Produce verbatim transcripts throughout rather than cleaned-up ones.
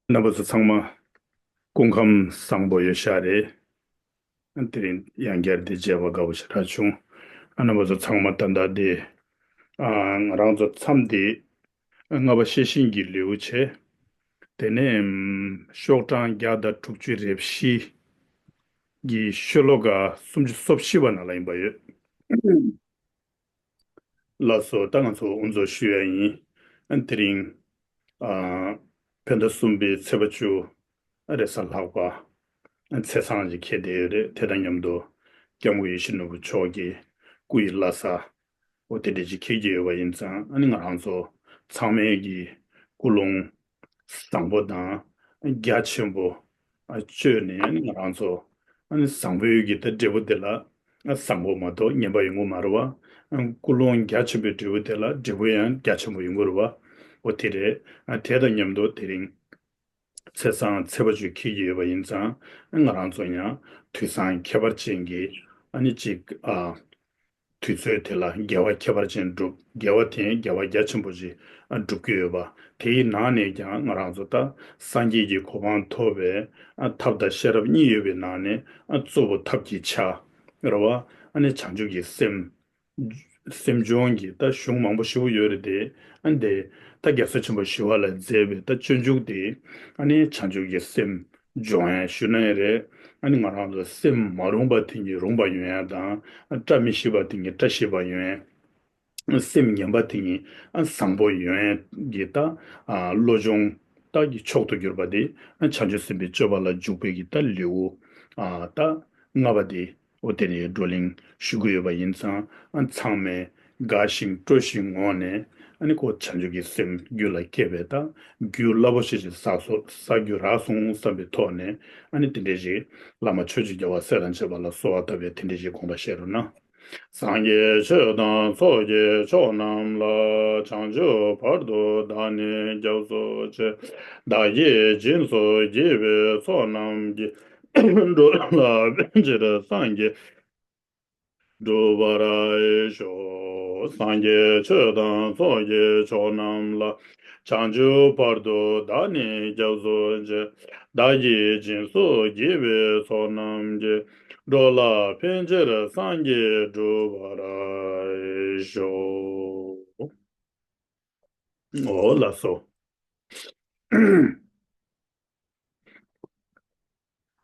རྣམ་པ་ཚོ་ཚང་མ་སྐུ་ཁམས་བཟང་པོ་ཡོད་ཤག་རེད། དེ་རིང་ཡང་བསྐྱར་དེ་མཇལ་བ་དགའ་པོ་ཞེ་དྲག་བྱུང་། རྣམ་པ་ཚོ་ཚང་མ་ད་ལྟ་དེ་ང་རང་ཚོ་མཚམས་དེ་ལྔ་པ་ཤེས་བཞིན་གྱི་ལེའུ་བྱས། དེ་ནས་ཤོག་གྲངས་བརྒྱ་དང་དྲུག་ཅུ་རེ་བཞི་གི་ཤོ་ལོ་ཀ་སུམ་ཅུ་སོ་བཞི་པ་ནང་ལ་ཡིན་པ་ཡོད། ལགས་སོ། ད་ང་ཚོ་དབུ་འཛུགས་ཞུ་ཡ་ཡིན། ཨ་དེ་རིང་ཨ་བོད་ཟླ་གསུམ་པའི་ཚེས་པ་བཅུ་རེས་གཟའ་ལྷག་པ་ཨ་ཚེས་བཟང་ཞིག་འཁེལ་བསྡད་ཡོད་རེད། དེ་དང་མཉམ་དུ་སྐྱབས་མགོན་ཡིད་བཞིན་ནོར་བུ་མཆོག་གི་སྐུ་ཡི་བླ་གཟའ་འོ་དེ་འདྲ་ཞིག་འཁེལ་གྱི་ཡོད་པ་ཡིན་ཙང་། ཨ་ནི་ང་རང་ཚོ་ཚང་མས་ཀྱི་སྐུ་རླུང་བཟང་པོ་དང་རྒྱ་ཆེན་པོ་ཨ་བཅོས་ནས། ཨ་ནི་ང་རང་ཚོ་ཨ་ནི་བཟང་པོའི་གི་ད་འབྲས་བུ་དེ་ལ་ཨ་བཟང་པོ་མ་གཏོགས་ངན་པ་ཡོང་གི་མ་རེད་བ། ཨ་སྐུ་རླུང་རྒྱ་ཆེན་པོའི་འབྲས་བུ་དེ་ལ་འབྲས་བུ་ཡང་རྒྱ་ཆེན་པོ་ཡོང་གི་རེད་བ། འོ་དེ་རེད། ཨ་དེ་དང་མཉམ་དུ་དེ་རིང་ཚེས་བཟང་ཚེས་པ་བཅུ་འཁེལ་གྱི་ཡོད་པ་ཡིན་ཙང་། ཨ་ང་རང་ཚོ་ཡང་དུས་བཟང་ཁྱད་པར་ཅན་གྱི་ཨ་ནི་ཅིག་ཨ་དུས་ཚོད་དེ་ལ་དགེ་བ་ཁྱད་པར་ཅན་སྒྲུབ། དགེ་བ་དེ་དགེ་བ་རྒྱ་ཆེན་པོ་ཅིག་ཨ་སྒྲུབ་ཀྱི་ཡོད་པ། དེའི་ནང་ནས་ཀྱང་ང་རང་ཚོ་ད་སངས་རྒྱས་ཀྱི་གོ་འཕང་ཐོབ་པའི་ཨ་ཐབས་དང་ཤེས་རབ་གཉིས་ཡོད་པའི་ནང་ནས་ཨ་གཙོ་བོ་ཐབས་ཀྱི་ཆ་རེད་བ། ཨ་ནི་བྱང་ཆུབ་ཀྱི་སེམས། སེམས་སྦྱོང་གི་ད་གཞུང་མང་པོ་ཞེ་པོ་ཡོད་རེད་དེ། ཨ་ནི་དེ་ད་རྒྱལ་སྲས་ཆེན་པོ་ཞི་བ་ལྷས་མཛད་པའི་ད་སྤྱོད་འཇུག་དེ། ཨ་ནི་བྱང་ཆུབ་ཀྱི་སེམས་སྦྱོང་ཡ་ཞུ་ན་ཡང་རེད། ཨ་ནི་ང་རང་ཚོ་སེམས་མ་རུངས་པ་དེ་གཉིས་རུངས་པ་ཡོང་ཡ་དང་། བཀྲ་མི་ཤིས་པ་དེ་གཉིས་བཀྲ་ཤིས་པ་ཡོང་ཡ། སེམས་ངན་པ་དེ་གཉིས་ཨ་བཟང་པོ་ཡོང་ཡ་གི་ད་ཨ་བློ་སྦྱོང་ད་གི་མཆོག་ཏུ་གྱུར་པ་དེ་ཨ་བྱང་ཆུབ་སེམས་དཔའི་སྤྱོད་པ་ལ་འཇུག་པའི་གི་ད་ལེའུ་ཨ་ད་ལྔ་པ་དེ། འོ་དེ་ནས་བགྲོ་གླེང་ཞུ་གི་ཡོད་པ་ཡིན་ཙང་། ཨ་ཚང་མས་དགའ་ཞིང་སྤྲོ་ཞིང་ངོ་ནས། ཨ་ནི་ཁོ་བྱང་ཆུབ་ཀྱི་སེམས་རྒྱུད་ལ་སྐྱེས་པའི་ད་རྒྱུ་རླབས་པོ་ཆེ་ཞིག་བསགས་སོ་བསགས་རྒྱུ་རག་སོང་བསམ་པའི་ཐོག་ནས། ཨ་ནི་དེ་འདྲས་ཞིག་བླ་མ་ཆོས་ཀྱི་རྒྱལ་བ་སྲས་དང་བཅས་པ་ལ་གསོལ་བ་བཏབ་པའི་དེ་འདྲས་ཞིག་དགོངས་པ་བཞེས་རོགས་གནང་། སངས་རྒྱས་ཆོས་དང་ཚོགས་ཀྱི་མཆོག་རྣམས་ལ། བྱང་ཆུབ་བར་དུ་བདག་ནི་སྐྱབས་སུ་མཆི། བདག་གིས་སྦྱིན་སོགས་བགྱིས་པའི་ཚོགས་རྣམས་ཀྱིས། འགྲོ་ལ་ཕན་ཕྱིར་སངས་རྒྱས་འགྲུབ་པར་ཤོག། སངས་རྒྱས་ཆོས་དང་ཚོགས་ཀྱི་མཆོག་རྣམས་ལ། བྱང་ཆུབ་བར་དུ་བདག་ནི་སྐྱབས་སུ་མཆི། བདག་གིས་སྦྱིན་སོགས་བགྱིས་པའི་ཚོགས་རྣམས་ཀྱིས། འགྲོ་ལ་ཕན་ཕྱིར་སངས་རྒྱས་འགྲུབ་པར་ཤོག། འོ་ལགས་སོ།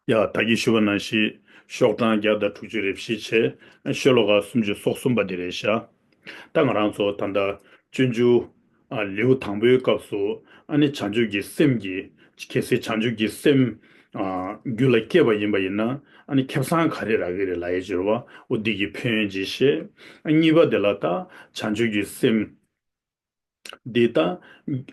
ཡ། ད་གིན་ཞུས་པ་ནང་བཞིན་ཤོག་གྲངས་བརྒྱ་དང་དྲུག་ཅུ་རེ་བཞི་བྱས། ཤོ་ལོ་ཀ་སུམ་ཅུ་སོ་གསུམ་པ་དེ་རེད་ཤག། ད་ང་རང་ཚོ་ད་ལྟ་སྤྱོད་འཇུག་ཨ་ལེའུ་དང་པོའི་སྐབས་སུ། ཨ་ནི་བྱང་ཆུབ་ཀྱི་སེམས་ཀྱི། གལ་སྲིད་བྱང་ཆུབ་ཀྱི་སེམས་ཨ་རྒྱུད་ལ་སྐྱེས་པ་ཡིན་པ་ཡིན་ན། ཨ་ནི་ཁེ་བཟང་ག་རེ་རག་གི་རེད་ལབ་ཡས་ཅིག་རེད་བ། འོ་འདི་གི་ཕན་ཡོན་ཅིག་བཤད། ཨ་གཉིས་པ་དེ་ལ་ད་བྱང་ཆུབ་ཀྱི་སེམས་འདི་ད་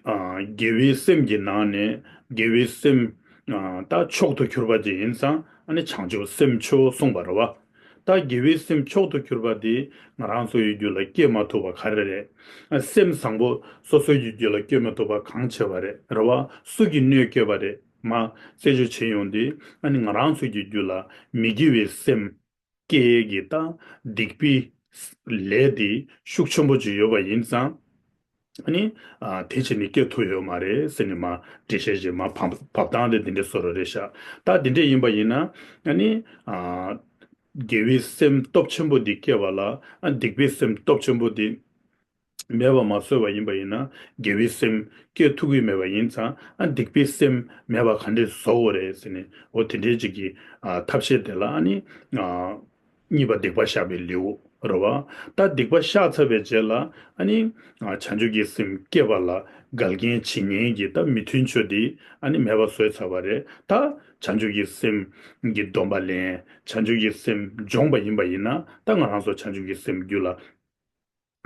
ཨ་དགེ་བའི་སེམས་ཀྱི་ནང་ནས་དགེ་བའི་སེམས་ཨ་ད་མཆོག་ཏུ་གྱུར་པ་ཅིག་ཡིན་ཙང་། ཨ་ནི་བྱང་ཆུབ་སེམས་མཆོག་གསུངས་པ་རེད་བ། ད་དགེ་བའི་སེམས་མཆོག་ཏུ་གྱུར་པ་འདི་ང་རང་ཚོ་ཡི་རྒྱུད་ལ་སྐྱེས་མ་ཐུབ་པ་ག་རེ་རེད། ཨ་སེམས་བཟང་པོ་སོ་སོ་ཡི་རྒྱུད་ལ་སྐྱེས་མ་ཐུབ་པ་གང་བྱས་པ་རེད། རེད་བ། སུ་གི་གནོད་བསྐྱལ་བ་རེད། མ་རྩད་གཅོད་བྱེད་ཡོང་དུས། ཨ་ནི་ང་རང་ཚོ་གི་རྒྱུད་ལ་མི་དགེ་བའི་སེམས་སྐྱེ་གི་ད་སྡིག་པའི་ལས་དེ་ཤུགས་ཆེན་པོ་ཅིག་ཡོད་པ་ཡིན་ཙང་། ཨ་ནི་ཨ་དེ་བྱས་ནས་སྐྱེ་ཐུབ་ཡོད་མ་རེད་ཟེར་ནས་མ་འགྲེལ་བཤད་ཅིག་མ་བབ་བབ་སྟངས་དེ་འདི་འདྲའི་བཟོ་འདྲ་རེད་ཤག། ད་འདི་འདྲ་ཡིན་པ་ཡིན་ན། ཨ་ནི་ཨ་དགེ་བའི་སེམས་སྟོབས་ཆེན་པོ་འདི་སྐྱེ་བ་ལ། ཨ་སྡིག་པའི་སེམས་སྟོབས་ཆེན་པོ་འདི་མེད་པ་མ་བཟོས་པ་ཡིན་པ་ཡིན་ན། དགེ་བའི་སེམས་སྐྱེ་ཐུབ་ཀྱི་མེད་པ་ཡིན་ཙང་། ཨ་སྡིག་པའི་སེམས་མེད་པ་ག་འདྲས་བཟོ་དགོས་རེད་ཟེར་ནས། འོ་དེ་འདྲའི་ཅིག་གི་ཨ་ཐབས་ཤེས་དེ་ལ། ཨ་ནི་ཨ་གཉིས་པ་སྡིག་པ་བཤགས་པའི་ལེའུ་རེད་བ། ད་སྡིག་པ་བཤགས་ཚར་བའི་རྗེས་ལ། ཨ་ནི་ཨ་བྱང་ཆུབ་ཀྱི་སེམས་སྐྱེ་བ་ལ་འགལ་རྐྱེན་བྱེད་ཉེན་གྱི་ད་མི་མཐུན་ཕྱོགས་འདི་ཨ་ནི་མེད་པ་བཟོས་ཚར་བ་རེད། ད་བྱང་ཆུབ་ཀྱི་སེམས་ཀྱི་སྡོམ་པ་ལེན། བྱང་ཆུབ་ཀྱི་སེམས་འབྱོངས་པ་ཡིན་པ་ཡིན་ན། ད་ང་རང་ཚོ་བྱང་ཆུབ་ཀྱི་སེམས་རྒྱུད་ལ་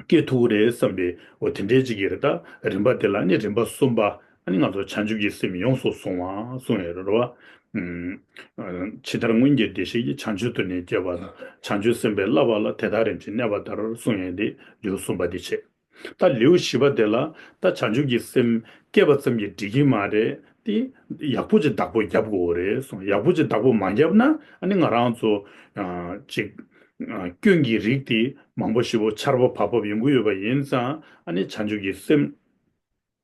སྐྱེ་ཐུབ་ཀྱི་རེད་བསམ་པའི། འོ་དེ་འདྲའི་ཅིག་གི་རེད། ད་རིམ་པ་དེ་ལ་ནི་རིམ་པ་གསུམ་པ། ཨ་ནི་ང་ཚོ་བྱང་ཆུབ་ཀྱི་སེམས་ཡོངས་སུ་བཟུང་བ་གསུངས་ཡོད་རེད་བ། ཨུམ། ཇི་ལྟར་སྔོན་གྱི་བདེ་གཤེགས་ཀྱིས། བྱང་ཆུབ་ཏུ་ནི་བསྐྱེད་པ་དང་། བྱང་ཆུབ་སེམས་དཔའི་བསླབ་པ་ལ། དེ་དག་རིམ་བཞིན་གནས་པ་ལྟར། གསུངས་ཡོད་དེ་ལེའུ་གསུམ་པ་འདི་བྱས། ད་ལེའུ་བཞི་པ་དེ་ལ། ད་བྱང་ཆུབ་ཀྱི་སེམས་སྐྱེས་པ་ཙམ་གྱིས་འགྲིག་གི་མ་རེད། དེ་ཡག་པོ་ཅིག་བདག་པོ་རྒྱབ་དགོས་རེད་གསུངས། ཡག་པོ་ཅིག་བདག་པོ་མ་བརྒྱབ་ན། ཨ་ནི་ང་རང་ཚོ་ཨ་ཅིག་ཨ་སྐྱོན་གྱི་རིགས་དེ་མང་པོ་ཞེ་པོ་ཆར་པ་བབ་བབ་ཡོང་གི་ཡོད་པ་ཡིན་ཙང་། ཨ་ནི་བྱང་ཆུབ་ཀྱི་སེམས་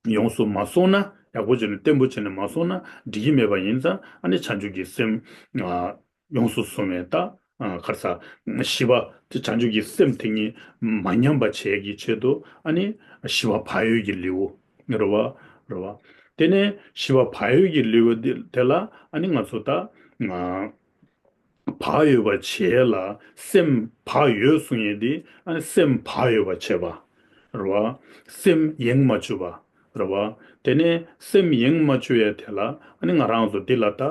ཡོངས་སུ་མ་བཟུང་ན། ཡག་པོ་བྱས་ནས་བརྟན་པོ་བྱས་ནས་མ་སོང་ན་འགྲིག་གི་མེད་པ་ཡིན་ཙང་ཨ་ནི་བྱང་ཆུབ་ཀྱི་སེམས་ཡོངས་སུ་བཟུང་བའི་ད་ག་རེ་ཟ་ཞི་བ་དེ་བྱང་ཆུབ་ཀྱི་སེམས་དེ་ཉིད་མ་ཉམས་པ་བྱེད་ཀྱི་ཆེད་དུ་ཨ་ནི་ཞི་བ་བག་ཡོད་ཀྱི་ལེའུ་རེད་བ། རེད་བ། དེ་ནས་ཞི་བ་བག་ཡོད་ཀྱི་ལེའུ་དེ་དེ་ལ་ཨ་ནི་ང་ཚོ་ད་བག་ཡོད་པ་བྱས་ལ་སེམས་བག་ཡོད་གསུང་ཡས་དེ་ཨ་ནི་སེམས་བག་ཡོད་པ་བྱས་པ་རེད་བ། སེམས་ཡེངས་མ་བཅུག་པ་རེད་བ། དེ་ནས་སེམས་ཡེངས་མ་བཅུག་ཡས་དེ་ལ་ཨ་ནི་ང་རང་ཚོ་འདི་ལ་ལྟ་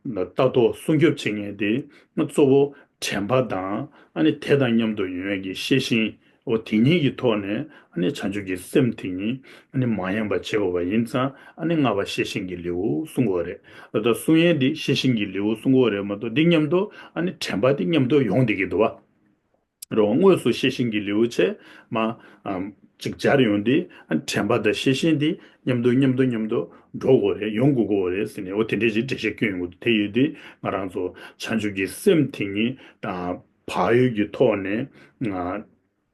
ལྟ་རྟོག་སྲུང་སྐྱོབ་བྱེད་མཁན་དེ་གཙོ་བོ་དྲན་པ་དང་ཨ་ནི་དེ་དང་མཉམ་དུ་ཡོང་ཡས་ཀྱི་ཤེས་བཞིན་འོ་དེ་གཉིས་ཀྱི་ཐོག་ནས་ཨ་ནི་བྱང་ཆུབ་ཀྱི་སེམས་དེ་ཉིད་ཨ་ནི་མ་ཡེངས་པ་བྱེད་དགོས་པ་ཡིན་ཙང་ཨ་ནི་ལྔ་པ་ཤེས་བཞིན་གྱི་ལེའུ་གསུང་དགོས་རེད། ད་ལྟ་གསུང་ཡས་འདི་ཤེས་བཞིན་གྱི་ལེའུ་གསུང་དགོས་རེད་མ་གཏོགས་འདི་མཉམ་དུ་ཨ་ནི་དྲན་པ་འདི་མཉམ་དུ་ཡོང་བསྡད་ཀྱི་འདུག་བ། རོ་དངོས་སུ་ཤེས་བཞིན་གྱི་ལེའུ་བྱས་མ། ཨམ། ཅིག་སྦྱར་ཡོང་དུས་ཨ་དྲན་པ་དང་ཤེས་བཞིན་དེ་མཉམ་དུ་མཉམ་དུ་མཉམ་དུ་འགྲོ་དགོས་རེད་ཡོང་དགོས་དགོས་རེད་ཟེར་ནས་འོ་དེ་འདྲས་ཞིག་འགྲེལ་བཤད་སྐྱོན་ཡོང་གི་འདུག་དེ་ཡོད་དུས་ང་རང་ཚོ་བྱང་ཆུབ་ཀྱི་སེམས་དེ་ཉིད་བག་ཡོད་ཀྱི་ཐོག་ནས་ང་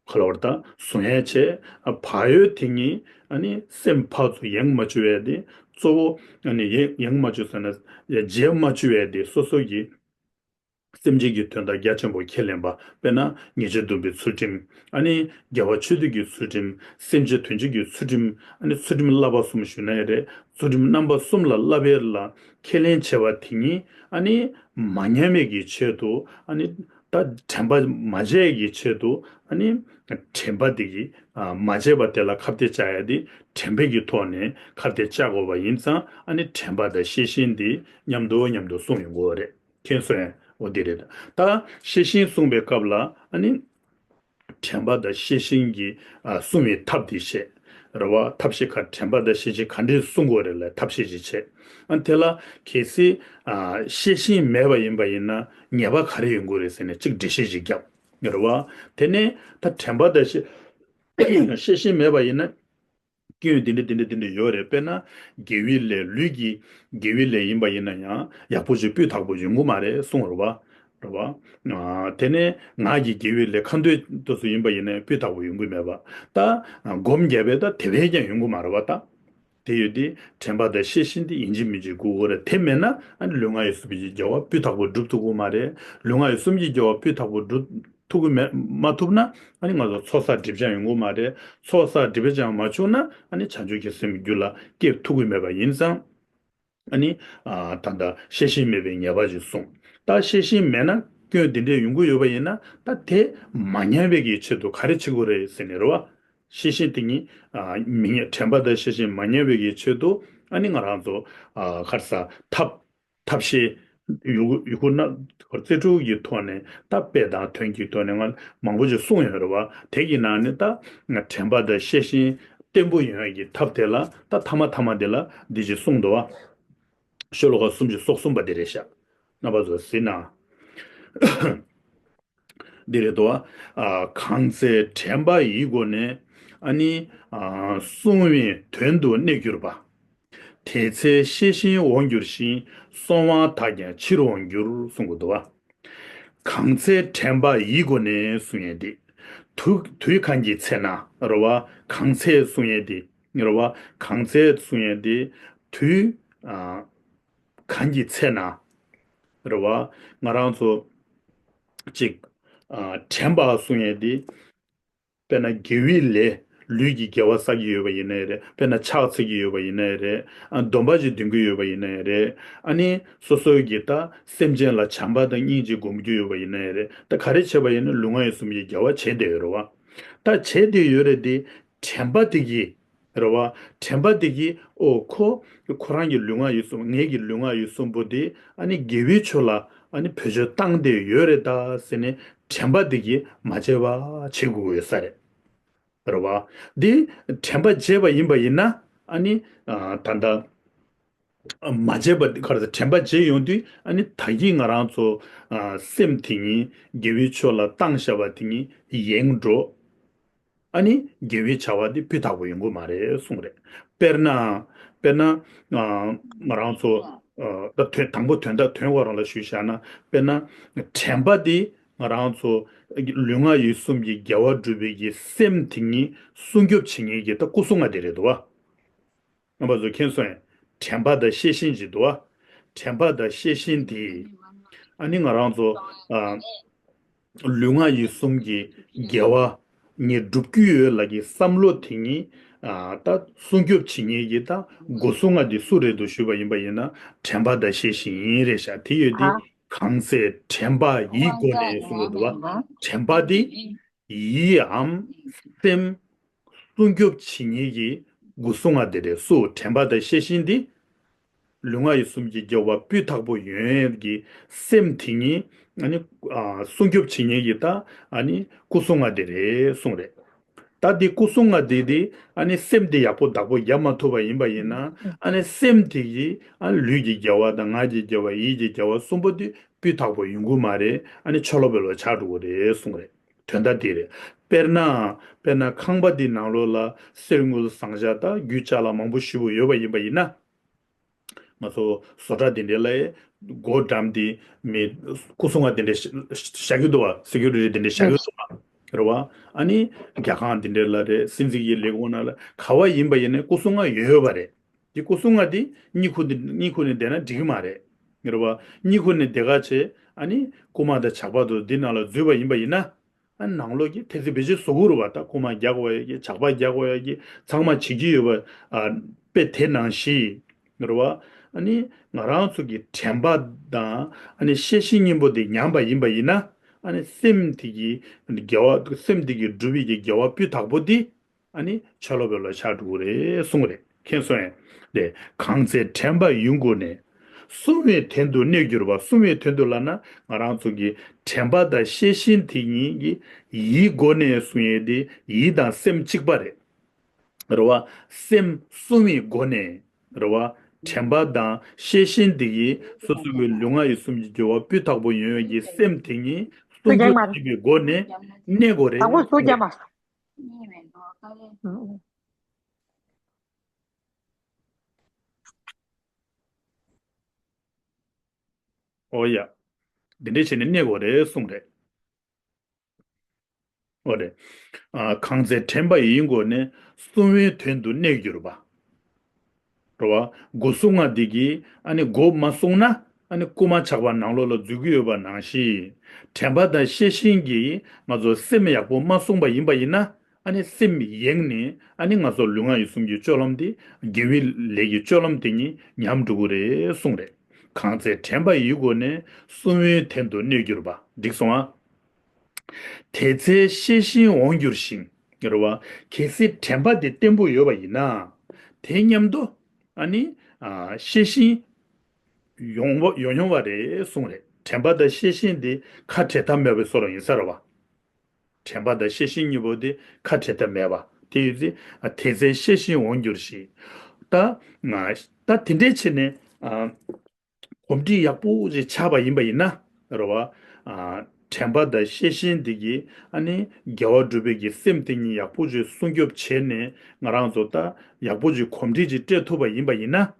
ག་ལ་བར་ད་བཟུང་ཡས་བྱས་བག་ཡོད་དེ་ཉིད་ཨ་ནི་སེམས་ཕར་ཚུར་ཡེངས་མ་བཅུག་ཡས་དེ་གཙོ་བོ་ཨ་ནི་ཡེངས་ཡེངས་མ་བཅུག་ཟེར་ན་བརྗེད་མ་བཅུག་ཡས་དེ་སོ་སོ་གི་སེམས་ཅན་གྱི་དོན་དག་རྒྱ་ཆེན་པོ་ཁས་ལེན་པ། དཔེར་ན་ཉེས་སྤྱོད་སྡོམ་པའི་ཚུལ་ཁྲིམས། ཨ་ནི་དགེ་བ་ཆོས་སྡུད་ཀྱི་ཚུལ་ཁྲིམས། སེམས་ཅན་དོན་བྱེད་ཀྱི་ཚུལ་ཁྲིམས། ཨ་ནི་ཚུལ་ཁྲིམས་བསླབ་པ་གསུམ་ཞུ་ན་ཡང་རེད། ཚུལ་ཁྲིམས་རྣམ་པ་གསུམ་ལ་བསླབ་པའི་ལ་ཁས་ལེན་བྱས་པ་དེ་ཉིད་ཨ་ནི་མ་ཉམས་པའི་གི་ཆེད་དུ་ཨ་ནི་ད་དྲན་པ་མ་བརྗེད་ཀྱི་ཆེད་དུ་ཨ་ནི་དྲན་པ་དེ་གི་མ་བརྗེད་པ་དེ་ལ་ཁ་གཏད་བཅག་ཡ་དེ་དྲན་པའི་གི་ཐོག་ནས་ཁ་གཏད་བཅག་དགོས་པ་ཡིན་ཙང་ཨ་ནི་དྲན་པ་དང་ཤེས་བཞིན་དེ་མཉམ་དུ་མཉམ་དུ་གསུངས་ཡོང་དགོས་རེད། མཁྱེན་སོང་ངས། འོ་དེ་རེད། ད་ཤེས་བཞིན་གསུངས་པའི་སྐབས་ལ་ཨ་ནི་དྲན་པ་དང་ཤེས་བཞིན་གྱི་ཨ་གསུང་བའི་ཐབས་དེ་བཤད། རེད་བ། ཐབས་ཤེས་ག་དྲན་པ་དང་ཤེས་བཞིན་ག་འདྲས་གསུང་དགོས་རེད་ལ་ཐབས་ཤེས་ཅིག་བྱས། ཨ་དེ་ལ་གལ་སྲིད་ཨ་ཤེས་བཞིན་མེད་པ་ཡིན་པ་ཡིན་ན་ཉེས་པ་ག་རེ་ཡོང་གི་རེད་ཟེར་ནས་གཅིག་འགྲེལ་བཤད་ཅིག་བརྒྱབ། རེད་བ། དེ་ནས་ད་དྲན་པ་དང་ཤེས་ཤེས་བཞིན་མེད་པ་ཡིན་ན། སྐྱོན་དེ་འདྲ་དེ་འདྲ་དེ་འདྲ་ཡོད་རེད། དཔེར་ན་དགེ་བའི་ལས་ལུས་ཀྱི་དགེ་བའི་ལས་ཡིན་པ་ཡིན་ན་ཡང་ཡག་པོ་ཞིག་སྤུས་དག་པོ་ཡོང་གི་མ་རེད་གསུངས་རེད་བ། རེད་བ། ཨ་དེ་ནས་ངག་གི་དགེ་བའི་ལས་ཁ་འདོན་དུ་སུ་ཡིན་པ་ཡིན་ན་ཡང་སྤུས་དག་པོ་ཡོང་གི་མེད་པ། ད་སྒོམ་བརྒྱབ་པས་ད་དེ་བས་ཀྱང་ཡོང་གི་མ་རེད་བ་ད། དེ་ཡོད་དེ་དྲན་པ་དང་ཤེས་བཞིན་དེ་ཡིན་གཅིག་མིན་གཅིག་དགོས་ཀྱི་རེད། དེ་མེད་ན་ཨ་ནི་ལུས་ངག་ཡིད་གསུམ་གྱི་དགེ་བ་སྤུས་དག་པོ་སྒྲུབ་ཐུབ་ཀྱི་མ་རེད། ལུས་ངག་ཡིད་གསུམ་གྱི་དགེ་བ་སྤུས་དག་པོ་སྒྲུབ་ཐུབ་ཀྱི་མེད་མ་ཐུབ་ན་ཨ་ནི་ང་ཚོ་ཚོགས་བསགས་སྒྲིབ་སྦྱང་ཡོང་གི་མ་རེད། ཚོགས་བསགས་སྒྲིབ་སྦྱང་མ་བྱུང་ན་ཨ་ནི་བྱང་ཆུབ་ཀྱི་སེམས་རྒྱུད་ལ་སྐྱེ་ཐུབ་ཀྱི་མེད་པ་ཡིན་ཙང་། ཨ་ནི་ཨ་ད་ལྟ་ཤེས་བཞིན་མེད་པའི་ཉེས་པ་ཞིག་གསུངས། ད་ཤེས་བཞིན་མེད་ན་སྐྱོན་འདི་འདྲས་ཡོང་གི་ཡོད་པ་ཡིན་ན་ད་དེ་མ་ཉམས་པའི་གི་ཆེད་དུ་ག་རེ་བྱེད་དགོས་རེད་ཟེར་ནས་རེད་བ། ཤེས་བཞིན་དེ་ཉིད་ཨ་མི་ཉམས། དྲན་པ་དང་ཤེས་བཞིན་མ་ཉམས་པའི་གི་ཆེད་དུ་ཨ་ནི་ང་རང་ཚོ་ཨ་ག་རེ་ཟ་ཐབས། ཐབས་ཤེས་ཡོད་ཡོད་ན་རྩལ་སྤྲུགས་ཀྱི་ཐོག་ནས་ད་དཔེ་དང་དོན་གྱི་ཐོག་ནས་ང་མང་པོ་ཞིག་གསུངས་ཡོད་རེད་བ། དེ་གི་ནང་ནས་ད་ང་དྲན་པ་དང་ཤེས་བཞིན་བརྟན་པོ་ཡོང་ཡག་གི་ཐབས་དེ་ལ་ད་ཐ་མ་ཐ་མ་དེ་ལ་འདི་ཅིག་གསུངས་འདུག་བ། ཤོ་ལོ་ཀ་སུམ་ཅུ་སོ་གསུམ་པ་དེ་རེད་ཤག་རྣམ་པ་ཚོ་གཟིགས་ན། འདི་རེད་དོ། ཨ་གང་ཚེ་དྲན་པ་ཡི་སྒོ་ནས་ཨ་ནི་ཨ་གསུང་བའི་དོན་དུ་གནས་གྱུར་པ། དེ་ཚེ་ཤེས་བཞིན་འོང་འགྱུར་ཞིང་གསང་བ་དག་ཀྱང་ཕྱིར་འོང་འགྱུར་གསུང་གི་འདུག་བ། གང་ཚེ་དྲན་པ་ཡི་སྒོ་ནས་གསུང་ཡས་འདི། དུས་དུས་གང་གི་ཚེ་ན་རེད་བ། གང་ཚེ་གསུང་ཡས་འདི་རེད་བ། གང་ཚེ་གསུང་ཡས་འདི་དུས་ཨ་གང་གི་ཚེ་ན་རེད་བ། ང་རང་ཚོ་ཅིག་ཨ་དྲན་པ་གསུང་ཡས་འདི། དཔེར་ན་དགེ་བའི་ལས་ལུས་ཀྱི་དགེ་བ་བསགས་ཀྱི་ཡོད་པ་ཡིན་ནའི་རེད། དཔེར་ན་ཕྱག་འཚལ་གྱི་ཡོད་པ་ཡིན་ནའི་རེད། ཨ་སྡོམ་པ་ཅིག་འདོན་གྱི་ཡོད་པ་ཡིན་ནའི་རེད། ཨ་ནི་སོ་སོའི་གི་ད་སེམས་ཅན་ལ་བྱམས་པ་དང་སྙིང་རྗེ་སྒོམ་རྒྱུ་ཡོད་པ་ཡིན་ནའི་རེད། ད་ག་རེ་བྱས་པ་ཡིན་ན་ལུས་ངག་ཡིད་གསུམ་གྱི་དགེ་བ་བྱས་བསྡད་ཡོད་རེད་བ། ད་བྱས་བསྡད་ཡོད་རེད་དེ་དྲན་པ་དེ་གིས་རེད་བ། དྲན་པ་དེ་གིས་ཨོ་ཁོ་ཁོ་རང་གི་ལུས་ངག་ཡིད་གསུམ་ངེད་ཀྱི་ལུས་ངག་ཡིད་གསུམ་པོ་དེ་ཨ་ནི་དགེ་བའི་ཕྱོགས་ལ་ཨ་ནི་བེད་སྤྱོད་བཏང་བསྡད་ཡོད་རེད་ད་ཟེར་ནས་དྲན་པ་དེ་གིས་མ་བརྗེད་པ་བྱེད་དགོས་ཀྱི་ཡོད་ས་རེད། རེད་བ། འདི་དྲན་པ་བརྗེད་པ་ཡིན་པ་ཡིན་ན་ཨ་ནི་ཨ་ད་ལྟ་མ་བརྗེད་པ་ག་རེ་ཟེར་དྲན་པ་བརྗེད་ཡོང་དུས་ཨ་ནི་ད་གིན་ང་རང་ཚོ་ཨ་སེམས་དེ་ཉིད་དགེ་བའི་ཕྱོགས་ལ་བཏང་བཞག་པ་དེ་ཉིད་ཡེངས་འགྲོ། ཨ་ནི་དགེ་བའི་བྱ་བ་འདི་སྤུས་དག་པོ་ཡོང་གི་མ་རེད་གསུངས་རེད། དཔེར་ན། དཔེར་ན། ཨ་ང་རང་ཚོ་ཨ་ད་དོན་དང་པོ་དོན་དག་དོན་གོ་རང་ལ་ཞུས་བཞག་ན་དཔེར་ན་དྲན་པ་འདི་ང་རང་ཚོ་ལུས་ངག་ཡིད་གསུམ་གྱི་དགེ་བ་སྒྲུབ་པའི་གི་སེམས་དེ་ཉིད་སྲུང་སྐྱོབ་བྱེད་མཁན་གྱི་ད་སྐུ་གསུང་ང་དེ་རེད་འདུག་བ། རྣམ་པ་ཚོ་མཁྱེན་སོང་ངས། དྲན་པ་དང་ཤེས་བཞིན་ཅིག་འདུག་བ། དྲན་པ་དང་ཤེས་བཞིན་དེ། ཨ་ནི་ང་རང་ཚོ། ཨ། ལུས་ངག་ཡིད་གསུམ་གྱི་དགེ་བ་ངས་སྒྲུབ་ཀྱི་ཡོད་ལབ་ཀྱི་བསམ་བློ་དེ་ཉིད། ཨ། ད་སྲུང་སྐྱོབ་བྱེད་མཁན་གྱི་ད་སྒོ་སྲུང་ང་དེ་སུ་རེད་འདུག་ཞུས་པ་ཡིན་པ་ཡིན་ན། དྲན་པ་དང་ཤེས་བཞིན་རེད་ཤག་དེ་ཡོད་དེ། གང་ཚེ་དྲན་པ་ཡི་སྒོ་ནས་གསུངས་འདུག་བ། དྲན་པ་དེ་ཡིའམ་སེམས་སྲུང་སྐྱོབ་བྱེད་མཁན་གྱི་སྒོ་སྲུང་ང་དེ་རེད། སུ། དྲན་པ་དང་ཤེས་བཞིན་དེ། ལུས་ངག་ཡིད་གསུམ་གྱི་དགེ་བ་སྤུས་དག་པོ་ཡོང་ཡས་ཀྱི་སེམས་དེ་ཉིད། ཨ་ནི། ཨ། སྲུང་སྐྱོབ་བྱེད་མཁན་གྱི་ད། ཨ་ནི་སྐུ་གསུང་ང་དེ་རེད་གསུངས་རེད། ད་འདི་སྐུ་གསུང་ང་དེ་དེ། ཨ་ནི་སེམས་དེ་ཡག་པོ་བདག་པོ་རྒྱབ་མ་ཐུབ་པ་ཡིན་པ་ཡིན་ན། ཨ་ནི་སེམས་དེ་གི། ཨ། ལུས་ཀྱི་དགེ་བ་དང་ངག་གི་དགེ་བ། ཡིད་ཀྱི་དགེ་བ་གསུམ་པོ་དེ་སྤུས་དག་པོ་ཡོང་གི་མ་རེད། ཨ་ནི་ཆོ་ལོ་བེ་ལོ་ཆགས་འགྲོ་གི་རེད་གསུངས་རེད། དོན་དག་དེ་རེད། དཔེར་ན། དཔེར་ན་ཁང་པ་འདི་ནང་ལོགས་ལ་གསེར་དངུལ་ཟངས་ལྕགས་དང་རྒྱུ་ཅ་ལག་མང་པོ་ཞེ་པོ་ཡོད་པ་ཡིན་པ་ཡིན་ན། ང་ཚོ་བཟོ་གྲྭ་དེ་འདྲའི་ལ་སྒོ་འགྲམ་དེ་མི་སྐུ་སྲུང་བ་དེ་འདྲ་བཞག་གི་འདུག་བ། སི་ཀིའུ་རི་ཊི་དེ་འདྲ་བཞག་གི་འདུག་བ། རེད་བ། ཨ་ནི་རྒྱ་ཁང་དེ་འདྲའི་ལ་རེད། སྲིད་འཛིན་གྱི་ལས་ཁུངས་ནང་ལ་ག་བ་ཡིན་པ་ཡིན་ནའི་སྐུ་སྲུང་བ་ཡོད་པ་རེད། དེ་སྐུ་སྲུང་བ་དེ་གཉིད་ཁུག་ནས་གཉིད་ཁུག་ནས་བསྡད་ན་འགྲིག་གི་མ་རེད། རེད་བ། གཉིད་ཁུག་ནས་བསྡད་ག་བྱས། ཨ་ནི་རྐུ་མ་དང་ཇག་པ་དང་འདི་ནང་ལ་འཛུལ་བ་ཡིན་པ་ཡིན་ན། ཨ། ནང་ལོགས་ཀྱི་ཐེལ་ཙེ་བེད་སྤྱོད་བཟོ་གི་རེད་བ། ད་རྐུ་མ་རྒྱག་དགོས་ཡ་གི། ཇག་པ་རྒྱག་དགོས་ཡ་གི། ཚང་མ་བྱེད་ཀྱི་ཡོད་པ། ཨ། དཔེ་དེ་ནང་བཞིན་རེད་བ། ཨ་ནི་ང་རང་ཚོ་གི་དྲན་པ་དང་། ཨ་ནི་ཤེས་བཞིན་གཉིས་པོ་དེ་ཉམས་པ་ཡིན་པ་ཡིན་ན། ཨ་ནི་སེམས་དེ་གི་དགེ་བ། སེམས་དེ་གི་སྒྲུབ་པའི་གི་དགེ་བ་སྤུས་དག་པོ་དེ། ཨ་ནི་ཆོ་ལོ་བེ་ལོ་ཆགས་འགྲོ་གི་རེད་གསུངས་རེད། མཁྱེན་སོང་ངས། དེ་གང་ཚེ་དྲན་པ་ཡི་སྒོ་ནས། སྲུང་བའི་དོན་དུ་གནས་གྱུར་པ། སྲུང་བའི་དོན་དུ་ལབ་ན་ང་རང་ཚོ་གི་དྲན་པ་དང་ཤེས་བཞིན་དེ་ཉིད་ཀྱི་ཡིའི་སྒོ་ནས་གསུང་ཡས་དེ། ཡིད་དང་སེམས་གཅིག་པ་རེད། རེད་བ། སེམས་སྲུང་བའི་སྒོ་ནས། རེད་བ། དྲན་པ་དང་ཤེས་བཞིན་དེ་ཡིས་སོ་སོ་གི་ལུས་ངག་ཡིད་གསུམ་གྱི་སྦྱོར་བ་སྤུས་དག་པོ་ཡོང་ཡས་ཀྱི་སེམས་དེ་ཉིད་སྲུང་སྐྱོབ་བྱེད་པའི་སྒོ་ནས་གནས་དགོས་རེད། དང་པོ་སུ་རྒྱབ་མ་སོང་། ཨོ་ཡ། འདི་འདྲས་བྱས་ནས་གནས་དགོས་རེད་གསུངས་རེད། ཨོ་རེད། ཨ། གང་ཚེ་དྲན་པ་ཡི་སྒོ་ནས། སྲུང་བའི་དོན་དུ་གནས་གྱུར་པ། རེད་བ། སྒོ་སྲུང་བ་འདི་གིས་ཨ་ནི་སྒོ་མ་སྲུང་ན། ཨ་ནི་རྐུ་མ་ཇག་པ་ནང་ལོགས་ལ་འཛུལ་གྱི་ཡོད་པ་ནང་བཞིན། དྲན་པ་དང་ཤེས་བཞིན་གྱིས་ང་ཚོ་སེམས་ཡག་པོ་མ་སྲུང་པ་ཡིན་པ་ཡིན་ན། ཨ་ནི་སེམས་ཡེངས་ནས། ཨ་ནི་ང་ཚོ་ལུས་ངག་ཡིད་གསུམ་གྱི་སྤྱོད་ལམ་དེ། དགེ་བའི་ལས་ཀྱི་སྤྱོད་ལམ་དེ་ཉིད་ཉམས་འགྲོ་གི་རེད་གསུངས་རེད། གང་ཚེ་དྲན་པ་ཡི་སྒོ་ནས། སྲུང་བའི་དོན་དུ་གནས་གྱུར་པ། འགྲིག་སོང་ཨ། དེ་ཚེ་ཤེས་བཞིན་འོང་འགྱུར་ཞིང་། རེད་བ། གལ་སྲིད་དྲན་པ་དེ་བརྟན་པོ་ཡོད་པ་ཡིན་ན། དེ་མཉམ་དུ། ཨ་ནི། ཨ། ཤེས་བཞིན་ཡོང་བ། ཡོང་ཡོང་བ་རེད་གསུངས་རེད། དྲན་པ་དང་ཤེས་བཞིན་དེ་ཁ་བྲལ་ཐབས་མེད་པའི་བཟོ་འདྲ་ཡིན་ས་རེད་བ། དྲན་པ་དང་ཤེས་བཞིན་གཉིས་པོ་དེ་ཁ་བྲལ་ཐབས་མེད་པ་དེ་ཡོད་ཚེ། ཨ། དེ་ཚེ་ཤེས་བཞིན་འོང་འགྱུར་ཞིང་། ད། ང་། ད་དེ་འདྲས་བྱས་ནས། ཨ། གོམས་འདྲིས་ཡག་པོ་ཞིག་ཆགས་པ་ཡིན་པ་ཡིན་ན། རེད་བ། ཨ། དྲན་པ་དང་ཤེས་བཞིན་དེ་གིས་ཨ་ནི་དགེ་བ་སྒྲུབ་པའི་གི་སེམས་དེ་ཉིད་ཡག་པོ་ཞིག་སྲུང་སྐྱོབ་བྱས་ནས། ང་རང་ཚོ་ད་ཡག་པོ་ཞིག་གོམས་འདྲིས་ཅིག་སྤྲད་ཐུབ་པ་ཡིན་པ་ཡིན་ན།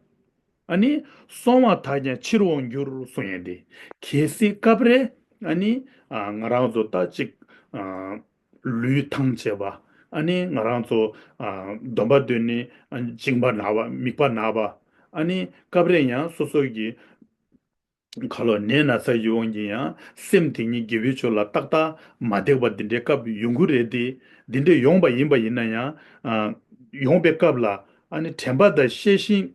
ཨ་ནི་སོང་བ་དག་ཀྱང་ཕྱིར་འོང་འགྱུར་གསུང་ཡས་དེ། གལ་སྲིད་སྐབས་རེ། ཨ་ནི། ཨ། ང་རང་ཚོ་ད་ཅིག་ཨ། ལུས་ཐང་ཆད་པ། ཨ་ནི་ང་རང་ཚོ། ཨ། གདོང་པ་འདོན་ནི། ཨ། མཇིང་པ་ན་བ། མིད་པ་ན་བ། ཨ་ནི་སྐབས་རེ་ཡང་སོ་སོ་གི་ཁ་ལོ་ནད་ན་ཚ་ཡི་དབང་གིས་ཡང་སེམས་དེ་ཉིད་དགེ་བའི་ཕྱོགས་ལ་ཏག་ཏག་མ་འདེགས་པ་འདི་འདྲའི་སྐབས་ཡོང་གི་རེད་དེ། འདི་འདྲ་ཡོང་པ་ཡིན་པ་ཡིན་ན་ཡང་། ཨ། ཡོང་པའི་སྐབས་ལ། ཨ་ནི་དྲན་པ་དང་ཤེས་བཞིན་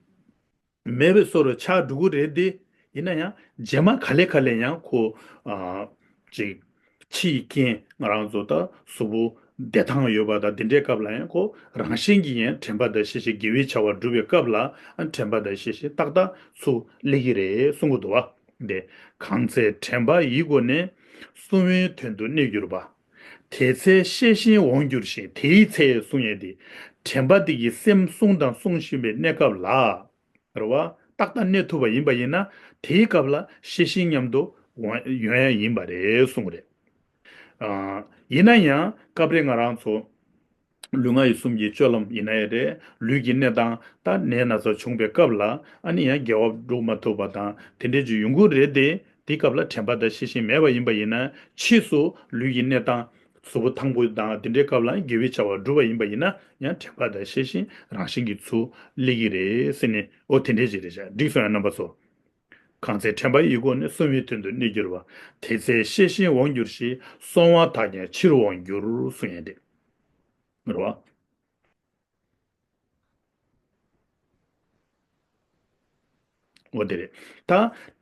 མེད་པའི་བཟོ་འདྲ་ཆགས་འགྲོ་གི་རེད་དེ། ཡིན་ན་ཡང་རྗེས་མ་ག་ལེ་ག་ལེ་ཡང་ཁོ། ཨ། ཅིག་ཕྱི་ཡི་རྐྱེན། ང་རང་ཚོ་ད་གཟུགས་པོ་བདེ་ཐང་ཡོད་པ་དང་དེ་འདྲའི་སྐབས་ལ་ཡང་ཁོ་རང་བཞིན་གྱིས་ཡང་དྲན་པ་དང་ཤེས་བཞིན་དགེ་བའི་བྱ་བ་སྒྲུབ་པའི་སྐབས་ལ། ཨ། དྲན་པ་དང་ཤེས་བཞིན་ཏག་ཏག་ཚུར་སླེབས་ཀྱི་རེད་གསུང་གི་འདུག་བ། དེ་གང་ཚེ་དྲན་པ་ཡི་སྒོ་ནས། སྲུང་བའི་དོན་དུ་གནས་གྱུར་པ། དེ་ཚེ་ཤེས་བཞིན་འོང་འགྱུར་ཞིང་། དེའི་ཚེ་གསུང་ཡས་དེ། དྲན་པ་དེ་གིས་སེམས་བསྲུང་དང་སྲུང་བཞིན་པའི་གནས་སྐབས་ལ། རེད་བ། ཏག་ཏག་གནས་ཐུབ་པ་ཡིན་པ་ཡིན་ན། དེའི་སྐབས་ལ་ཤེས་བཞིན་མཉམ་དུ་འོང་། ཡོང་ཡ་ཡིན་པ་རེད་གསུངས་རེད། ཨ། ཡིན་ན་ཡང་སྐབས་རེ་ང་རང་ཚོ་ལུས་ངག་ཡིད་གསུམ་གྱི་སྤྱོད་ལམ་ཡིན་ན་ཡང་རེད། ལུས་ཀྱི་གནས་སྟངས་ད་ནད་ན་ཚ་བྱུང་པའི་སྐབས་ལ། ཨ་ནི་ཡང་དགེ་བ་སྒྲུབ་མ་ཐུབ་པ་དང་དེ་འདྲས་ཅིག་ཡོང་གི་རེད་དེ། དེའི་སྐབས་ལ་དྲན་པ་དང་ཤེས་བཞིན་མེད་པ་ཡིན་པ་ཡིན་ན། ཕྱིས་སུ་ལུས་ཀྱི་གནས་སྟངས་ གཟུགས་པོ་ཐང་པོ་དང་དེ་འདྲའི་སྐབས་ལ་དགེ་བའི་བྱ་བ་བསྒྲུབས་པ་ཡིན་པ་ཡིན་ན་ཡང་དྲན་པ་དང་ཤེས་བཞིན་རང་བཞིན་གྱིས་ཚུར་སླེབས་ཀྱི་རེད་ཟེར་ནས། འོ་དེ་འདྲས་ཅིག་རེད་ཤག་འགྲིག་སོང་ཡ་རྣམ་པ་ཚོ། གང་ཚེ་དྲན་པ་ཡི་སྒོ་ནས། གསུང་བའི་དོན་དུ་གནས་གྱུར་པ། དེ་ཚེ་ཤེས་བཞིན་འོང་འགྱུར་ཞིང་། གསོལ་བ་དག་ཀྱང་ཕྱིར་འོང་འགྱུར་གསུང་ཡ་དེ་རེད་བ། འོ་དེ་རེད། ད་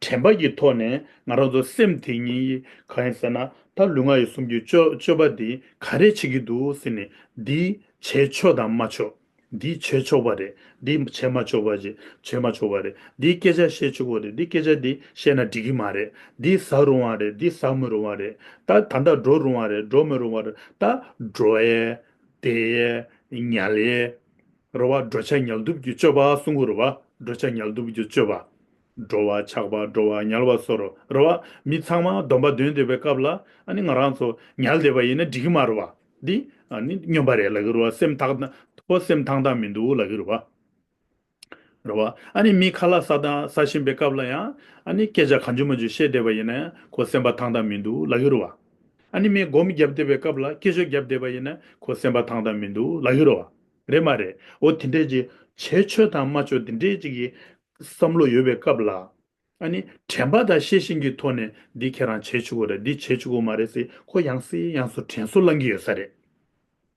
དྲན་པ་གི་ཐོག་ནས་ང་རང་ཚོ་སེམས་དེ་ཉིད་གང་ཡིན་ཟེར་ན། ད་ལུས་ངག་ཡིད་གསུམ་གྱི་སྤྱོད་སྤྱོད་པ་འདི་ག་རེ་བྱེད་ཀྱི་འདུག་ཟེར་ནས། འདི་བྱེད་ཆོག་དང་མ་ཆོག་འདི་བྱེད་ཆོག་པ་རེད། འདི་བྱེད་མ་ཆོག་པ་ཅིག་བྱེད་མ་ཆོག་པ་རེད། འདི་སྐད་ཆ་བཤད་ཆོག་པ་རེད། འདི་སྐད་ཆ་འདི་བཤད་ན་འགྲིག་གི་མ་རེད། འདི་ཟ་རུང་བ་རེད། འདི་ཟ་མི་རུང་བ་རེད། ད་ད་ལྟ་འགྲོ་རུང་བ་རེད། འགྲོ་མི་རུང་བ་རེད། ད་འགྲོ་ཡས། དེ་ཉལ་ཡས། རེད་བ། འགྲོ་འཆག་ཉལ་འདུག་གི་སྤྱོད་པ་གསུང་གི་རེད་བ། འགྲོ་འཆག་ཉལ་འདུག་གི་སྤྱོད་པ། འགྲོ་བ་འཆག་པ། འགྲོ་བ་ཉལ་བ་སོགས་རེད་བ། མི་ཚང་མ་སྡོམ་པ་འདོན་བསྡད་པའི་སྐབས་ལ་ཨ་ནི་ང་རང་ཚོ་ཉལ་བསྡད་པ་ཡིན་ན་འགྲིག་གི་མ་རེད་བ། འདི་ཨ་ནི་སྨྱོན་པ་རེད་ལབ་ཀྱི་རེད་བ། སེམས་ཐག་ཁོ་སེམས་ཐང་ཐང་མི་འདུག་ལབ་ཀྱི་རེད་བ། རེད་བ། ཨ་ནི་མི་ཁ་ལག་ཟ་དང་ཟ་བཞིན་པའི་སྐབས་ལ་ཡང་ཨ་ནི་སྐད་ཆ་གང་བྱུང་མང་བྱུང་བཤད་བསྡད་པ་ཡིན་ན་ཁོ་སེམས་པ་ཐང་ཐང་མི་འདུག་ལབ་ཀྱི་རེད་བ། ཨ་ནི་མི་སྒོམ་བརྒྱབ་བསྡད་པའི་སྐབས་ལ་སྐད་ཆ་བརྒྱབ་བསྡད་པ་ཡིན་ན་ཁོ་སེམས་པ་ཐང་ཐང་མི་འདུག་ལབ་ཀྱི་རེད་བ། རེད་མ་རེད། འོ་དེ་འདྲས་ཀྱི་བྱེད་ཆོག་དང་མ་ཆོག་དེ་འདྲས་ཅིག་གི་བསམ་བློ་ཡོད་པའི་སྐབས་ལ། ཨ་ནི་དྲན་པ་དང་ཤེས་བཞིན་གྱི་ཐོག་ནས་འདི་ཁྱེད་རང་བྱེད་ཆོག་གི་རེད། འདི་བྱེད་ཆོག་གི་མ་རེད་ཟེར་ཁོ་ཡང་སེ་ཡང་སེ་དྲན་གསོ་བསླང་གི་ཡོད་ས་རེད།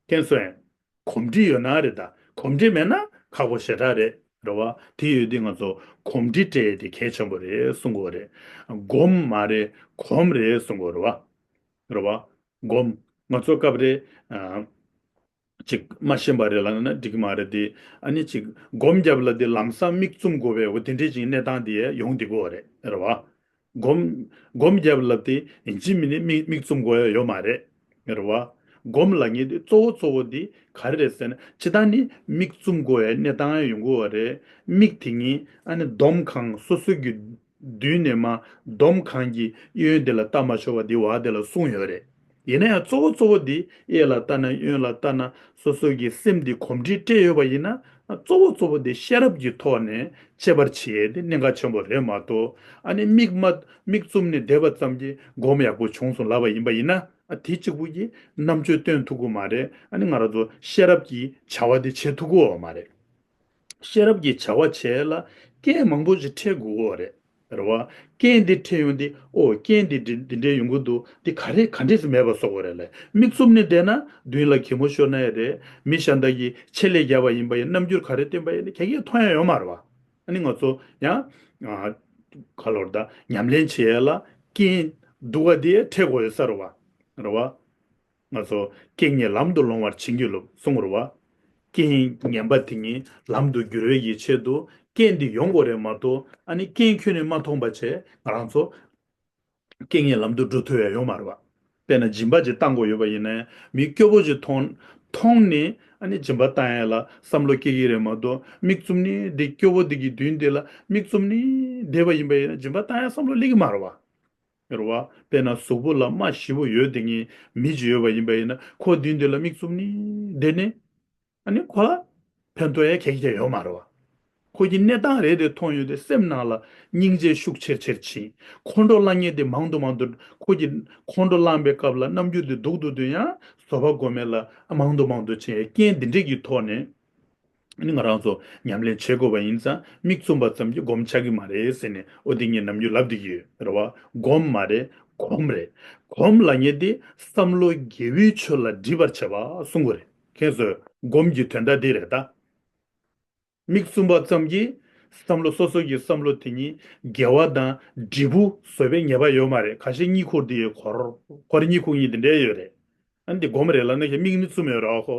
མཁྱེན་སོང་ངས། གོམས་འདྲིས་ཡོད་ན་རེད། ད་གོམས་འདྲིས་མེད་ན་ཁག་པོ་ཞེ་དྲག་རེད། རེད་བ། དེ་ཡོད་དུས་ང་ཚོ་གོམས་འདྲིས་སྤྲད་ཡས་དེ་གལ་ཆེན་པོ་རེད་གསུང་གི་རེད། སྒོམ་མ་རེད། གོམས་རེད་གསུང་གི་རེད་བ། རེད་བ། སྒོམ། ང་ཚོ་སྐབས་རེ་ཨ། ཅིག་མ་ཤེས་པ་རེད་ལབ་ན་འགྲིག་གི་མ་རེད་དེ། ཨ་ནི་ཅིག་སྒོམ་བརྒྱབ་ལབ་དེ་ལམ་སང་མིག་བཙུམ་དགོས་པའི་འོ་དེ་འདྲའི་ཅིག་གནས་སྟངས་དེ་ཡོང་བསྡད་ཀྱི་ཡོད་རེད། རེད་བ། སྒོམ། སྒོམ་བརྒྱབ་ལབ་དེ་ཡིན་གཅིག་མིན་གཅིག་མིག་མིག་བཙུམ་དགོས་ཡ་ཡོད་མ་རེད། རེད་བ། སྒོམ་ལབ་མཁན་དེ་གཙོ་བོ་གཙོ་བོ་དེ་ག་རེ་རེད་ཟེར་ན། སྤྱིར་བཏང་ནི་མིག་བཙུམ་དགོས་ཡ་གནས་སྟངས་ཡོང་གི་ཡོད་རེད། མིག་དེ་ཉིད་ཨ་ནི་འདོམ་གང་སོ་སོ་གི་མདུན་ནས་མར་འདོམ་གང་གི་གཡོན་དེ་ལ་ལྟ་མ་ཆོག་པ་དེ་བ་དེ་ལ་གསུངས་ཡོད་རེད། ཡིན་ན་ཡང་གཙོ་བོ་གཙོ་བོ་དེ་གཡས་ལ་ལྟ་ན་གཡོན་ལ་ལྟ་ན་སོ་སོ་གི་སེམས་དེ་གོམས་འདྲིས་སྤྲད་ཡོད་པ་ཡིན་ན། གཙོ་བོ་གཙོ་བོ་དེ་ཤེས་རབ་ཀྱི་ཐོག་ནས་དཔྱད་པར་བྱེད་ཡས་དེ་གནད་འགག་ཆེན་པོ་རེད་མ་གཏོགས། ཨ་ནི་མིག་མ་མིག་བཙུམ་ནས་བསྡད་པ་ཙམ་གྱིས་སྒོམ་ཡག་པོ་བྱུང་སོང་ལབ་པ་ཡིན་པ་ཡིན་ན། ཨ་དེ་གཅིག་པུ་གིས་རྣམ་དཔྱོད་སྟོན་ཐུབ་ཀྱི་མ་རེད། ཨ་ནི་ང་རང་ཚོ་ཤེས་རབ་ཀྱི་བྱ་བ་དེ་བྱེད་ཐུབ་ཀྱི་ཡོད་མ་རེད། ཤེས་རབ་ཀྱི་བྱ་བ་བྱེད་ལ་རྐྱེན་མང་པོ་ཞིག་འཕྲད་དགོས་ཀྱི་ཡོད་རེད། རེད་བ། རྐྱེན་འདི་འཕྲད་ཡོང་དུས། ཨོ་རྐྱེན་འདི་འདི་འདི་འདྲའི་ཡོང་གི་འདུག་འདི་ག་རེ་ག་འདྲས་སེ་མེད་པ་བཟོ་དགོས་རེད་ལབ། མིག་བཙུམ་ནས་བསྡད་ན་མདུན་ལ་གད་མོ་ཤོར་ན་ཡང་རེད། མི་གཞན་དག་གིས་ཆེད་ལས་བརྒྱབ་པ་ཡིན་པ་ཡིན་ན་རྣམ་འགྱུར་ག་རེ་སྟོན་པ་ཡིན་ན་ག་གེ་མཐོང་ཡ་ཡོད་མ་རེད་བ། ཨ་ནི་ང་ཚོ་ཡང་ཨ་ག་ལོར་ད་ཉམས་ལེན་བྱེད་ཡ་ལ་རྐྱེན་སྡུག་ག་དེ་འཕྲད་དགོས་ཡོད་ས་རེད་བ། རེད་བ། ང་ཚོ་རྐྱེན་ངན་ལམ་དུ་སློང་བར་བྱིན་གྱིས་རློབས་གསུངས་རེད་བ། རྐྱེན་ངན་པ་དེ་ཉིད་ལམ་དུ་བསྒྱུར་བའི་ཡི་ཆེད་དུ་རྐྱེན་འདི་ཡོང་དགོས་རེད་མ་གཏོགས། ཨ་ནི་རྐྱེན་ཁྱོན་ནས་མ་མཐོང་པ་བྱས་ང་རང་ཚོ་རྐྱེན་ངན་ལམ་དུ་འགྲོ་ཐུབ་ཡ་ཡོད་མ་རེད་བ། དཔེར་ན་སྦྱིན་པ་ཅིག་བཏང་དགོས་ཡོད་པ་ཡིན་ན་མི་སྐྱོ་པོ་ཅིག་མཐོང་མཐོང་ནས་ཨ་ནི་སྦྱིན་པ་བཏང་ཡ་ལ་བསམ་བློ་སྐྱེ་གི་རེད་མ་གཏོགས། མིག་བཙུམ་ནས་འདི་སྐྱོ་པོ་འདི་གི་མདུན་འདི་ལ་མིག་བཙུམ་ནས་བསྡད་པ་ཡིན་པ་ཡིན་ན་སྦྱིན་པ་བཏང་ཡ་བསམ་བློ་སླེབས་ཀྱི་མ་རེད་བ། རེད་བ། དཔེར་ན་གཟུགས་པོ་ལ་རྨ་ཞེ་པོ་ཡོད་དེ་ངའི་མི་ཅིག་ཡོད་པ་ཡིན་པ་ཡིན་ན་ཁོ་མདུན་དེ་ལ་མིག་བཙུམ་ནས་བསྡད་ནས། ཨ་ནི་ཁོ་ལ་ཕན་ཐོགས་ཡ་ག་གེ་ཡོད་མ་རེད་བ། ཁོ་གི་གནས་སྟངས་རེ་རེ་མཐོང་ཡོང་དུས་སེམས་ནང་ལ་སྙིང་རྗེ་ཤུགས་ཆེར་ཆེར་ཕྱིན། ཁོང་ཁྲོ་ལངས་མཁན་དེ་མང་དུ་མང་དུ། ཁོ་གི་ཁོང་ཁྲོ་ལངས་པའི་སྐབས་ལ་རྣམ་འགྱུར་དེ་སྡུག་ཏུ་སྡུག་ཡང་བཟོད་པ་སྒོམ་ཡ་ལ་མང་དུ་མང་དུ་ཕྱིན། རྐྱེན་འདི་འདྲས་ཀྱི་ཐོག་ནས། ཨ་ནི་ང་རང་ཚོ་ཉམས་ལེན་བྱེད་དགོས་པ་ཡིན་ཙང་མིག་བཙུམ་པ་ཙམ་གྱིས་སྒོམ་ཆགས་ཀྱི་མ་རེད་ཟེར་ནས། འོ་དེ་ངས་ནམ་རྒྱུན་ལབ་བསྡད་ཀྱི་ཡོད་རེད་བ། སྒོམ་མ་རེད། གོམས་རེད། གོམས་ལབ་མཁན་དེ་བསམ་བློ་དགེ་བའི་ཆོས་ལ་སྒྲིབ་པར་བྱེད་པ་གསུང་གི་རེད། མཁྱེན་སོང་། སྒོམ་གྱི་དོན་དག་འདི་རེད་ད། མིག་བཙུམ་པ་ཙམ་གྱིས་བསམ་བློ་སོ་སོ་གི་བསམ་བློ་དེ་ཉིད་དགེ་བ་དང་འབྲས་བུ་བཟོ་བའི་ངེས་པ་ཡོད་མ་རེད། ཁ་ཤས་གཉིད་ཁུག་དེ་ཡོད། ཁོར་ཁོར་གཉིད་ཁུག་མཁན་དེ་འདྲས་ཡོད་རེད། ཨ་ནི་དེ་སྒོམ་རེད་ལབ་ན་ཁྱེད་མིག་ནི་བཙུམ་ཡོད་རེད་བ་ཁོ།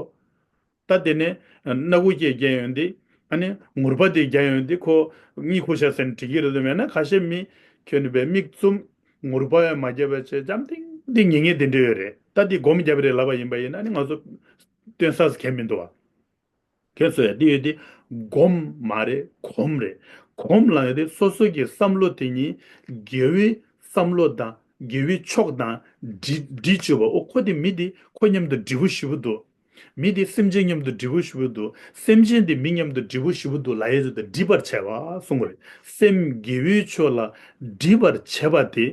ད་དེ་ནས་སྣ་ཁུག་ཅིག་རྒྱག་ཡོང་དུས། ཨ་ནི་ངུར་པ་དེ་རྒྱག་ཡོང་དུས་ཁོ་གཉིད་ཁུག་ཤག་ཟེར་ནས་འགྲིག་གི་རེད་དམ། མེད་ན་ཁ་ཤས་མི་ཁྱོད་ནི་བས་མིག་བཙུམ་ངུར་པ་ཡང་མ་བརྒྱབ་པ་བྱས་འཇམ་ཐིང་ཐིང་ཉན་མཁན་དེ་འདྲས་ཡོད་རེད། ད་དེ་སྒོམ་བརྒྱབ་རེད་ལབ་པ་ཡིན་པ་ཡིན་ན་ཨ་ནི་ང་ཚོ་སྟོན་ས་གང་ཡང་མི་འདུག་བ། མཁྱེན་སོང་ཡ། འདི་ཡོད་དེ་སྒོམ་མ་རེད། གོམས་རེད། གོམས་ལབ་ཡ་དེ་སོ་སོ་གི་བསམ་བློ་དེ་ཉིད་དགེ་བའི་བསམ་བློ་དང་དགེ་བའི་ཕྱོགས་དང་སྒྲིལ་སྒྲིལ་བཅུག་པ། ཨོ་ཁོ་དེ་མི་དེ་ཁོ་མཉམ་དུ་འབྲས་བུ་ཞེ་པོ་འདུག་མི་དེ་སེམས་ཅན་མཉམ་དུ་འབྲས་བུ་ཞེ་པོ་འདུག་སེམས་ཅན་དེ་མི་མཉམ་དུ་འབྲས་བུ་ཞེ་པོ་འདུག་ལབ་ཡ་ཅིག་དང་སྒྲིལ་པར་བྱེད་པ་གསུང་གི་རེད། སེམས་དགེ་བའི་ཕྱོགས་ལ་སྒྲིལ་པར་བྱེད་པ་དེ་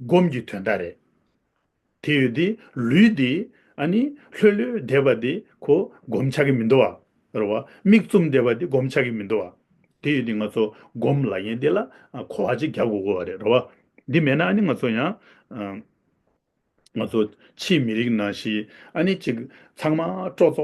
སྒོམ་གྱི་དོན་དག་རེད། དེ་ཡོད་དེ་ལུས་དེ་ ཨ་ནི་ལྷོད་ལྷོད་བསྡད་པ་དེ་ཁོ་སྒོམ་ཆགས་ཀྱི་མི་འདུག་བ། རེད་བ། མིག་བཙུམ་བསྡད་པ་དེ་སྒོམ་ཆགས་ཀྱི་མི་འདུག་བ། དེ་ཡོད་དུས་ང་ཚོ་སྒོམ་ལབ་མཁན་དེ་ལ་ཨ་གོ་བ་ཅིག་རྒྱག་དགོས་ཀྱི་ཡོད་རེད། རེད་བ། འདི་མེད་ན་ཨ་ནི་ང་ཚོ་ཡང་ཨ། ང་ཚོ་ཕྱིའི་མི་རིགས་ནང་བཞིན་ཨ་ནི་ཅིག་ཚང་མ་སྤྲོ་ཚོགས་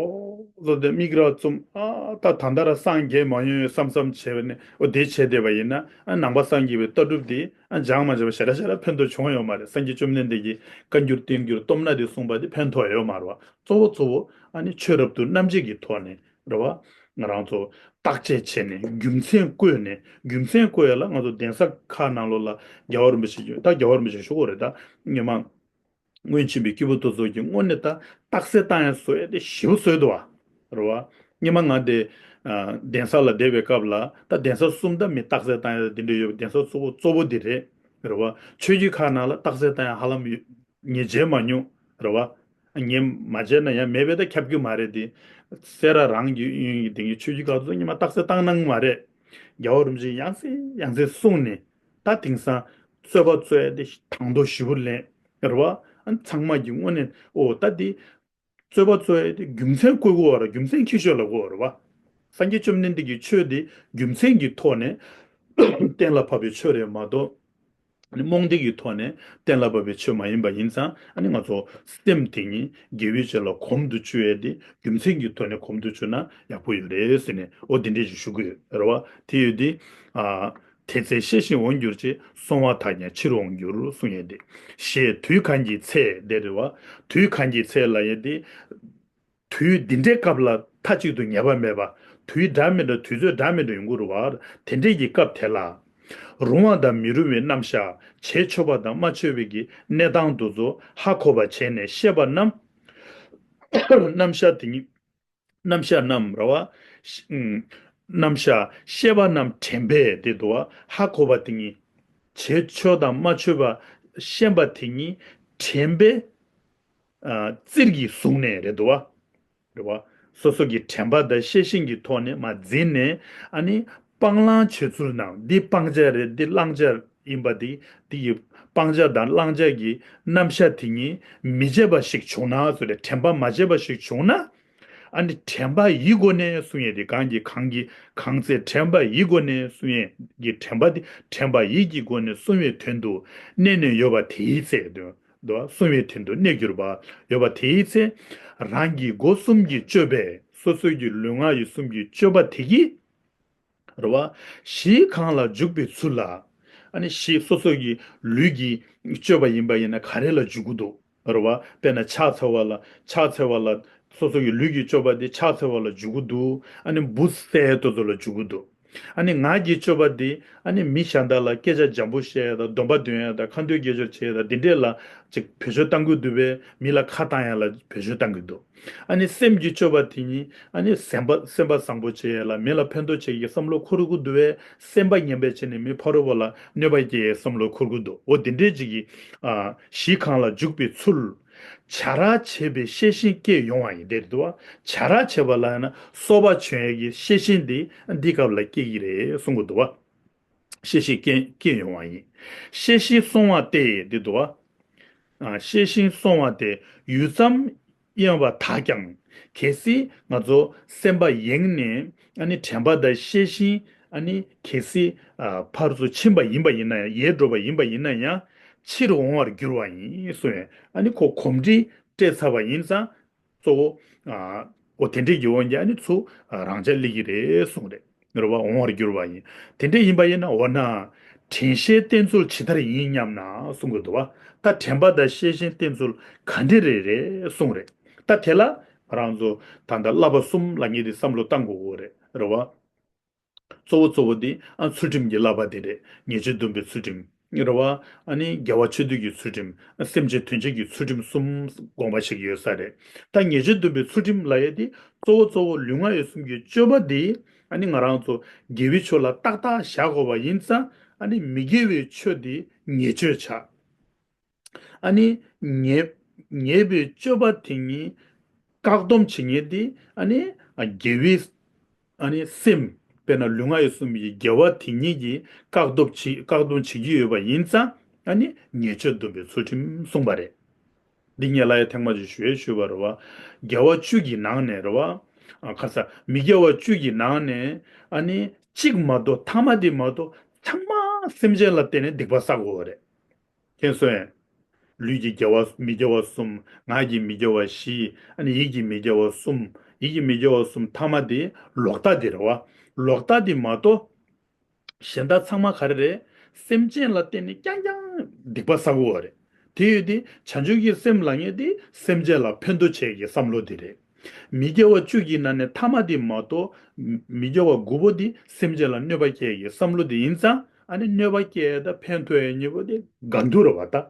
ཚོགས་ཏེ་མིག་ར་བཙུམ། ཨ་ད་ད་ལྟ་ར་སངས་རྒྱས་མ་ཡོང་བསམ་བསམ་བྱས་པ་ནས། འོ་དེ་བྱས་བསྡད་པ་ཡིན་ན། ཨ་ནང་པ་སངས་རྒྱས་པའི་ལྟ་གྲུབ་དེ་ཨ་སྦྱང་མ་བྱས་པ་ཞེ་དྲག་ཞེ་དྲག་ཕན་ཐོགས་བྱུང་ཡོད་མ་རེད། སངས་རྒྱས་བཅོམ་ལྡན་འདས་ཀྱིས་བཀའ་འགྱུར་བསྟན་འགྱུར་སྟོབས་ན་དེ་གསུངས་པ་དེ་ཕན་ཐོགས་ཡོད་མ་རེད་བ། གཙོ་བོ་གཙོ་བོ་ཨ་ནི་ཆོས་རབ་ཏུ་རྣམ་འབྱེད་ཀྱི་ཐོག་ནས་རེད་བ། ང་རང་ཚོ་བརྟག་དཔྱད་བྱས་ནས་རྒྱུ་མཚན་བཀོད་ནས། རྒྱུ་མཚན་བཀོད་ཡ་ལ་ང་ཚོ་གདན་ས་ཁག་ནང་ལོགས་ལ་རྒྱལ་བ་རིན་པོ་ཆེ་གིས། ད་རྒྱལ་བ་རིན་པོ་ཆེ་ཞུ་དགོས་རེད། ད་སྔོན་མ་སྔོན་བྱོན་པའི་སྐྱེས་བུ་དེ་ཚོ་གིས་དངོས་གནས་ད་རྟགས་གསལ་བཏང་ཡ་བཟོ་ཡ་དེ་ཞེ་པོ་བཟོས་འདུག་བ། རེད་བ། སྔོན་མ་ང་དེ་ཨ་གདན་ས་ལ་བསྡད་པའི་སྐབས་ལ། ད་གདན་ས་གསུམ་ད་མི་རྟགས་གསལ་བཏང་ཡ་དེ་འདྲ་ཡོད་པ། གདན་ས་གཙོ་བོ་གཙོ་བོ་འདི་རེད། རེད་བ། ཆོས་བརྒྱུད་ཁག་ནང་ལ་རྟགས་གསལ་བཏང་ཡ་ཧ་ལམ་ཡོད། ངས་མཇལ་མ་མྱོང་། རེད་བ། ངས་མ་མཇལ་ན་ཡང་མེད་པས་ད་ཁྱབ་ཀྱི་མ་རེད་དེ། སེ་ར་རང་གི་ཡུན་གྱི་དེང་གི་ཆོས་བརྒྱུད་ཁག་ཚོ་སྔོན་མ་རྟགས་གསལ་བཏང་གནང་མ་རེད། རྒྱལ་བ་རིན་པོ་ཆེ་ཡང་སེ་ཡང་སེ་གསུངས་ནས། ད་དེང་སང་རྩོད་པ་རྩོད་ཡ་དེ་དང་དོ་ཞེ་པོ་ལེན། རེད་བ། ཨ་ཚང་མ་གི་དངོས་གནས་ཨོ་ད་དེ་རྩོད་པ་རྩོད་ཡ་དེ་རྒྱུ་མཚན་བཀོད་དགོས་བ་རེད། རྒྱུ་མཚན་ཁྱི་ཤོད་ལ་དགོས་བ་རེད་བ། སངས་རྒྱས་བཅོམ་ལྡན་འདས་ཀྱི་ཆོས་དེ་རྒྱུ་མཚན་གྱི་ཐོག་ནས་གཏན་ལ་ཕབ་པའི་ཆོས་རེད་མ་གཏོགས། རྨོངས་དད་ཀྱི་ཐོག་ནས་གཏན་ལ་ཕབ་པའི་ཆོས་མ་ཡིན་པ་ཡིན་ཙང་། ཨ་ནི་ང་ཚོ་སེམས་དེ་ཉིད་དགེ་བའི་ཆོས་ལ་གོམས་སུ་བཅུག་ཡས་དེ། རྒྱུ་མཚན་གྱི་ཐོག་ནས་གོམས་སུ་བཅུག་ན་ཡག་པོ་ཡོད་རེད་ཟེར་ནས། འོ་དེ་འདྲས་ཞིག་ཞུ་གི་ཡོད་རེད་བ། དེ་ཡོད་དེ། ཨ་དེ་ཚེ་ཤེས་བཞིན་འོང་གྱུར་ཅིག་གསོལ་བ་དག་ཀྱང་ཕྱིར་འོང་འགྱུར་གསུང་ཡས་དེ། ཞེས་དུས་གང་གི་ཚེ་དེ་རེད་བ། དུས་གང་གི་ཚེ་ལབ་ཡས་དེ། དུས་འདི་འདྲའི་སྐབས་ལ་མཐའ་གཅིག་ཏུ་ངེས་པ་མེད་པ། དུས་འདྲ་མི་འདྲ། དུས་ཚོད་འདྲ་མི་འདྲ་ཡོང་གི་རེད་བ། དེ་འདྲའི་གི་སྐབས་དེ་ལ། རུང་བ་དང་མི་རུང་བའི་རྣམ་གཞག། བྱས་ཆོག་པ་དང་མ་ཆོག་པའི་གི་གནས་སྟངས་དེ་ཚོ་ཧ་གོ་བ་བྱས་ནས་བཤད་པ་རྣམས། རྣམ་གཞག་དེ་ཉིད། རྣམ་གཞག་རྣམས་རེད་བ། ཤ་ཨུམ། རྣམ་གཞག་བཤད་པ་རྣམས་དྲན་པས་དེ་འདུག་བ། ཧ་གོ་བ་དེ་ཉིད། བྱས་ཆོག་དང་མ་ཆོག་པ་ཤེས་པ་དེ་ཉིད་དྲན་པས། ཨ་རྩིར་གྱིས་བཟུང་ནས་རེད་འདུག་བ། རེད་བ། སོ་སོ་གི་དྲན་པ་དང་ཤེས་བཞིན་གྱི་ཐོག་ནས་མར་འཛིན་ནས། ཨ་ནི་སྤང་བླང་བྱེད་ཚུལ་ནང་འདི་སྤང་བྱ་རེད། འདི་བླང་བྱ་ཡིན་པ་དེ། འདི་ཡི་སྤང་བྱ་དང་བླང་བྱ་གི་རྣམ་གཞག་དེ་ཉིད་མི་བརྗེད་པ་ཞིག་བྱུང་ན་ཟེར་ཏེ། དྲན་པ་མ་བརྗེད་པ་ཞིག་བྱུང་ན། ཨ་ནི་དྲན་པ་ཡི་སྒོ་ནས་གསུང་ཡས་དེ། གང་གི་གང་གི་གང་ཚེ་དྲན་པ་ཡི་སྒོ་ནས་གསུང་ཡས་ཀྱི་དྲན་པ་དེ། དྲན་པ་ཡིད་ཀྱི་སྒོ་ནས་གསུང་བའི་དོན་དུ་གནས་ནས་ཡོད་པ་དེའི་ཚེ། དོན་དུ་གསུང་བའི་དོན་དུ་གནས་གྱུར་པ་ཡོད་པ་དེའི་ཚེ། རང་གི་སྒོ་གསུམ་གྱི་སྤྱོད་པས། སོ་སོ་གི་ལུས་ངག་ཡིད་གསུམ་གྱི་སྤྱོད་པ་དེ་གིས། རེད་བ། གཞི་གང་ལ་འཇུག་པའི་ཚུལ་ལ། ཨ་ནི་གཞི་སོ་སོ་གི་ལུས་ཀྱི་སྤྱོད་པ་ཡིན་པ་ཡིན་ན་ག་རེ་ལ་འཇུག་གི་འདུག་རེད་བ། དཔེར་ན་ཕྱག་འཚལ་བ་ལ། ཕྱག་འཚལ་བ་ལ། སོ་སོ་གི་ལུས་ཀྱི་སྤྱོད་པ་དེ་ཕྱག་འཚལ་བ་ལ་འཇུག་གི་འདུག་ཨ་ནི་འབུ་བཙའ་དེ་ཚོ་ལ་འཇུག་གི་འདུག་ཨ་ནི་ངག་གི་སྤྱོད་པ་དེ་ཨ་ནི་མི་གཞན་དག་ལ་སྐད་ཆ་འཇམ་པོ་བཤད་ཡ་དང་། སྡོམ་པ་འདོན་ཡ་དང་། ཁ་འདོན་དགེ་སྦྱོར་བྱེད་ཡ་དང་། འདི་འདྲས་ལ་ཅིག་བེད་སྤྱོད་གཏང་གི་འདུག་པས། མི་ལ་ཁ་བཏང་ཡ་ལ་བེད་སྤྱོད་གཏང་གི་འདུག་ཨ་ནི་སེམས་ཀྱི་སྤྱོད་པ་དེ་ཉིད་ཨ་ནི་སེམས་པ་སེམས་པ་བཟང་པོ་བྱེད་ཡ་ལ། མི་ལ་ཕན་ཐོགས་བྱེད་ཀྱི་བསམ་བློ་འཁོར་གྱི་འདུག་པས། སེམས་པ་ངན་པ་བྱས་ནས་མི་ཕ་རོལ་པོ་ལ་གནོད་པ་སྐྱེལ་ཡའི་བསམ་བློ་འཁོར་གྱི་འདུག་འོ་དེ་འདྲས་ཅིག་གི་ཨ་གཞི་གང་ལ་འཇུག་པའི་ཚུལ། བྱ་ར་བྱེད་པའི་ཤེས་བཞིན་སྐྱེས་ཡོང་བ་ཡིན། དེ་རེད་འདུག་བ། བྱ་ར་བྱེད་པ་ལ་ཡང་ན་གསོ་བ་བྱོན་ཡས་ཀྱི་ཤེས་བཞིན་དེ་འདི་སྐབས་ལ་སྐྱེ་གི་རེད་གསུང་གི་འདུག་བ། ཤེས་བཞིན་སྐྱེ་སྐྱེས་ཡོང་བ་ཡིན། ཤེས་བཞིན་སོང་བ་སྟེ་འདི་འདུག་བ། ཨ་ཤེས་བཞིན་སོང་བ་སྟེ་ཡུད་ཙམ་གཡེང་བ་དག་ཀྱང་། གལ་སྲིད་ང་ཚོ་སེམས་པ་ཡེངས་ནས། ཨ་ནི་དྲན་པ་དང་ཤེས་བཞིན། ཨ་ནི་གལ་སྲིད་ཨ་ཕར་ཚུར་ཕྱིན་པ་ཡིན་པ་ཡིན་ན་ཡང་། ཡལ་འགྲོ་བ་ཡིན་པ་ཡིན་ན་ཡང་། ཕྱིར་འོང་བར་འགྱུར་བ་ཡིན་གསུངས་ཡོད། ཨ་ནི་ཁོ་གོམས་འདྲིས་སྤྲད་ཚར་བ་ཡིན་ཙང་། གཙོ་བོ། ཨ་འོ་དེ་འདྲས་ཀྱི་འོན་ཀྱང་ཨ་ནི་ཚུར་རང་འཇགས་སླེབས་ཀྱི་རེད་གསུངས་རེད། རེད་བ། འོང་བར་འགྱུར་བ་ཡིན། དེ་འདྲས་ཡིན་པ་ཡིན་ན། འོ་ན་དྲན་ཤེས་བསྟེན་ཚུལ་ཇི་ལྟར་ཡིན་སྙམ་ན་གསུང་གི་འདུག་བ། ད་དྲན་པ་དང་ཤེས་བཞིན་བསྟེན་ཚུལ་ག་འདྲས་རེད་རེད་གསུངས་རེད། ད་དེ་ལ་ང་རང་ཚོ་ད་ལྟ་བསླབ་པ་གསུམ་ལབ་མཁན་དེ་བསམ་བློ་བཏང་དགོས་ཀྱི་རེད། རེད་བ། གཙོ་བོ་གཙོ་བོ་དེ་ཨ་ཚུལ་ཁྲིམས་ཀྱི་བསླབ་པ་དེ་རེད། ཉེས་སྤྱོད་སྡོམ་པའི་ཚུལ་ཁྲིམས། རེད་བ། ཨ་ནི་དགེ་བ་ཆོས་སྡུད་ཀྱི་ཚུལ་ཁྲིམས། སེམས་ཅན་དོན་བྱེད་ཀྱི་ཚུལ་ཁྲིམས་གསུམ་དགོངས་པ་བཞེས་ཀྱི་ཡོད་ས་རེད། ད་ཉེས་སྤྱོད་སྡོམ་པའི་ཚུལ་ཁྲིམས་ལབ་ཡས་དེ་གཙོ་བོ་གཙོ་བོ་ལུས་ངག་ཡིད་གསུམ་གྱི་སྤྱོད་པ་དེ། ཨ་ནི་ང་རང་ཚོ་དགེ་བའི་ཕྱོགས་ལ་ཏག་ཏག་བཞག་དགོས་པ་ཡིན་ཙང་། ཨ་ནི་མི་དགེ་བའི་ཕྱོགས་དེ་ཉེས་སྤྱོད་ཆགས། ཨ་ནི་ཉེས་ཉེས་པའི་སྤྱོད་པ་དེ་ཉིད་བཀག་སྡོམ་བྱེད་མཁན་དེ། ཨ་ནི་ཨ་དགེ་བའི་ཨ་ནི་སེམས། དཔེར་ན་ལུས་ངག་ཡིད་གསུམ་གྱི་དགེ་བ་དེ་ཉིད་ཀྱིས་བཀག་སྡོམ་བྱེད་བཀག་སྡོམ་བྱེད་ཀྱི་ཡོད་པ་ཡིན་ཙང་། ཨ་ནི་ཉེས་སྤྱོད་སྡོམ་པའི་ཚུལ་ཁྲིམས་གསུངས་པ་རེད། འདི་ངས་ལ་ཡ་ཐེངས་མ་ཅིག་ཞུ་ཡས་ཞུས་པ་རེད་བ། དགེ་བ་བཅུ་གི་ནང་ནས་རེད་བ། ཨ་ཁ་ས་མི་དགེ་བ་བཅུ་གི་ནང་ནས་ཨ་ནི་གཅིག་མ་གཏོགས་ཐ་མ་དེ་མ་གཏོགས་ཚང་མ་སེམས་ཅན་ལ་བརྟེན་ནས་སྡིག་པ་བསགས་དགོས་པ་རེད། མཁྱེན་སོང་ངས། ལུས་ཀྱི་དགེ་བ་མི་དགེ་བ་གསུམ། ངག་གི་མི་དགེ་བ་བཞི། ཨ་ནི་ཡིད་ཀྱི་མི་དགེ་བ་གསུམ། ཡིད་ཀྱི་མི་དགེ་བ་གསུམ་ཐ་མ་དེ་ལོག་ལྟ་དེ་རེད་བ། ལོག་ལྟ་དེ་མ་གཏོགས། གཞན་དག་ཚང་མ་ག་རེ་རེད། སེམས་ཅན་ལ་བརྟེན་ནས་རྐྱང་རྐྱང་སྡིག་པ་བསགས་དགོས་པ་རེད། དེ་ཡོད་དེ་བྱང་ཆུབ་ཀྱི་སེམས་ལབ་མཁན་དེ་སེམས་ཅན་ལ་ཕན་ཐོགས་བྱེད་ཀྱི་བསམ་བློ་དེ་རེད། མི་དགེ་བ་བཅུ་གི་ནང་ནས་ཐ་མ་དེ་མ་གཏོགས། མི་དགེ་བ་དགུ་པོ་དེ་སེམས་ཅན་ལ་གནོད་པ་སྐྱེལ་གྱི་བསམ་བློ་དེ་ཡིན་ཙང་ཨ་ནི་གནོད་པ་སྐྱེལ་དང་ཕན་ཐོགས་ཡ་གཉིས་པོ་དེ་འགལ་འདུ་རེད་བ་ད།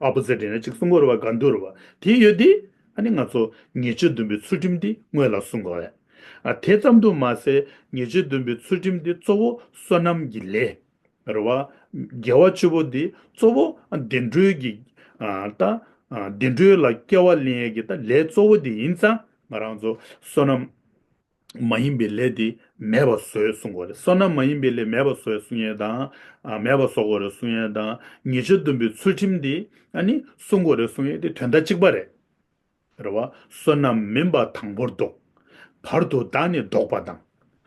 ཨོ་པོ་ཟིཊ་ཡིན་ན་གཅིག་གསུང་གི་རེད་བ། འགལ་འདུ་རེད་བ། དེ་ཡོད་དེ་ཨ་ནི་ང་ཚོ་ཉེས་སྤྱོད་བདུན་པའི་ཚུལ་ཁྲིམས་དེ་སྔོན་ལ་གསུང་དགོས་རེད། ཨ་དེ་ཙམ་དུ་མ་ཟད་ཉེས་སྤྱོད་བདུན་པའི་ཚུལ་ཁྲིམས་དེ་གཙོ་བོ་བསོད་ནམས་ཀྱི་ལས། རེད་བ། དགེ་བ་བཅུ་པོ་འདི་གཙོ་བོ་བདེ་འགྲོའི་གི། ཨ་ད། ཨ་བདེ་འགྲོའི་ལ་སྐྱེ་བ་ལེན་ཡས་ཀྱི་ད་ལས་གཙོ་བོ་འདི་ཡིན་ཙང་ང་རང་ཚོ་བསོད་ནམས་མ་ཡིན་པའི་ལས་འདི་མེད་པར་བཟོ་ཡས་གསུང་གི་ཡོད་རེད། བསོད་ནམས་མ་ཡིན་པའི་ལས་མེད་པར་བཟོ་ཡས་གསུང་ཡས་དང་། ཨ་མེད་པར་བཟོ་དགོས་རེད་གསུང་ཡས་དང་ཉེས་སྤྱོད་བདུན་པའི་ཚུལ་ཁྲིམས་འདི་ཨ་ནི་བསྲུང་དགོས་རེད་གསུང་ཡས་དེ་དོན་དག་གཅིག་པ་རེད། རེད་བ། བསོད་ནམས་མིན་པ་དང་པོར་བཟློག་བར་དུ་བདག་ནི་བཟློག་པ་དང་།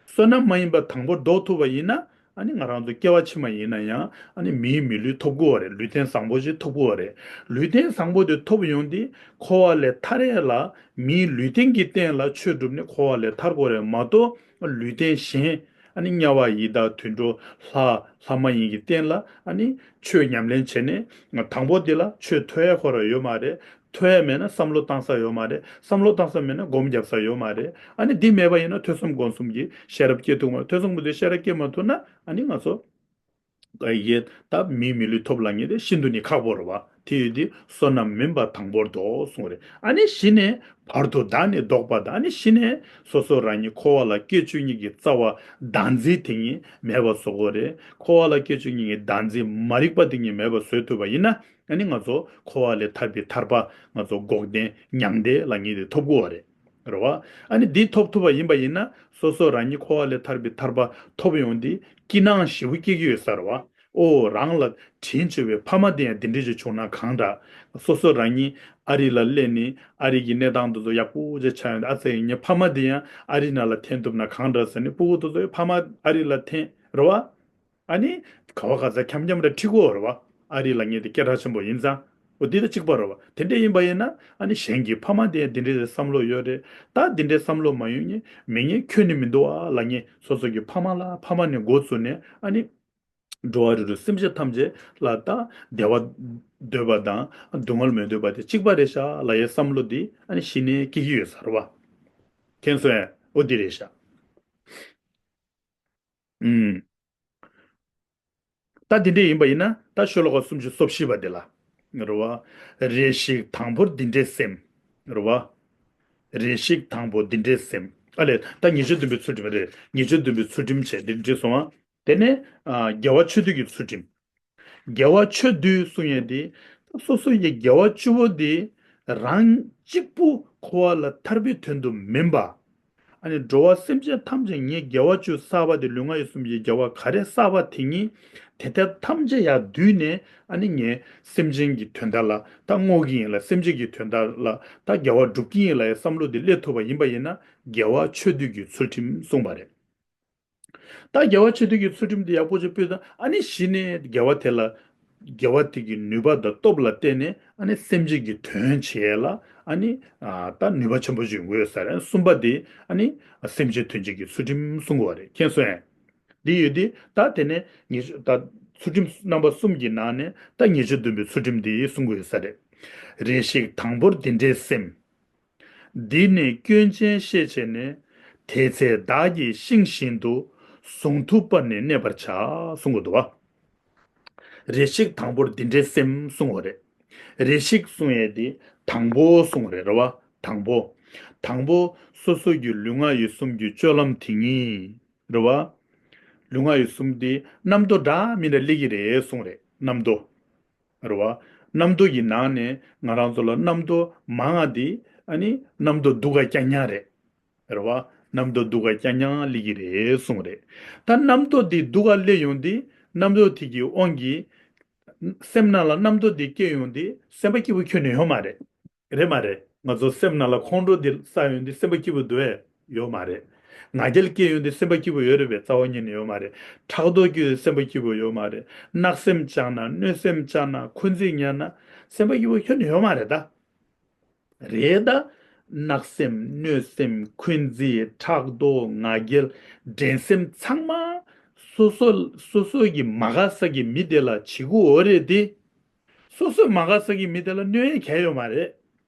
བསོད་ནམས་མ་ཡིན་པ་དང་པོར་བཟློག་ཐུབ་པ་ཡིན་ན་ཨ་ནི་ང་རང་ཚོ་སྐྱེ་བ་ཕྱི་མ་ཡིན་ན་ཡང་ཨ་ནི་མིའི་མི་ལུས་ཐོབ་དགོས་པ་རེད། ལུས་རྟེན་བཟང་པོ་ཞིག་ཐོབ་དགོས་པ་རེད། ལུས་རྟེན་བཟང་པོ་དེ་ཐོབ་ཡོང་དུས་འཁོར་བ་ལས་ཐར་ཡས་ལ་མིའི་ལུས་རྟེན་གྱི་རྟེན་ལ་ཆོས་བསྒྲུབས་ནས་འཁོར་བ་ལས་ཐར་དགོས་རེད་མ་གཏོགས་ལུས་རྟེན་གཞན་ཨ་ནི་དམྱལ་བ་ཡི་དྭགས་དུད་འགྲོ་ལྷ་ལྷ་མ་ཡིན་གྱི་རྟེན་ལ་ཨ་ནི་ཆོས་ཉམས་ལེན་བྱས་ནས་དང་པོ་དེ་ལ་ཆོས་ཐོས་ཡས་ཁོ་རང་ཡོད་མ་རེད། ཐོས་ཡས་མེད་ན་བསམ་བློ་བཏང་ས་ཡོད་མ་རེད། བསམ་བློ་བཏང་ས་མེད་ན་སྒོམ་རྒྱབ་ས་ཡོད་མ་རེད། ཨ་ནི་འདི་མེད་པ་ཡིན་ན་ཐོས་བསམ་སྒོམ་གསུམ་གྱི་ཤེས་རབ་སྐྱེ་ཐུབ་མ་རེད། ཐོས་བསམ་སྒོམ་གསུམ་ཤེས་རབ་སྐྱེ་མ་ཐུབ་ན་ཨ་ནི་ང་ཚོ་ཨ་ཡེ་ད་མིའི་མི་ལུས་ཐོབ་ལ་ངེས་ཏེ་ཤིན་ཏུ་ནི་ཁག་པོ་རེད་བ། དེ་ཡོད་དེ་བསོད་ནམས་མིན་པ་དང་པོར་བཟློག་གསུངས་རེད། ཨ་ནི་གཞི་ནས་བར་དུ་བདག་ནི་བཟློག་པ་དང་། ཨ་ནི་གཞི་ནས་སོ་སོ་རང་ཉིད་འཁོར་བ་ལ་སྐྱེ་བཅུག་མཁན་གྱི་རྩ་བ་བདག་འཛིན་དེ་ཉིད་མེད་པ་བཟོ་དགོས་རེད། འཁོར་བ་ལ་སྐྱེ་བཅུག་མཁན་གྱི་བདག་འཛིན་མ་རིག་པ་དེ་ཉིད་མེད་པ་བཟོ་ཐུབ་པ་ཡིན་ན་ཨ་ནི་ང་ཚོ་འཁོར་བ་ལས་ཐར་པའི་ཐར་པ་ང་ཚོ་འགོག་བདེན་མྱང་འདས་ལ་ངེས་ཏེ་ཐོབ་དགོས་པ་རེད། རེད་བ། ཨ་ནི་འདི་ཐོབ་ཐུབ་པ་ཡིན་པ་ཡིན་ན་སོ་སོ་རང་ཉིད་འཁོར་བ་ལས་ཐར་པའི་ཐར་པ་ཐོབ་ཡོང་དུས་སྐྱིད་སྣང་ཞེ་པོ་སྐྱེ་གི་ཡོད་ས་རེད་བ། ཨོ་རང་ལ་དྲིན་ཆེ་བའི་ཕ་མ་དེ་ཡང་འདི་འདྲ་ཞིག་བྱུང་ན་གང་འདྲ། སོ་སོ་རང་ཉིད་ཨ་རི་ལ་སླེབས་ནས་ཨ་རི་གི་གནས་སྟངས་དེ་ཚོ་ཡག་པོ་ཅིག་ཆགས་ཡོང་དུས་ཨ་ཙི་ངའི་ཕ་མ་དེ་ཡང་ཨ་རི་ནང་ལ་འཐེན་ཐུབ་ན་གང་འདྲ་ཟེར་ནས་སྤུ་གུ་དེ་ཚོའི་ཕ་མ་ཨ་རི་ལ་འཐེན་རེད་བ། ཨ་ནི་ག་བ་ག་ས་འཁྱམ་འཁྱམ་རེ་ཁྲིད་དགོས་རེད་བ། ཨ་རི་ལ་ངེས་ཏེ་སྐད་གྲགས་ཆེན་པོ་ཡིན་ཙང་། འོ་འདི་དང་གཅིག་པ་རེད་བ། དེ་འདྲ་ཡིན་པ་ཡིན་ན་ཨ་ནི་གཞན་གྱི་ཕ་མ་དེ་འདི་འདྲའི་བསམ་བློ་ཡོད་རེད། ད་འདི་འདྲའི་བསམ་བློ་མ་ཡོད་མཁན་མེད་མཁན་ཁྱོན་ནས་མི་འདུག་ཨ་ལབ་མཁན་སོ་སོ་གི་ཕ་མ་ལ་ཕ་མ་ནས་འགོ་བཙུགས་ནས་ཨ་ནི་འགྲོ་བ་རིགས་དྲུག་སེམས་ཅན་ཐམས་ཅད་ལ་ད་བདེ་བ་འདོད་པ་དང་སྡུག་བསྔལ་མི་འདོད་པ་དེ་གཅིག་པ་རེད་ཤག་ལབ་ཡའི་བསམ་བློ་འདི་ཨ་ནི་གཞི་ནས་སྐྱེ་གི་ཡོད་ས་རེད་བ། མཁྱེན་སོང་ངས། འོ་འདི་རེད་ཤག་ཨུམ། ད་འདི་འདྲས་ཡིན་པ་ཡིན་ན་ད་ཤོ་ལོ་ཀ་སུམ་ཅུ་སོ་བཞི་པ་འདི་ལ། རེད་བ། རེ་ཞིག་དང་པོར་འདི་འདྲས་སེམས། རེད་བ། རེ་ཞིག་དང་པོ་འདི་འདྲས་སེམས། ཨ་ལས་ད་ཉེས་སྤྱོད་བདུན་པའི་ཚུལ་ཁྲིམས་རེད། ཉེས་སྤྱོད་བདུན་པའི་ཚུལ་ཁྲིམས་བྱས་འདི་འདྲས་སོང་བ། དེ་ནས་ཨ་དགེ་བ་ཆོས་སྡུད་ཀྱི་ཚུལ་ཁྲིམས། དགེ་བ་ཆོས་སྡུད་གསུང་ཡས་འདི། སོ་སོ་ཡི་དགེ་བ་བཅུ་པོ་འདི། རང་གཅིག་པུ་འཁོར་བ་ལ་ཐར་པའི་དོན་དུ་མིན་པ། ཨ་ནི་འགྲོ་བ་སེམས་ཅན་ཐམས་ཅད་ངས་དགེ་བ་བཅུ་བསགས་པ་དེ་ལུས་ངག་ཡིད་གསུམ་གྱི་དགེ་བ་ག་རེ་བསགས་པ་དེ་ཉིད་དེ་ལྟར་ཐམས་ཅད་ཡར་བསྡུས་ནས་ཨ་ནི་ངས་སེམས་ཅན་གྱི་དོན་དག་ལ་ད་བསྔོ་གི་ཡིན་ལ་སེམས་ཅན་གྱི་དོན་དག་ལ་ད་དགེ་བ་སྒྲུབ་ཀྱི་ཡིན་ལ་ཡའི་བསམ་བློ་དེ་སླེབས་ཐུབ་པ་ཡིན་པ་ཡིན་ན་དགེ་བ་ཆོས་སྡུད་ཀྱི་ཚུལ་ཁྲིམས་གསུངས་པ་རེད། ད་དགེ་བ་ཆོས་སྡུད་ཀྱི་ཚུལ་ཁྲིམས་དེ་ཡག་པོ་ཅིག་སྤེལ་དང་ཨ་ནི་གཞི་ནས་དགེ་བ་དེ་ལ། དགེ་བ་དེ་གི་ནུས་པ་དང་སྟོབས་ལ་བརྟེན་ནས་ཨ་ནི་སེམས་ཅན་གྱི་དོན་བྱེད་ལ་ཨ་ནི་ད་ནུས་པ་ཆེན་པོ་ཅིག་ཡོང་གི་ཡོད་ས་རེད། གསུམ་པ་དེ་ཨ་ནི་སེམས་ཅན་དོན་བྱེད་ཀྱི་ཚུལ་ཁྲིམས་གསུང་དགོས་པ་རེད། མཁྱེན་སོང་ངས། འདི་ཡོད་དེ་ད་དེ་ནས་ངེས་ད་ཚུལ་ཁྲིམས་རྣམ་པ་གསུམ་གྱི་ནང་ནས་ད་ཉེས་སྤྱོད་བདུན་པའི་ཚུལ་ཁྲིམས་འདི་གསུང་གི་ཡོད་ས་རེད། རེ་ཞིག་དང་པོར་འདི་འདྲའི་སེམས། འདི་ནི་སྐྱོན་ཅན་ཤེས་བྱས་ནས། དེ་ཚེ་བདག་གིས་ཤིང་བཞིན་དུ། ཟུངས་མཐུ་སྤར་ནས་གནས་པར་བྱ། གསུང་གི་འདུག་བ། རེ་ཞིག་དང་པོར་འདི་འདྲའི་སེམས་གསུང་བ་རེད། རེ་ཞིག་གསུང་ཡས་དེ་དང་པོ་གསུང་བ་རེད་རེད་བ། དང་པོ། དང་པོ་སོ་སོ་གི་ལུས་ངག་ཡིད་གསུམ་གྱི་སྤྱོད་ལམ་དེ་ཉིད་རེད་བ། ལུས་ངག་ཡིད་གསུམ་དེ་རྣམ་རྟོག་འདྲ་མི་འདྲ་སླེབས་ཀྱི་རེད་གསུང་རེད། རྣམ་རྟོག་རེད་བ། རྣམ་རྟོག་གི་ནང་ནས་ང་རང་ཚོ་ལ་རྣམ་རྟོག་མང་ང་དེ་ཨ་ནི་རྣམ་རྟོག་སྡུག་ག་རྐྱང་རྐྱང་རེད། རེད་བ། རྣམ་རྟོག་སྡུག་ག་རྐྱང་རྐྱང་སླེབས་ཀྱི་རེད་གསུངས་རེད། ད་རྣམ་རྟོག་དེ་སྡུག་ག་སླེབས་ཡོང་དུས་རྣམ་རྟོག་དེ་གི་དབང་གིས་སེམས་ནང་ལ་རྣམ་རྟོག་དེ་སྐྱེ་ཡོང་དུས་སེམས་པ་སྐྱིད་པོ་ཁྱོན་ནས་ཡོད་མ་རེད། རེད་མ་རེད། ང་ཚོ་སེམས་ནང་ལ་ཁོང་ཁྲོ་འདི་ཟ་ཡོང་དུས་སེམས་པ་སྐྱིད་པོ་འདུག་གས། ཡོད་མ་རེད། ང་རྒྱལ་སྐྱེ་ཡོང་དུས་སེམས་པ་སྐྱིད་པོ་ཡོད་རེད་པས། རྩ་བ་ཉིད་ནས་ཡོད་མ་རེད། ཕྲག་དོག་སྐྱེ་ཡོང་དུས་སེམས་པ་སྐྱིད་པོ་ཡོད་མ་རེད། བརྣབ་སེམས་བཅངས་ན། གནོད་སེམས་བཅངས་ན། འཁོན་འཛིན་ཉར་ན། སེམས་པ་སྐྱིད་པོ་ཁྱོན་ནས་ཡོད་མ་རེད་ད། རེད་ད། བརྣབ་སེམས། གནོད་སེམས། འཁོན་འཛིན། ཕྲག་དོག་ང་རྒྱལ། འགྲན་སེམས་ཚང་མ་སོ་སོ་སོ་སོ་གི་མ་དགའ་ས་གི་མི་དེ་ལ་བྱེད་དགོས་འོ་རེད་དེ། སོ་སོའི་མ་དགའ་ས་གི་མི་དེ་ལ་གནོད་ཡས་གང་ཡང་ཡོད་མ་རེད།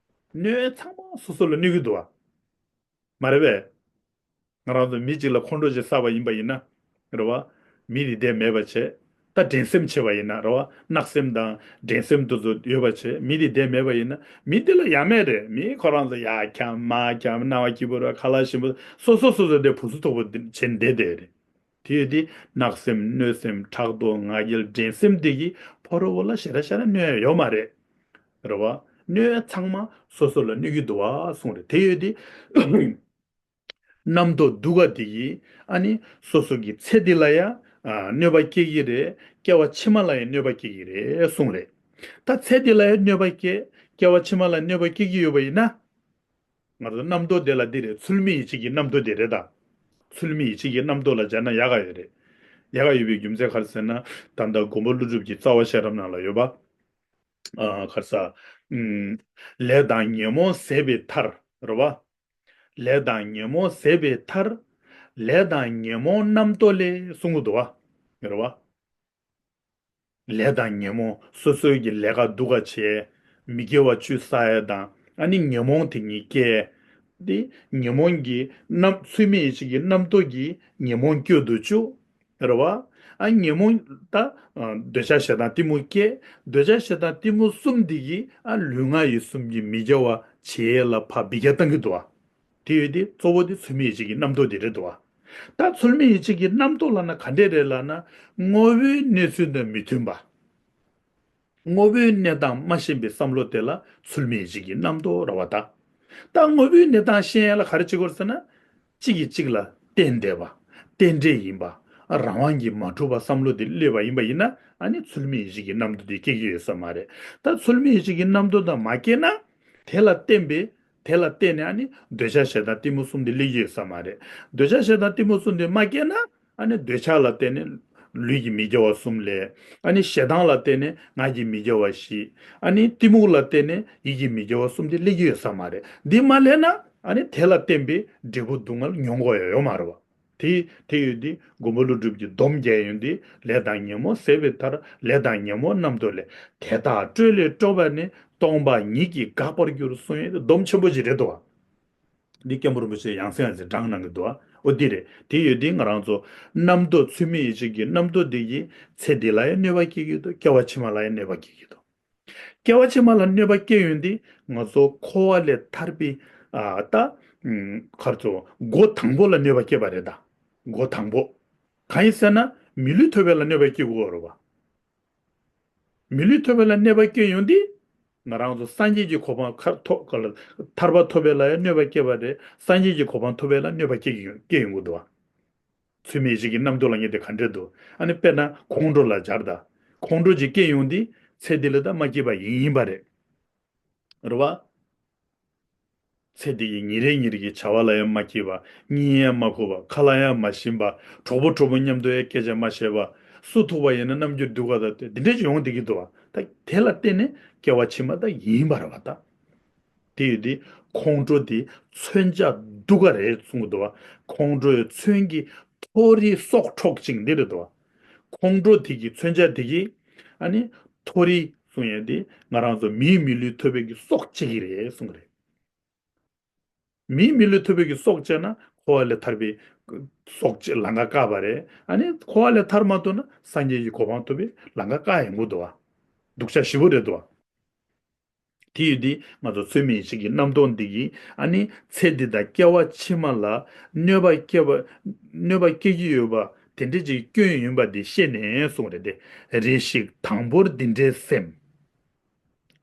གནོད་ཡས་ཚང་མ་སོ་སོ་ལ་གནོད་ཀྱི་འདུག་བ། མ་རེད་པས། ང་རང་ཚོ་མི་གཅིག་ལ་ཁོང་ཁྲོ་ཅིག་ཟ་བ་ཡིན་པ་ཡིན་ན། རེད་བ། མི་དེ་བསྡད་མེད་པ་བྱས། ད་འགྲན་སེམས་བྱས་པ་ཡིན་ན། རེད་བ། བརྣབ་སེམས་དང་འགྲན་སེམས་དེ་ཚོ་ཡོད་པ་བྱས། མི་དེ་བསྡད་མེད་པ་ཡིན་ན། མི་དེ་ལ་ཡ་མེད་རེད། མི་ཁོ་རང་ཚོ་ཡར་འཁྱམ་མར་འཁྱམ། སྣང་བ་སྐྱིད་པོ་རེད། ཁ་ལག་ཞིམ་པོ། སོ་སོ་སོ་སོ་དེ་བུ་སུ་དོག་པོ་བྱས་བསྡད་བསྡད་རེད། དེ་ཡོད་དེ། བརྣབ་སེམས། གནོད་སེམས། ཕྲག་དོག་ང་རྒྱལ། འགྲན་སེམས་དེ་གིས་ཕ་རོལ་པོ་ལ་ཞེ་དྲག་ཞེ་དྲག་གནོད་ཡ་ཡོད་མ་རེད། རེད་བ། གནོད་ཡ་ཚང་མ་སོ་སོ་ལ་གནོད་ཀྱི་འདུག་བ་གསུངས་རེད། དེ་ཡོད་དེ། རྣམ་རྟོག་སྡུག་ག་དེ་གིས་ཨ་ནི་སོ་སོ་གི་ཚེ་འདི་ལ་ཡ་ཨ་གནོད་པ་སྐྱེལ་གྱི་རེད། སྐྱེ་བ་ཕྱི་མ་ལ་ཡ་གནོད་པ་སྐྱེལ་གྱི་རེད་གསུངས་རེད། ད་ཚེ་འདི་ལ་ཡ་གནོད་པ་སྐྱེལ། སྐྱེ་བ་ཕྱི་མ་ལ་གནོད་པ་སྐྱེལ་གྱི་ཡོད་པ་ཡིན་ན། ང་ཚོ་རྣམ་རྟོག་དེ་ལ་འདི་རེད། ཚུལ་མིན་ཡིད་བྱེད་ཀྱི་རྣམ་རྟོག་དེ་རེད་ད། ཚུལ་མིན་ཡིད་བྱེད་ཀྱི་རྣམ་རྟོག་ལ་སྦྱར་ན་ཡག་ག་ཡོད་རེད། ཡག་ག་ཡོད་པའི་རྒྱུ་མཚན་ག་རེ་ཟེར་ན། ད་ལྟ་མགོན་པོ་ཀླུ་སྒྲུབ་ཀྱི་རྩ་བ་ཤེས་རབ་ནང་ལ་ཡོད་པ། ཨ་ག་རེ་ཟ། ཨུམ། ལས་དང་ཉོན་མོངས་ཟད་པའི་མཐར། རེད་བ། ལས་དང་ཉོན་མོངས་ཟད་པའི་མཐར། ལས་དང་ཉོན་མོངས་རྣམ་རྟོག་ལས་གསུང་གི་འདུག་བ། རེད་བ། ལས་དང་ཉོན་མོངས། སོ་སོའི་གི་ལས་ཀ་སྡུག་ག་བྱས། མི་དགེ་བ་བཅུ་བསགས་ཡས་དང་། ཨ་ནི་ཉོན་མོངས་དེ་གཉིས་སྐྱེས། དེ་ཉོན་མོངས་ཀྱི་རྣམ། ཚུལ་མིན་ཡིད་བྱེད་ཀྱི་རྣམ་རྟོག་གིས་ཉོན་མོངས་སྐྱོ་དུ་བཅུག་རེད་བ། ཨ་ཉོན་མོངས་ད་འདོད་ཆགས་ཞེ་སྡང་གཏི་མུག་སྐྱེས། འདོད་ཆགས་ཞེ་སྡང་གཏི་མུག་གསུམ་འདི་གིས་ཨ་ལུས་ངག་ཡིད་གསུམ་གྱི་མི་དགེ་བ་བྱེད་ཡས་ལ་ཕར་འབུད་རྒྱག་བཏང་གི་འདུག་བ། དེ་ཡོད་དེ་གཙོ་བོ་དེ་ཚུལ་མིན་ཡིད་བྱེད་ཀྱི་རྣམ་རྟོག་དེ་རེད་འདུག་བ། ད་ཚུལ་མིན་ཡིད་བྱེད་ཀྱི་རྣམ་རྟོག་ལབ་ན་ག་འདྲས་རེད་ལབ་ན། དངོས་པོའི་གནས་ཚུལ་དང་མི་མཐུན་པ། དངོས་པོའི་གནས་སྟངས་མ་ཤེས་པའི་བསམ་བློ་དེ་ལ་ཚུལ་མིན་ཡིད་བྱེད་ཀྱི་རྣམ་རྟོག་རེད་བ་ད། ད་དངོས་པོའི་གནས་སྟངས་ཤེས་ཡ་ལ་ག་རེ་བྱེད་དགོས་ཟེར་ན། གཅིག་གིས་གཅིག་ལ་བརྟེན་བསྡད་པ། རྟེན་འབྲེལ་ཡིན་པ། རང་དབང་གིས་མ་གྲུབ་པ་བསམ་བློ་དེ་སླེབས་པ་ཡིན་པ་ཡིན་ན། ཨ་ནི་ཚུལ་མིན་ཡིད་བྱེད་ཀྱི་རྣམ་རྟོག་དེ་སྐྱེ་གི་ཡོད་ས་མ་རེད། ད་ཚུལ་མིན་ཡིད་བྱེད་ཀྱི་རྣམ་རྟོག་དེ་མ་སྐྱེས་ན། དེ་ལ་བརྟེན་པའི། དེ་ལ་བརྟེན་ནས་ཨ་ནི་འདོད་ཆགས་ཞེ་སྡང་གཏི་མུག་གསུམ་དེ་སླེབས་ཀྱི་ཡོད་ས་མ་རེད། འདོད་ཆགས་ཞེ་སྡང་གཏི་མུག་གསུམ་དེ་མ་སྐྱེས་ན། ཨ་ནི་འདོད་ཆགས་ལ་བརྟེན་ནས་ལུས་ཀྱི་མི་དགེ་བ་གསུམ་ལས། ཨ་ནི་ཞེ་སྡང་ལ་བརྟེན་ནས་ངག་གི་མི་དགེ་བ་བཞི། ཨ་ནི་གཏི་མུག་ལ་བརྟེན་ནས་ཡིད་ཀྱི་མི་དགེ་བ་གསུམ་དེ་སླེབས་ཀྱི་ཡོད་ས་མ་རེད། འདི་མ་སླེབས་ན་ཨ་ནི་དེ་ལ་བརྟེན་པའི་འབྲས་བུ་སྡུག་བསྔལ་མྱོང་དགོས་ཡ་ཡོད་མ་རེད་བ། དེ་དེ་ཡོད་དེ་མགོན་པོ་ཀླུ་སྒྲུབ་ཀྱི་སྡོམ་རྒྱག་ཡོང་དེ། ལས་དང་ཉོན་མོངས་ཟད་པའི་མཐར། ལས་དང་ཉོན་མོངས་རྣམ་རྟོག་ལས། དེ་དག་སྤྲོས་ལས་སྤྲོས་པ་ནི། སྟོང་པ་ཉིད་ཀྱིས་འགག་པར་འགྱུར་གསུངས་ཡོད་དེ། སྡོམ་ཆེན་པོ་ཅིག་རེད་དོ། འདི་སྐྱབས་མགོན་རིན་པོ་ཆེ་ཡང་སེ་ཡང་སེ་བགྲངས་གནང་གི་འདུག་བ། ཨོ་འདི་རེད། དེ་ཡོད་དེ་ང་རང་ཚོ་རྣམ་རྟོག་ཚུལ་མིན་ཡིད་བྱེད་ཀྱི་རྣམ་རྟོག་འདི་གིས་ཚེ་འདི་ལ་ཡང་གནོད་པ་སྐྱེལ་གྱི་འདུག་སྐྱེ་བ་ཕྱི་མ་ལ་ཡང་གནོད་པ་སྐྱེལ་གྱི་འདུག་སྐྱེ་བ་ཕྱི་མ་ལ་གནོད་པ་སྐྱེལ་ཡོང་དུས་ང་ཚོ་འཁོར་བ་ལས་ཐར་པའི་ཨ་ད་ཨུམ་ག་རེ་ཟེར། སྒོ་དང་པོ་ལ་གནོད་པ་སྐྱེལ་བ་རེད་ད། སྒོ་དང་པོ། གང་ཡིན་ཟེར་ན་མི་ལུས་ཐོབ་པ་ལ་གནོད་པ་སྐྱེལ་དགོས་རེད་བ། མི་ལུས་ཐོབ་པ་ལ་གནོད་པ་སྐྱེལ་ཡོང་དུས་ང་རང་ཚོ་སངས་རྒྱས་ཀྱི་གོ་འཕང་ཁ་ཐོབ་ག་ལ་ཐར་པ་ཐོབ་པ་ལ་ཡང་གནོད་པ་སྐྱེལ་བ་རེད། སངས་རྒྱས་ཀྱི་གོ་འཕང་ཐོབ་པ་ལ་གནོད་པ་སྐྱེལ་གྱི་ཡོང་སྐྱེལ་ཡོང་གི་འདུག་བ། ཚུལ་མིན་ཡིད་བྱེད་ཀྱི་རྣམ་རྟོག་ལབ་མཁན་དེ་ག་འདྲས་འདུག་ཨ་ནི་དཔེར་ན་ཁོང་ཁྲོ་ལ་སྦྱར་ད། ཁོང་ཁྲོ་ཅིག་སྐྱེས་ཡོང་དུས་ཚེ་འདི་ལ་ད་མ་སྐྱིད་པ་ཡིན་ཡིན་པ་རེད། རེད་བ། ཚེ་འདི་ཡི་ཉིན་རེ་ཉིན་རེ་གི་བྱ་བ་ལ་ཡང་མ་སྐྱིད་པ། གཉིད་ཡང་མ་ཁུག་པ། ཁ་ལག་ཡང་མ་ཞིམ་པ། གྲོགས་པོ་གྲོགས་མོ་མཉམ་དུ་ཡང་སྐད་ཆ་མ་བཤད་པ། སུ་ཐུག་པ་ཡིན་ན་རྣམ་འགྱུར་སྡུག་ག་དང་དེ་འདི་འདྲས་ཅིག་ཡོང་བསྡད་ཀྱི་འདུག་བ། ད་དེ་ལ་བརྟེན་ནས་སྐྱེ་བ་ཕྱི་མ་ད་ཡིན་པ་རེད་བ་ད། དེ་ཡོད་དེ། ཁོང་ཁྲོ་དེ་མཚོན་ཆ་སྡུག་ག་རེད་གསུང་གི་འདུག་བ། ཁོང་ཁྲོའི་མཚོན་གྱིས་མཐོ་རིས་སྲོག་འཕྲོག་ཅིང་འདི་རེད་འདུག་བ། ཁོང་ཁྲོ་དེ་གི་མཚོན་ཆ་དེ་གིས་ཨ་ནི་མཐོ་རིས་གསུང་ཡས་དེ་ང་རང་ཚོ་མིའི་མི་ལུས་ཐོབ་པའི་གི་སྲོག་བཅད་ཀྱི་རེད་གསུང་གི་རེད། མིའི་མི་ལུས་ཐོབ་པའི་གི་སྲོག་བཅད་ན་འཁོར་བ་ལས་ཐར་པའི་སྲོག་བཅད་ལམ་ཁ་བཀག་པ་རེད། ཨ་ནི་འཁོར་བ་ལས་ཐར་མ་ཐུབ་ན་སངས་རྒྱས་ཀྱི་གོ་འཕང་ཐོབ་པའི་ལམ་ཁ་བཀག་ཡོང་གི་འདུག་བ། སྡུག་ཅག་ཞེ་པོ་རེད་འདུག་བ། དེ་ཡོད་དེ་ང་ཚོ་ཚུལ་མིན་ཡིད་བྱེད་ཀྱི་རྣམ་རྟོག་འདི་གིས་ཨ་ནི་ཚེ་འདི་དང་སྐྱེ་བ་ཕྱི་མ་ལ་གནོད་པ་སྐྱེལ་བ། གནོད་པ་སྐྱེལ་གྱི་ཡོད་པ་དེ་འདྲ་ཅིག་སྐྱོན་ཡིན་པ་འདི་ཤེས་ནས་གསུངས་རེད་དེ། རེ་ཞིག་དང་པོར་འདི་འདྲའི་སེམས།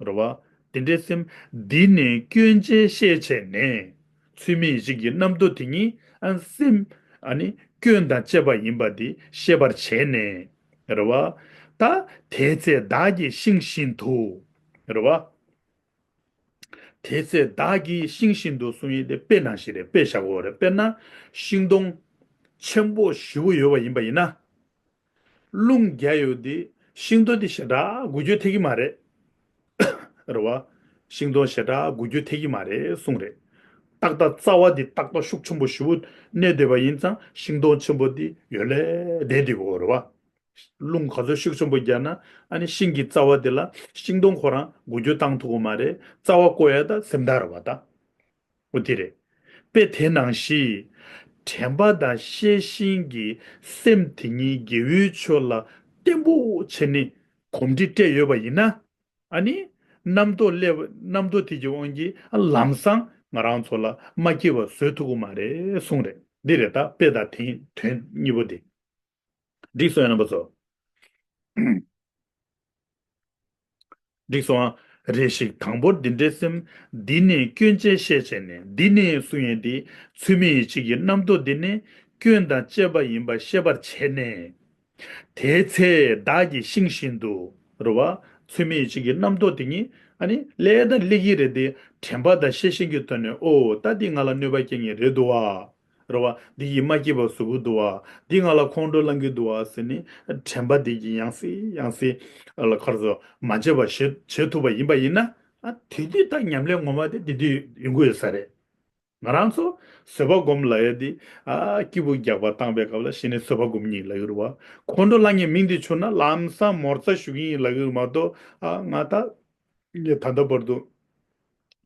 རེད་བ། དེ་འདྲའི་སེམས་འདི་ནི་སྐྱོན་ཅན་ཤས་ཆེ་ནས། ཚུལ་མིན་ཡིད་བྱེད་ཀྱི་རྣམ་རྟོག་དེ་ཉིད་ཨ་སེམས་ཨ་ནི་སྐྱོན་དང་བཅས་པ་ཡིན་པ་འདི་ཤེས་པར་བྱས་ནས། རེད་བ། ད་དེ་ཚེ་བདག་གིས་ཤིང་བཞིན་དུ། རེད་བ། དེ་ཚེ་བདག་གིས་ཤིང་བཞིན་དུ་གསུང་ཡས་དེ་དཔེ་ནང་བཞིན་རེད། དཔེ་བཞག་དགོས་རེད། དཔེར་ན་ཤིང་སྡོང་ཆེན་པོ་ཞེ་པོ་ཡོད་པ་ཡིན་པ་ཡིན་ན། རླུང་རྒྱག་ཡོད་དེ་ཤིང་སྡོང་དེ་ཞེ་དྲག་འགུལ་སྐྱོད་ཐེབས་ཀྱི་མ་རེད། རེད་བ། ཤིང་སྡོང་ཞེ་དྲག་འགུལ་སྐྱོད་ཐེབས་ཀྱི་མ་རེད་གསུངས་རེད། ཏག་ཏག་རྩ་བ་འདི་ཏག་ཏག་ཤུགས་ཆེན་པོ་ཞེ་པོ་གནས་བསྡད་པ་ཡིན་ཙང་ཤིང་སྡོང་ཆེན་པོ་འདི་ཡོད་ལས་བསྡད་འདུག་གོ། རེད་བ། རླུང་ག་ཚོད་ཤུགས་ཆེན་པོ་རྒྱག་ན་ཨ་ནི་ཤིང་གི་རྩ་བ་འདི་ལ་ཤིང་སྡོང་ཁོ་རང་འགུལ་སྐྱོད་བཏང་ཐུབ་ཀྱི་མ་རེད། རྩ་བ་བཀོག་ཡ་ད་སེམས་ཐག་རེད་བ་ད། འོ་དེ་རེད། དཔེ་དེ་ནང་བཞིན། དྲན་པ་དང་ཤེས་བཞིན་གྱི་སེམས་དེ་ཉིད་དགེ་བའི་ཆོས་ལ་བརྟན་པོ་བྱས་ནས་གོམས་འདྲིས་སྤྲད་ཡོད་པ་ཡིན་ན། ཨ་ནི། རྣམ་རྟོག་སླེབས་རྣམ་རྟོག་དེ་གི་དབང་གིས་ཨ་ལམ་སང་ང་རང་ཚོ་ལ་མ་སྐྱིད་པ་བཟོ་ཐུབ་ཀྱི་མ་རེད་གསུངས་རེད། འདི་རེད་ད་དཔེ་དང་དེ་དོན་གཉིས་པོ་དེ། འགྲིག་སོང་ཡ་རྣམ་པ་ཚོ། འགྲིག་སོང་ཨ། རེ་ཞིག་དང་པོར་འདི་འདྲའི་སེམས། འདི་ནི་སྐྱོན་ཅེས་ཤེས་བྱས་ནས། འདི་ནི་གསུང་ཡས་འདི། ཚུལ་མིན་ཡིད་བྱེད་ཀྱི་རྣམ་རྟོག་འདི་ནི་སྐྱོན་དང་བཅས་པ་ཡིན་པ་ཤེས་པར་བྱས་ནས། དེའི་ཚེ་བདག་གིས་ཤིང་བཞིན་དུ། རེད་བ། ཚུལ་མིན་ཡིད་བྱེད་ཀྱི་རྣམ་རྟོག་དེ་ཉིད་ཨ་ནི་སླེབས་དང་སླེབས་ཀྱི་རེད་དེ། དྲན་པ་དང་ཤེས་བཞིན་གྱི་ཐོག་ནས་ཨོ་ད་འདི་ང་ལ་གནོད་པ་སྐྱེལ་མཁན་རེད་འདུག་བ། རེད་བ། འདི་ཡིས་མ་སྐྱིད་པ་བཟོ་གི་འདུག་བ། འདི་ང་ལ་ཁོང་ཁྲོ་ལངས་ཀྱི་འདུག་བ་ཟེར་ནས་དྲན་པ་འདི་གིས་ཡང་སེ་ཡང་སེ་ལ་ཁར་སོ་མ་བྱེད་པ་བྱེད་བྱེད་ཐུབ་པ་ཡིན་པ་ཡིན་ན། ཨ་དེ་དུས་ད་ཉམས་ལེན་ངོ་མ་དེ་དེ་དུས་ཡོང་གི་ཡོད་ས་རེད། ང་རང་ཚོ་བཟོད་པ་སྒོམ་ལབ་ཡ་དེ་ཨ་སྐྱིད་པོ་རྒྱག་པ་བཏང་པའི་སྐབས་ལ་གཞི་ནས་བཟོད་པ་སྒོམ་གཉིས་ལབ་ཀྱི་རེད་བ། ཁོང་ཁྲོ་ལངས་ངེས་མིང་དེ་བྱུང་ན་ལམ་སང་མོར་ཚ་ཞུ་གི་ཡིན་ལབ་ཀྱི་རེད་མ་གཏོགས། ཨ་ང་ད་ངས་ད་ལྟ་བར་དུ་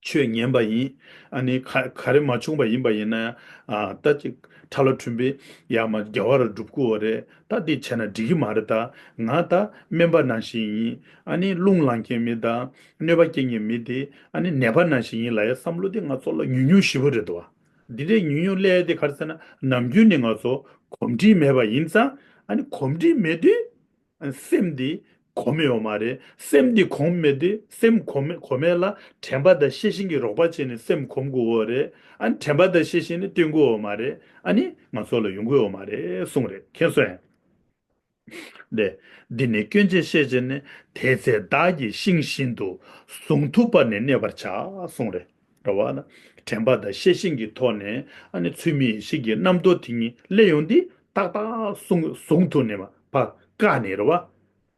ཆོས་ཉན་པ་ཡིན། ཨ་ནི་ག་ག་རེ་མ་བྱུང་པ་ཡིན་པ་ཡིན་ན་ཡང་ཨ་ད་ཅིག་ཁྲ་ལོ་གྲུམ་པའི་ཡ་མ་རྒྱལ་བ་ར་སྒྲུབ་ཀྱི་ཡོད་རེད། ད་འདི་བྱས་ན་འགྲིག་གི་མ་རེད། ད་ང་ད་སྨན་པ་ནང་བཞིན་ཡིན། ཨ་ནི་རླུང་ལངས་མཁན་མི་དང་གནོད་པ་སྐྱེལ་མཁན་མི་དེ་ཨ་ནི་ནད་པ་ནང་བཞིན་ཡིན་ལབ་ཡ་བསམ་བློ་དེ་ང་ཚོ་ལ་ཉུང་ཉུང་ཞེ་པོ་རེད་འདུག་བ། འདི་འདྲའི་ཉུང་ཉུང་སླེབས་ཡ་དེ་ག་རེ་ཟེར་ན་ནམ་རྒྱུན་ནས་ང་ཚོ་གོམས་འདྲིས་མེད་པ་ཡིན་ཙང་། ཨ་ནི་གོམས་འདྲིས་མེད་དུས། སེམས་འདི་གོམས་ཡོད་མ་རེད། སེམས་འདི་གོམས་མེད་དུས་སེམས་གོམས་མེད་གོམས་མེད་ལ་དྲན་པ་དང་ཤེས་བཞིན་གྱི་རོགས་པ་བྱས་ནས་སེམས་གོམས་དགོས་པ་རེད། ཨ་ནི་དྲན་པ་དང་ཤེས་བཞིན་ནི་བསྟེན་དགོས་པ་མ་རེད། ཨ་ནི་ང་ཚོ་ལ་ཡོང་གི་ཡོད་མ་རེད་གསུངས་རེད། མཁྱེན་སོང་ངས། དེ། འདི་ནི་སྐྱོན་ཅེས་ཤེས་བྱས་ནས། དེ་ཚེ་བདག་གིས་ཤིང་བཞིན་དུ། ཟུངས་ཐུབ་པ་ནི་གནས་པར་བྱ་གསུངས་རེད། རེད་བ། དྲན་པ་དང་ཤེས་བཞིན་གྱི་ཐོག་ནས་ཨ་ནི་ཚུལ་མིན་ཡིད་བྱེད་ཀྱི་རྣམ་རྟོག་དེ་ཉིད་སླེབས་ཡོང་དུས་ཏག་ཏག་ཟུངས་ཟུངས་ཐུབ་ནས་མ་ཕར་བཀག་ནས་རེད་བ།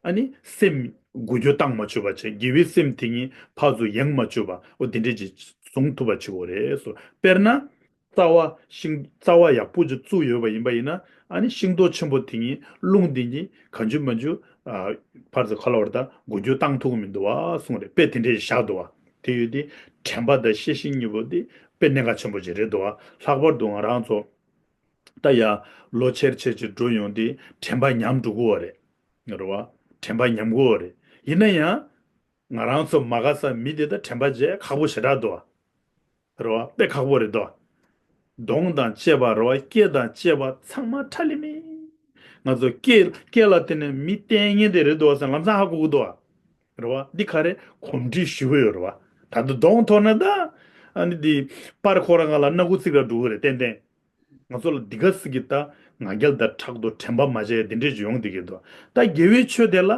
ཨ་ནི་སེམས་འགུལ་སྐྱོད་བཏང་མ་བཅུག་པ་བྱས། དགེ་བའི་སེམས་དེ་ཉིད་ཕར་ཚུར་ཡེངས་མ་བཅུག་པ། འོ་དེ་འདྲས་ཀྱི་ཟུངས་ཐུབ་པ་བྱེད་དགོས་རེད་སོ། དཔེར་ན། རྩ་བ་ཤིང་རྩ་བ་ཡག་པོ་ཅིག་བཙུགས་ཡོད་པ་ཡིན་པ་ཡིན་ན། ཨ་ནི་ཤིང་ཏོག་ཆེན་པོ་དེ་ཉིད་རླུང་དེ་ཉིད་གང་བྱུང་མང་བྱུང་ཨ་ཕར་ཚུར་ག་ལ་བར་དུ་འགུལ་སྐྱོད་བཏང་ཐུབ་ཀྱི་མི་འདུག་བ་གསུངས་རེད། དཔེ་དེ་འདྲས་བཞག་འདུག་བ། དེ་ཡོད་དེ་དྲན་པ་དང་ཤེས་བཞིན་གཉིས་པོ་དེ་དཔེ་གནད་འགག་ཆེན་པོ་ཅིག་རེད་འདུག་བ། ལྷག་པར་དུ་ང་རང་ཚོ་ད་ཡ་ལོ་ཆེར་ཆེར་ཅིག་འགྲོ་ཡོང་དུས་དྲན་པ་ཉམས་འགྲོ་གི་ཡོད་རེད། རེད་བ། དྲན་པ་ཉམས་གི་ཡོད་རེད། ཡིན་ན་ཡང་ང་རང་ཚོ་མ་དགའ་ས་མི་དེ་ད་དྲན་པ་བརྗེད་ཁག་པོ་ཞེ་དྲག་འདུག་བ། རེད་བ། དཔེ་ཁག་པོ་རེད་དོ། གདོང་དང་བཅས་པ་རེད་བ། སྐེ་དང་བཅས་པ་ཚང་མ་ཁྲ་ལི་མི། ང་ཚོ་སྐེ་སྐེ་ལ་བརྟེན་ནས་མི་བསྟན་མཁན་དེ་རེད་འདུག་བ་ཟེར་ལམ་སང་ཧ་གོ་གི་འདུག་བ། རེད་བ། འདི་ག་རེ་གོམས་འདྲིས་ཞེ་པོ་ཡོད་རེད་བ། ད་དུང་གདོང་མཐོ་ན་ད། ཨ་ནི་འདི་པར་ཁོ་རང་ང་ལ་སྣ་ཁུག་ཚིག་ར་འགྲོ་གི་རེད་ཏན་ཏན། ང་ཚོ་ལ་འདི་ག་ཟིག་གི་ད་ང་རྒྱལ་དང་ཕྲག་དོག་དྲན་པ་མ་བརྗེད་འདི་འདྲས་ཅིག་ཡོང་བསྡད་ཀྱི་འདུག་ད་དགེ་བའི་ཆོས་དེ་ལ་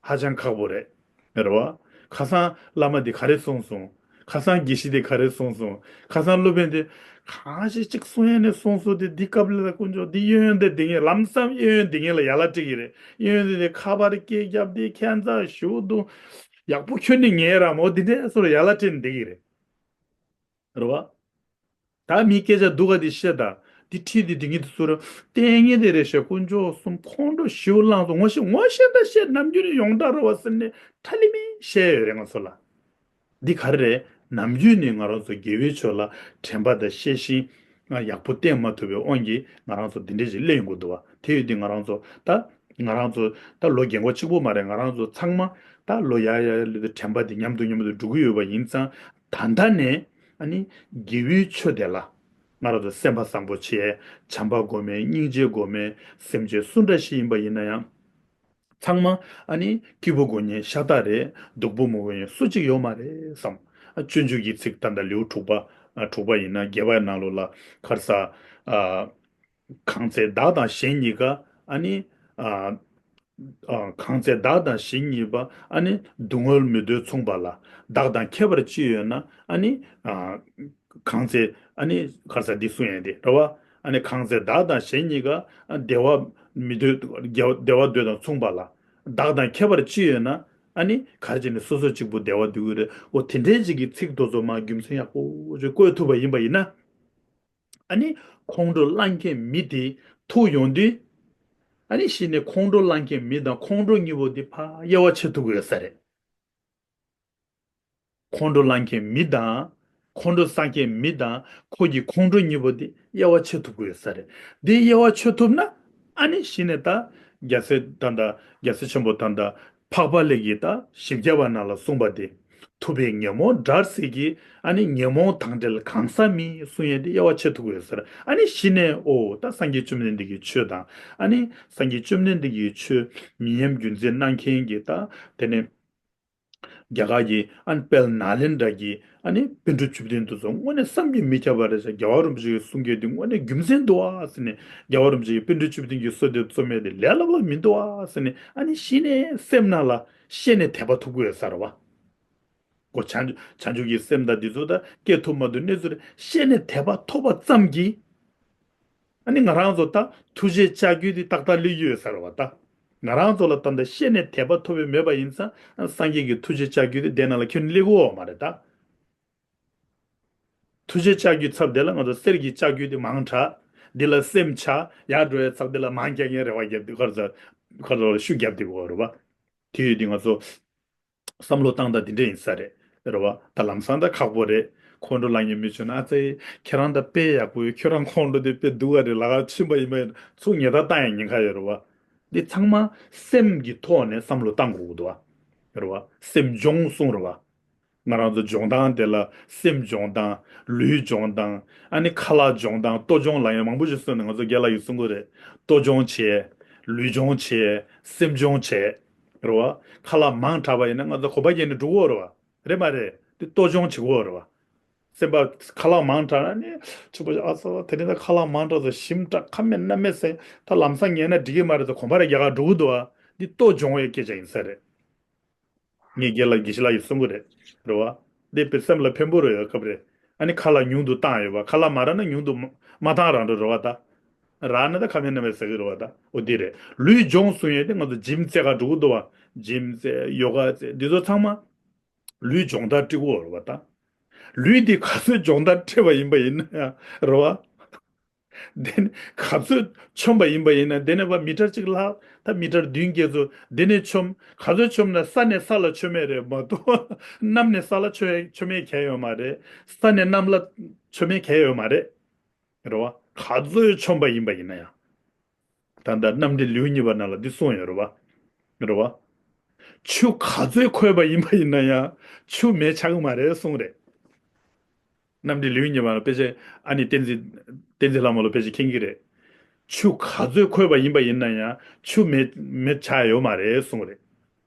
ཧ་ཅང་ཁག་པོ་རེད། རེད་བ། ཁ་སང་བླ་མ་འདི་ག་རེ་གསུངས་སོང་། ཁ་སང་དགེ་བཤེས་འདི་ག་རེ་གསུངས་སོང་། ཁ་སང་སློབ་དཔོན་འདི་གང་ཞིག་ཅིག་གསུང་ཡས་ནས་གསུངས་སོང་། དེ་འདི་སྐབས་ལ་དཀོན་མཆོག་འདི་གཡས་གཡོན་དེ་འདི་ངས་ལམ་སང་གཡས་གཡོན་འདི་ངས་ལ་ཡ་ལ་སྤྲད་ཀྱི་རེད། གཡས་གཡོན་འདི་ནས་ཁ་པར་སྐད་རྒྱབ་དེ་ཁྱད་མཚར་ཞུ་འདུག་ཡག་པོ་ཁྱོད་ནི་ངའི་ར་མོ་འདི་འདྲས་སོར་ཡ་ལ་སྤྲད་ནས་བསྡད་ཀྱི་རེད། རེད་བ། ད་མི་སྐད་ཆ་སྡུག་ག་དེ་བཤད་ད། དེ་ཁྲིད་དེ་དེ་ངེད་དུ་ཚུར་ལྟས་ངན་དེ་རེད་ཤག་དཀོན་མཆོག་གསུམ་ཁོང་ཁྲོ་ཞེ་པོ་ལངས་སོང་། ངོ་ཤེས་ངོ་ཤེས་ད་བཤད་ནམ་རྒྱུན་ནས་ཡོངས་གྲགས་རེད་བ་ཟེར་ནས་ཁྲ་ལི་མི་བཤད་ཡོད་རེད་ང་ཚོ་ལ། འདི་ག་རེ་རེད། ནམ་རྒྱུན་ནས་ང་རང་ཚོ་དགེ་བའི་ཆོས་ལ་དྲན་པ་དང་ཤེས་བཞིན་ཡག་པོ་བསྟེན་མ་ཐུབ་པའི་དབང་གིས་ང་རང་ཚོ་འདི་འདྲས་ཞིག་སླེབས་ཡོང་གི་འདུག་བ། དེ་ཡོད་དུས་ང་རང་ཚོ་ད་ང་རང་ཚོ་ད་ལོ་རྒན་གོག་གཅིག་པོ་མ་རེད། ང་རང་ཚོ་ཚང་མ་ད་ལོ་ཡར་ཡར་སླེབས་དུས་དྲན་པ་འདི་ཉམས་དུ་ཉམས་དུ་འགྲོ་གི་ཡོད་པ་ཡིན་ཙང་། ད་ལྟ་ནས་ཨ་ནི་དགེ་བའི་ཆོས་དེ་ལ་ང་རང་ཚོ་སེམས་པ་བཟང་པོ་བྱས། བྱམས་པ་སྒོམ་མཁན་སྙིང་རྗེ་སྒོམ་མཁན་སེམས་ཅན་སུ་འདྲ་ཞིག་ཡིན་པ་ཡིན་ན་ཡང་། ཚང་མ་ཨ་ནི་སྐྱིད་པོ་དགོས་མཁན་ཤ་སྟག་རེད། སྡུག་པོ་མི་དགོས་མཁན་སུ་གཅིག་ཡོད་མ་རེད་བསམ། ཨ་སྤྱོད་འཇུག་གི་ཚིག་ད་ལྟ་ལེའུ་དྲུག་པ་ཨ་དྲུག་པ་ཡིན་ན་བརྒྱད་པའི་ནང་ལོགས་ལ་ཁར་ས་ཨ། གང་ཚེ་བདག་དང་གཞན་གཉིས་ཀ་ཨ་ནི་ཨ། ཨ། གང་ཚེ་བདག་དང་གཞན་གཉིས་པ། ཨ་ནི་སྡུག་བསྔལ་མི་འདོད་མཚུངས་པ་ལ། བདག་དང་ཁྱད་པར་ཅི་ཡོད་ན། ཨ་ནི། ཨ། གང་ཚེ། ཨ་ནི་ག་རེ་ཟེར་འདི་གསུང་ཡས་འདི་རེད་བ། ཨ་ནི་གང་ཚེ་བདག་དང་གཞན་གཉིས་ཀ། ཨ། བདེ་བ་མི་འདོད། བདེ་བ་འདོད་དང་མཚུངས་པ་ལ། བདག་དང་ཁྱད་པར་ཅི་ཡོད་ན། ཨ་ནི་ག་རེ་བྱས་ནས་སོ་སོ་གཅིག་པུ་བདེ་བ་འདོད་ཀྱི་རེད། འོ་དེ་འདྲའི་ཅིག་གི་ཚིག་དེ་ཚོ་མར་རྒྱུ་མཚན་ཡག་པོ་ཅིག་བཀོད་ཐུབ་པ་ཡིན་པ་ཡིན་ན། ཨ་ནི་ཁོང་ཁྲོ་ལངས་མཁན་མི་དེ་ཐུག་ཡོང་དུས། ཨ་ནི་གཞི་ནས་ཁོང་ཁྲོ་ལངས་མཁན་མི་དང་ཁོང་ཁྲོ་གཉིས་པོ་དེ་ཕར་དབྱེ་བ་ཕྱེ་ཐུབ་ཀྱི་ཡོད་ས་རེད། ཁོང་ཁྲོ་ལངས་མཁན་མི་དང་། ཁོང་ཁྲོ་ཟ་མཁན་མི་དང་། ཁོ་གི་ཁོང་ཁྲོ་གཉིས་པོ་དེ་དབྱེ་བ་ཕྱེ་ཐུབ་ཀྱི་ཡོད་ས་རེད། དེ་དབྱེ་བ་ཕྱེ་ཐུབ་ན། ཨ་ནི་གཞི་ནས་ད་རྒྱལ་སྲས་ད་ལྟ་རྒྱལ་སྲས་ཆེན་པོ་ད་ལྟ་འཕགས་པ་ལྷ་གིས་ད་བཞི་བརྒྱ་པ་ནང་ལ་གསུངས་པ་དེ། ཐུབ་པས་ཉོན་མོངས་དགྲར་ཟད་ཀྱི། ཨ་ནི་ཉོན་མོངས་དང་བྲལ་གང་ཟག་མིན། གསུང་ཡས་དེ་དབྱེ་བ་ཕྱེ་ཐུབ་ཀྱི་ཡོད་ས་རེད། ཨ་ནི་གཞི་ནས་ཨོ་ད་སངས་རྒྱས་བཅོམ་ལྡན་འདས་ཀྱི་ཆོས་དང་། ཨ་ནི་སངས་རྒྱས་བཅོམ་ལྡན་འདས་ཀྱི་ཆོས་མི་ཉམས་རྒྱུན་འཛིན་གནང་མཁན་གྱི་ད་དེ་ནས། རྒྱ་གར་གྱི་ཨ་ནི་དཔལ་ནཱ་ལེནྡྲ་གྱི་ཨ་ནི་པཎ་གྲུབ་བཅུ་བདུན་དེ་ཚོ་དངོས་གནས་བསམ་གྱིས་མི་ཁྱབ་པ་རེད་ཟེར། རྒྱལ་བ་རིན་པོ་ཆེ་གི་གསུང་སྐད་དེ་དངོས་གནས་རྒྱུ་མཚན་འདུག་ཨ་ཟེར་ནས། རྒྱལ་བ་རིན་པོ་ཆེ་གི་པཎ་གྲུབ་བཅུ་བདུན་གྱི་གསོལ་འདེབས་རྩོམ་ཡས་དེ་ལས་སླ་པོ་མི་འདུག་ཨ་ཟེར་ནས། ཨ་ནི་གཞི་ནས་སེམས་ནང་ལ་ཤེས་ནས་དད་པ་ཐོབ་ཀྱི་ཡོད་ས་རེད་བ། ཁོ་བྱང་བྱང་ཆུབ་ཀྱི་སེམས་དང་འདི་ཚོ་ད་སྐྱེ་ཐུབ་མ་ཐུབ་གནས་ཚུལ་རེད། ཤེས་ནས་དད་པ་ཐོབ་པ་ཙམ་གྱིས། ཨ་ནི་ང་རང་ཚོ་ད་ཐུགས་རྗེ་ལྕགས་ཀྱུ་དེ་ཏག་ཏག་སླེབས་ཀྱི་ཡོད་ས་རེད་བ་ད། ང་རང་ཚོ་ལ་ད་ལྟ་ཤེས་ནས་དད་པ་ཐོབ་པའི་མེད་པ་ཡིན་ཙང་། སངས་རྒྱས་ཀྱི་ཐུགས་རྗེ་ལྕགས་ཀྱུ་དེ་དེ་ནང་ལ་ཁྱོན་ནས་སླེབས་ཀྱི་ཡོད་མ་རེད་ད། ཐུགས་རྗེ་ལྕགས་ཀྱུའི་ཚབ་དེ་ལ་ང་ཚོ་གསེར་གྱི་ལྕགས་ཀྱུ་དེ་མང་དྲགས། འདི་ལ་སེམས་ཆགས། ཡར་འགྲོ་བའི་ཚབ་དེ་ལ་མང་རྒྱག་མཁན་རེ་བ་རྒྱབ་དེ་ཁར་ཚ་ཁར་ཚ་ཤུགས་རྒྱབ་དེ་གོ་རེད་བ། དེ་ཡོད་དེ་ང་ཚོ་བསམ་བློ་བཏང་སྟངས་དེ་འདྲ་ཡིན་ས་རེད། རེད་བ། ད་ལམ་སང་ད་ཁག་པོ་རེད། ཁོང་ཁྲོ་ལངས་མཁན་མི་བྱུང་ན། ཨ་ཙི། ཁྱེད་རང་ད་དཔེ་ཡག་པོ་ཡོད། ཁྱོད་རང་ཁོང་ཁྲོ་དེ་དཔེ་སྡུག་ག་རེད། ལ་ཁ་ཕྱིན་པ་ཡིན་པ་ཡིན་ཚུར་ཉེས་རྡུང་བཏང་ཡང་ཉེན་ཁ་ཡོད་རེད་བ། འདི་ཚང་མ་སེམས་ཀྱི་ཐོག་ནས་བསམ་བློ་བཏང་དགོས་ཀྱི་འདུག་བ། རེད་བ། སེམས་སྦྱོང་གསུང་རེད་བ། ང་རང་ཚོ་སྦྱོང་སྟངས་དེ་ལ་སེམས་སྦྱོང་སྟངས། ལུས་སྦྱོང་སྟངས། ཨ་ནི་ཁ་ལག་སྦྱོང་སྟངས། ལྟོ་སྦྱོང་ལབ་ཡ་མང་པོ་ཞིག་གསུངས་ནས། ང་ཚོ་རྒན་ལགས་ཀྱིས་གསུང་གི་རེད། ལྟོ་སྦྱོང་བྱས། ལུས་སྦྱོང་བྱས། སེམས་སྦྱོང་བྱས། རེད་བ། ཁ་ལག་མང་དྲགས་པ་ཡིན་ན་ང་ཚོ་གོམ་པ་བརྒྱབ་ནས་འགྲོ་གི་ཡོད་རེད་བ། རེད་མ་རེད། དེ་ལྟོ་སྦྱོང་བྱེད་ཀྱི་ཡོད་རེད་བ། སེམས་པ་ཁ་ལག་མང་དྲགས་ན་ནི་ཆུ་བོ་ཨ་ཚ་བ་དེ་རིང་ད་ཁ་ལག་མང་དྲགས་སོང་། ཞིམ་དྲགས་ཁ་མེད་སྣ་མེད་ཟེར། ད་ལམ་སང་ཉལ་ན་འགྲིག་གི་མ་རེད་ཟེར་གོམ་པ་རེ་རྒྱག་ག་འགྲོ་གི་འདུག་བ། འདི་ལྟོ་སྦྱོང་བའི་སྐད་ཆ་ཡིན་ས་རེད། ངས་རྒན་ལགས་དགེ་བཤེས་ལགས་ཀྱིས་གསུང་གི་རེད། རེད་བ། འདི་དཔེ་སེམས་ལ་ཕན་པོ་རེད། ཡོད་སྐབས་རེད། ཨ་ནི་ཁ་ལག་ཉུང་དུ་བཏང་ཡོད་པ། ཁ་ལག་མ་རག་ན་ཉུང་དུ་མ་མ་བཏང་རང་འགྲོ་རེད་བ་ད། རག་ན་ད་ཁ་མེད་སྣ་མེད་ཟ་གི་རེད་བ་ད། འོ་འདི་རེད། ལུས་སྦྱོང་གསུང་ཡས་དེ་ང་ཚོ་འཇིམ་རྩེ་ག་འགྲོ་གི་འདུག་བ། འཇིམ་རྩེ། ཡོ་ག་རྩེ། འདི་ཚོ་ཚང་མ་ལུས་སྦྱོང་བརྡར་སྤྲད་དགོས་རེད་བ་ད། ལུས་འདི་ག་ཚོད་སྦྱོང་བརྡར་སྤྲད་པ་ཡིན་པ་ཡིན་ན་ཡང་རེད་བ། དེ་ནས་ག་ཚོད་མཆོངས་པ་ཡིན་པ་ཡིན་ན། དེ་ནས་ཕར་མི་ཊར་གཅིག་ལྷག་ད་མི་ཊར་བདུན་བརྒྱད་ཚོ་དེ་ནས་མཆོངས། ག་ཚོད་མཆོངས་ན། ས་ནས་ས་ལ་མཆོངས་མེད་རེད་མ་གཏོགས། གནམ་ནས་ས་ལ་མཆོངས་མཆོངས་མེད་གལ་ཡོད་མ་རེད། ས་ནས་གནམ་ལ་མཆོངས་མེད་གལ་ཡོད་མ་རེད། རེད་བ། ག་ཚོད་མཆོངས་པ་ཡིན་པ་ཡིན་ན་ཡང་། ད་ལྟ་རྣམ་འགྲེལ་ལེའུ་གཉིས་པ་ནང་ལ་འདི་གསུངས་ཡོད་རེད་བ། རེད་བ། ཆུ་ག་ཚོད་ཁོལ་བ་ཡིན་པ་ཡིན་ན་ཡང་ཆུ་མེ་ཆགས་ཀྱི་མ་རེད་གསུངས་རེད། རྣམ་འགྲེལ་ལེའུ་གཉིས་པ་ལ་དཔེ་ཆ་ཨ་ནི་བསྟན་འཛིན། བསྟན་འཛིན་ལྷ་མོ་ལ་དཔེ་ཆ་མཁྱེན་གྱི་རེད། ཆུ་ག་ཚོད་ཁོལ་བ་ཡིན་པ་ཡིན་ན་ཡང་ཆུ་མེ་མེ་ཆགས་ཡོད་མ་རེད་གསུངས་རེད།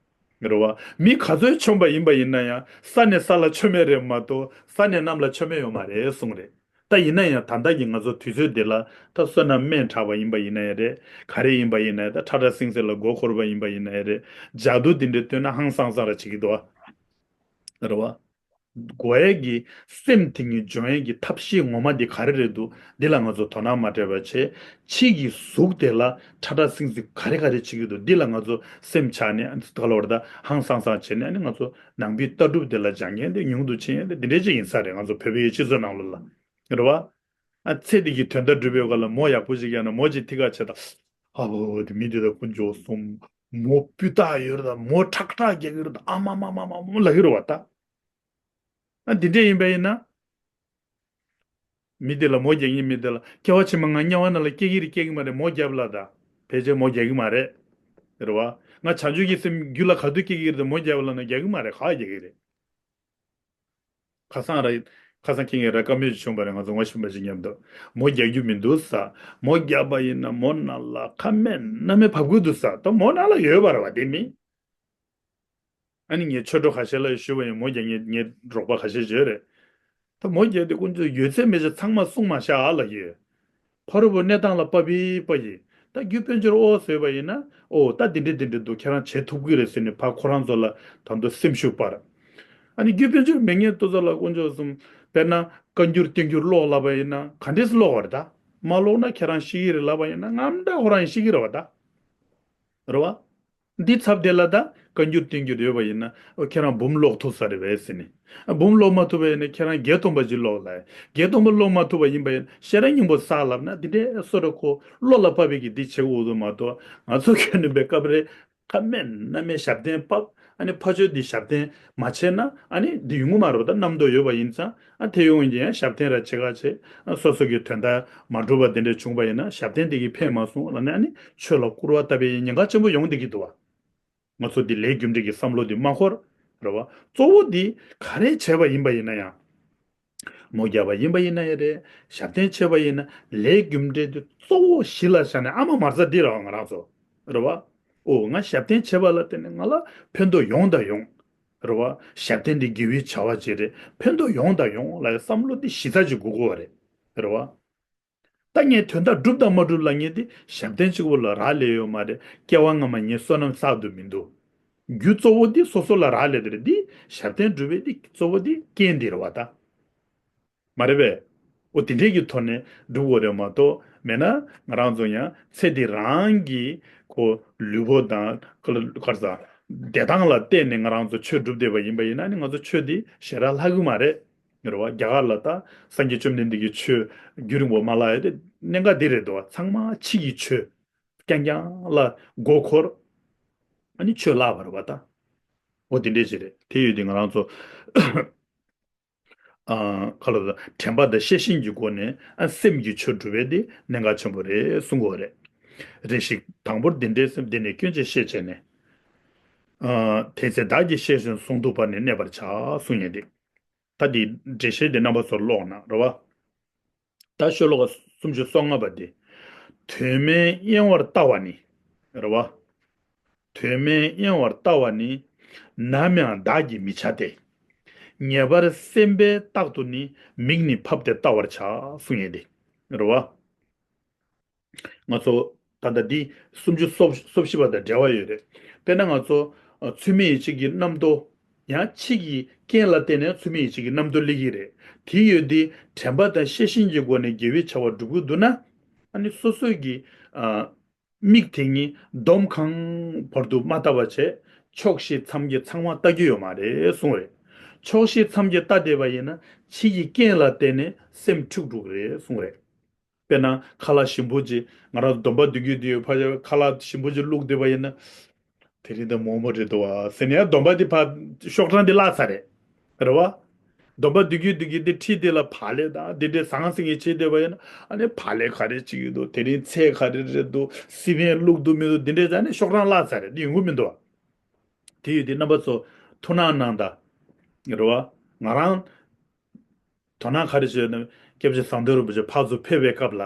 རེད་བ། མི་ག་ཚོད་མཆོངས་པ་ཡིན་པ་ཡིན་ན་ཡང་ས་ནས་ས་ལ་མཆོངས་མེད་རེད་མ་གཏོགས་ས་ནས་གནམ་ལ་མཆོངས་མེད་ཡོད་མ་རེད་གསུངས་རེད། ད་ཡིན་ན་ཡང་ད་ལྟ་གི་ང་ཚོ་དུས་ཚོད་འདི་ལ་ད་བསོད་ནམས་དམན་དྲགས་པ་ཡིན་པ་ཡིན་ན་ཡང་རེད། ག་རེ་ཡིན་པ་ཡིན་ན་ཡང་། ད་ཁྲ་ཁྲ་སིང་སིང་ལ་མགོ་འཁོར་བ་ཡིན་པ་ཡིན་ན་ཡང་རེད། ལྗགས་རྡུལ་འདི་འདྲ་བཏོན་ན་ཧང་སང་སང་ར་བྱེད་ཀྱི་འདུག་བ། རེད་བ། དགོས་ཡས་ཀྱི་སེམས་དེ་ཉིད་སྦྱོང་ཡས་ཀྱི་ཐབས་ཤེས་ངོ་མ་འདི་ག་རེ་རེད་འདུག་འདི་ལ་ང་ཚོ་དོ་སྣང་མ་སྤྲད་པ་བྱས། ཕྱི་གི་གཟུགས་དེ་ལ་ཁྲ་ཁྲ་སིང་སིང་ག་རེ་ག་རེ་བྱེད་ཀྱི་འདུག་འདི་ལ་ང་ཚོ་སེམས་ཆགས་ནས། ག་ལ་བར་ད་ཧང་སང་སང་བྱས་ནས། ཨ་ནི་ང་ཚོ་ནང་པའི་ལྟ་གྲུབ་དེ་ལ་སྦྱང་མཁན་དེ་ཉུང་དུ་ཕྱིན་ཡས་དེ་འདི་འདྲའི་ཅིག་ཡིན་ས་རེད། ང་ཚོ་བོད་པའི་སྤྱི་ཚོགས་ནང་ལོགས་ལ། རེད་བ། ཨ་ཚེ་འདི་གི་དོན་དག་སྒྲུབ་པའི་སྐབས་ལ་མོ་ཡག་པོ་ཞིག་ཡོད་ན་མོ་ཅིག་ཐུག་ག་བྱས་ད། ཨ་བོ་དེ་མི་འདི་ད་དཀོན་མཆོག་གསུམ། མོ་སྤུས་དག་ཡོད་རེད་ད། མོ་ཁྲག་ཁྲག་རྒྱག་གི་རེད་ད། ཨ་མ་མ་མ་མ་མོ་ལབ་ཀྱི་རེད་བ་ད། ཨ་འདི་འདྲས་ཡིན་པ་ཡིན་ན། མི་དེ་ལ་མོ་རྒྱག་མཁན་མི་དེ་ལ་སྐྱེ་བ་ཕྱི་མ་ང་དམྱལ་བ་ནང་ལ་སྐྱེ་གི་རེད་སྐྱེ་གི་མ་རེད། མོ་རྒྱབ་ལ་ད། ཕལ་ཆེར་མོ་རྒྱག་གི་མ་རེད། རེད་བ། ང་བྱང་ཆུབ་ཀྱི་སེམས་རྒྱུད་ལ་ག་དུས་སྐྱེ་གི་རེད་ད། མོ་རྒྱབ་ལ་ན་རྒྱག་གི་མ་རེད། ག་རྒྱག་གི་རེད། ཁ་སང་ར། ཁ་སང་ཁྱེད་ངས་ར་བཀའ་མོལ་ཅིག་བྱུང་བ་རེད། ང་ཚོ་ངོ་ཤེས་པ་ཅིག་མཉམ་དུ། མོ་རྒྱག་རྒྱུ་མི་འདུག་ཟེར། མོ་རྒྱག་པ་ཡིན་ན་མོ་ནང་ལ་ཁ་མེད་སྣ་མེད་བབས་ཀྱི་འདུག་ཟེར། ད་མོ་ནང་ལ་ཡོད་པ་རེད་བ་དེ་མིན། ཨ་ནི་ངས་ཆོས་གྲོགས་ཁ་ཤས་ལ་ཞུས་པ་ཡིན། མོ་རྒྱག་མཁན་ངའི་རོགས་པ་ཁ་ཤས་ཡོད་རེད། ད་མོ་རྒྱག་དེ་དཀོན་མཆོག་ཡོད་ཚད་མེད་ཚད་ཚང་མ་སྲུང་མ་བཞག་ཨ་ལབ་ཀྱི་ཡོད། ཕ་རོལ་པོ་གནས་སྟངས་ལ་དཔའ་བའི་དཔའ་ཡི། ད་རྒྱུ་དཔལ་འབྱོར་ཨོ་ཟེར་བ་ཡིན་ན། ཨོ་ད་འདི་འདྲ་འདི་འདྲ་འདུག་ཁྱེད་རང་བྱེད་ཐུབ་ཀྱི་རེད་ཟེར་ནས་ཕར་ཁོ་རང་ཚོ་ལ་ད་དུང་སེམས་ཤུགས་སྤར། ཨ་ནི་རྒྱུ་དཔལ་འབྱོར་མེད་མཁན་དེ་ཚོ་ལ་དཀོན་མཆོག་གསུམ། དཔེར་ན་བཀའ་འགྱུར་བསྟན་འགྱུར་ཀློག་ལབ་པ་ཡིན་ན་ག་འདྲས་ཀློག་པ་རེད། ད་མ་ཀློག་ན་ཁྱེད་རང་ཤི་གི་རེད་ལབ་པ་ཡིན་ན་ངམ་འདྲ་ཁོ་རང་ཡང་ཤི་གི་རེད་བ། ད་རེད་བ། འདི་ཚབ་དེ་ལ་ད་བཀའ་འགྱུར་བསྟན་འགྱུར་ཡོད་པ་ཡིན་ན། ཨོ་ཁྱེད་རང་འབུམ་ཀློག་ཐུབ་ས་རེད་པས་ཟེར་ནས། ཨ་འབུམ་ཀློག་མ་ཐུབ་པ་ཡིན་ན་ཁྱེད་རང་བརྒྱད་སྟོང་པ་ཅིག་ཀློག་ལ། བརྒྱད་སྟོང་པ་ཀློག་མ་ཐུབ་པ་ཡིན་པ་ཡིན་ན་ཤེས་རབ་སྙིང་པོ་བསགས་ལབ་ན་འདི་འདྲའི་བཟོ་འདྲ་ཁོ་བློ་ལ་བབས་པའི་གི་འདི་བྱེད་དགོས་འདུག་མ་གཏོགས། ང་ཚོ་ཁྱོན་ནས་པའི་སྐབས་རེ་ཁ་སྨན་སྣ་སྨན་ཞབས་བརྟན་བབས། ཨ་ནི་ཕ་ཆོས་འདི་ཞབས་བརྟན་མ་བྱས་ན་ཨ་ནི་འདི་ཡོང་གི་མ་རེད་པ། ད་རྣམ་རྟོག་ཡོད་པ་ཡིན་ཙང་། ཨ་དེ་ཡོང་ཡིན་ཡང་ཞབས་བརྟན་ར་བྱེད་ག་བྱེད། ཨ་སོ་སོ་གི་དོན་དག་མ་འགྲུབ་པ་དེ་འདྲ་བྱུང་པ་ཡིན་ན་ཞབས་བརྟན་དེ་གིས་ཕན་མ་སོང་ལབ་ནས། ཨ་ནི་ཆོས་ལ་སྐུར་བ་བཏབ་པའི་ཉེན་ཁ་ཆེན་པོ་ཡོང་བསྡད་ཀྱི་འདུག་བ། ང་ཚོ་འདི་ལས་རྒྱུ་འབྲས་ཀྱི་བསམ་བློ་འདི་མ་འཁོར། རེད་བ། གཙོ་བོ་འདི་ག་རེ་བྱས་པ་ཡིན་པ་ཡིན་ན་ཡང་། མོ་བརྒྱབ་པ་ཡིན་པ་ཡིན་ན་ཡང་རེད། ཞབས་བརྟན་བྱས་པ་ཡིན་ན་ལས་རྒྱུ་འབྲས་འདི་གཙོ་བོ་གཞི་ལ་བཞག་ནས། ཨ་མ་མ་རྩ་འདི་རེད་བ། ང་རང་ཚོ་རེད་བ། ཨོ་ང་ཞབས་བརྟན་བྱས་པ་ལ་བརྟེན་ནས་ང་ལ་ཕན་ཐོགས་ཡོང་དང་ཡོང་། རེད་བ། ཞབས་བརྟན་འདི་དགེ་བའི་བྱ་བ་ཅིག་རེད། ཕན་ཐོགས་ཡོང་དང་ཡོང་ལབ་བསམ་བློ་འདི་གཞི་རྩ་ཅིག་དགོས་ཀྱི་ཡོད་རེད། རེད་བ། ད་ངས་དོན་དག་སྒྲུབ་དང་མ་སྒྲུབ་ལབ་མཁན་དེ་ཞབས་བརྟན་གཅིག་པོ་ལ་རག་ལས་ཡོད་མ་རེད། སྐྱེ་བ་སྔ་མ་ངའི་བསོད་ནམས་བསགས་དུ་མི་འདུག་རྒྱུ་གཙོ་བོ་འདི་སོ་སོ་ལ་རག་ལས་དེ་རེད། འདི་ཞབས་བརྟན་སྒྲུབ་པའི་འདི་གཙོ་བོ་འདི་རྐྱེན་འདི་རེད་བ། ད་མ་རེད་པས། འོ་དེ་འདྲས་ཀྱི་ཐོག་ནས་སྒྲུབ་དགོས་རེད་མ་གཏོགས། མེད་ན་ང་རང་ཚོ་ཡང་ཚེ་འདི་རང་གི་ཁོ་ལུས་པོ་དང་ག་རེ་ཟ་བདེ་ཐང་ལ་བརྟེན་ནས་ང་རང་ཚོ་ཆོས་སྒྲུབ་བསྡད་པ་ཡིན་པ་ཡིན་ན་ནི་ང་ཚོ་ཆོས་འདི་ཞེ་དྲག་ལྷག་གི་མ་རེད། རེད་བ། རྒྱ་གར་ལ་ད་སངས་རྒྱས་བཅོམ་ལྡན་འདས་ཀྱི་ཆོས་རྒྱུན་རིང་པོ་མ་བཀླགས་ཡ་དེ་གནད་འགག་འདི་རེད་འདུག་བ། ཚང་མ་ཕྱི་གི་ཆོས་རྐྱང་རྐྱང་ལ་མགོ་འཁོར། ཨ་ནི་ཆོས་བཀླགས་པ་རེད་བ། ད་འོ་དེ་འདྲས་ཅིག་རེད། དེ་ཡོད་དུས་ང་རང་ཚོ་ཨ་ག་ལ་དྲན་པ་དང་ཤེས་བཞིན་གྱི་སྒོ་ནས་ཨ་སེམས་ཀྱི་ཆོས་སྒྲུབ་པ་དེ་གནད་འགག་ཆེན་པོ་རེད་གསུང་གི་ཡོད་རེད། རེ་ཞིག་དང་པོར་འདི་འདྲའི་སེམས་འདི་ནི་སྐྱོན་ཅན་ཤེས་བྱས་ནས། ཨ་དེ་ཚེ་བདག་གིས་ཤེས་བཞིན་ཟུང་དུ་བབས་ནས་གནས་པར་བྱ་གསུང་ཡས་དེ། ད་འདི་འགྲེལ་བཤད་འདི་རྣམ་པ་ཚོར་ཀློག་གནང་རེད་བ། ད་ཤོ་ལོ་ཀ་སུམ་ཅུ་སོ་ལྔ་པ་འདི། དོན་མེད་གཡེང་བར་ལྟ་བ་ནི། རེད་བ། དོན་མེད་གཡེང་བར་ལྟ་བ་ནི། ནམ་ཡང་བདག་གིས་མི་བྱ་སྟེ། ངེས་པར་སེམས་པས་རྟག་ཏུ་ནི། མིག་ནི་ཕབ་སྟེ་ལྟ་བར་བྱ་གསུང་ཡས་དེ། རེད་བ། ང་ཚོ་ད་ལྟ་འདི་སུམ་ཅུ་སོ་སོ་བཞི་པ་དང་འབྲེལ་བ་ཡོད་རེད། དཔེར་ན་ང་ཚོ་ཨ་ཚུལ་མིན་ཡིད་བྱེད་ཀྱི་རྣམ་རྟོག་ཡང་ཕྱི་གི་རྐྱེན་ལ་བརྟེན་ནས་ཚུལ་མིན་ཡིད་བྱེད་ཀྱི་རྣམ་རྟོག་སླེབས་ཀྱི་རེད། དེ་ཡོད་དུས་དྲན་པ་དང་ཤེས་བཞིན་གྱི་སྒོ་ནས་དགེ་བའི་བྱ་བ་སྒྲུབ་ཀྱི་འདུག་ན། ཨ་ནི་སོ་སོའི་གི་ཨ་མིག་དེ་ཉིད་འདོམ་གང་བར་དུ་མ་ལྟ་བ་བྱས། ཕྱོགས་བཞི་མཚམས་བརྒྱད་ཚང་མ་ལྟ་རྒྱུ་ཡོད་མ་རེད་གསུངས་རེད། ཕྱོགས་བཞི་མཚམས་བརྒྱད་ལྟ་བསྡད་པ་ཡིན་ན་ཕྱི་གི་རྐྱེན་ལ་བརྟེན་ནས་སེམས་འཁྲུག་འགྲོ་གི་རེད་གསུངས་རེད། དཔེར་ན་ཁ་ལག་ཞིམ་པོ་ཅིག་ང་རང་ཚོ་སྡོམ་པ་སྡོད་རྒྱུ་དེ་ཡོད་ཕ་ཁ་ལག་ཞིམ་པོ་ཅིག་བླུགས་བསྡད་པ་ཡིན་ན། དེ་རིང་ད་མོག་མོག་རེད་འདུག་བ་ཟེར་ནས་ཡང་སྡོམ་པ་དེ་ཕར་ཤོག་གྲངས་དེ་བརླག་ཚར་རེད། རེད་བ། སྡོམ་པ་སྡོད་རྒྱུ་སྡོད་རྒྱུ་དེ་ཁྲིད་དེ་ལ་བག་ལེབ་དང་དེ་འདྲའི་ཟང་ཟིང་གི་བྱེད་བསྡད་པ་ཡིན་ན། ཨ་ནི་བག་ལེབ་ག་རེ་ཅིག་ཡོད་འདུག་དེ་རིང་ཚལ་ག་རེ་རེད་འདུག་སི་པན་བླུགས་འདུག་མི་འདུག་དེ་འདྲའི་ཟེར་ནས་ཤོག་གྲངས་བརླག་ཚར་རེད། དེ་ཡོང་གི་མི་འདུག་བ། དེ་ཡོད་དེ་རྣམ་པ་ཚོ་ཐུགས་སྣང་གནང་དང་། རེད་བ། ང་རང་དོ་སྣང་ག་རེ་བྱས་ན། སྐྱབས་རྗེ་ཟམ་གདོང་རིན་པོ་ཆེ་ཕར་ཚུར་ཕེབས་པའི་སྐབས་ལ།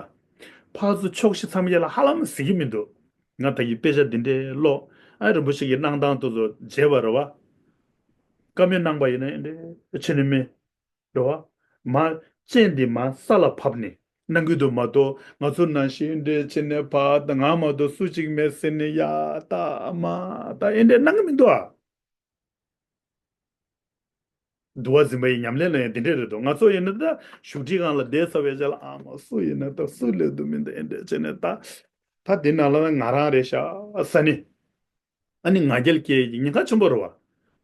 ཕར་ཚུར་ཕྱོགས་བཞི་མཚམས་བརྒྱད་ལ་ཧ་ལམ་གཟིགས་ཀྱི་མི་འདུག་ང་ད་གིན་དཔེ་ཆ་འདི་འདྲའི་ཀློག་ཨ་རིན་པོ་ཆེ་གི་གནང་སྟངས་དེ་ཚོ་མཇལ་བ་རེད་བ། བཀའ་མོལ་གནང་པ་ཡིན་ན་འདི་འདྲའི་ཕྱི་ནས་མི། རེད་བ། མ་སྤྱན་འདི་མ་ས་ལ་ཕབ་ནས་གནང་གི་འདུག་མ་གཏོགས་ང་ཚོ་ནང་བཞིན་འདྲེ་ཆེ་ནས་ཕ་ད་ང་མ་གཏོགས་སུ་གཅིག་མེད་ཟེར་ནས་ཡ་ད་མ་ད་ཨེ་འདྲེ་གནང་གི་མི་འདུག་ཨ། འདུལ་བ་འཛིན་པ་ཡི་ཉམས་ལེན་ལ་ཡང་འདི་འདྲས་རེད་འདུག་ང་ཚོ་ཡིན་ན་ད་བཞུགས་ཁྲི་སྒང་ལ་བསྡད་ཚར་བའི་རྗེས་ལ་ཨ་མ་སུ་ཡིན་ན་ད་སུ་སླེབས་འདུག་མི་འདུག་ཨེ་འདྲེ་བྱས་ནས་ད་ད་འདི་ནང་ལ་ང་རང་རེད་ཤག་ས་ནི། ཨ་ནི་ང་རྒྱལ་སྐྱེ་ཡི་ཉེན་ཁ་ཆེན་པོ་རེད་བ།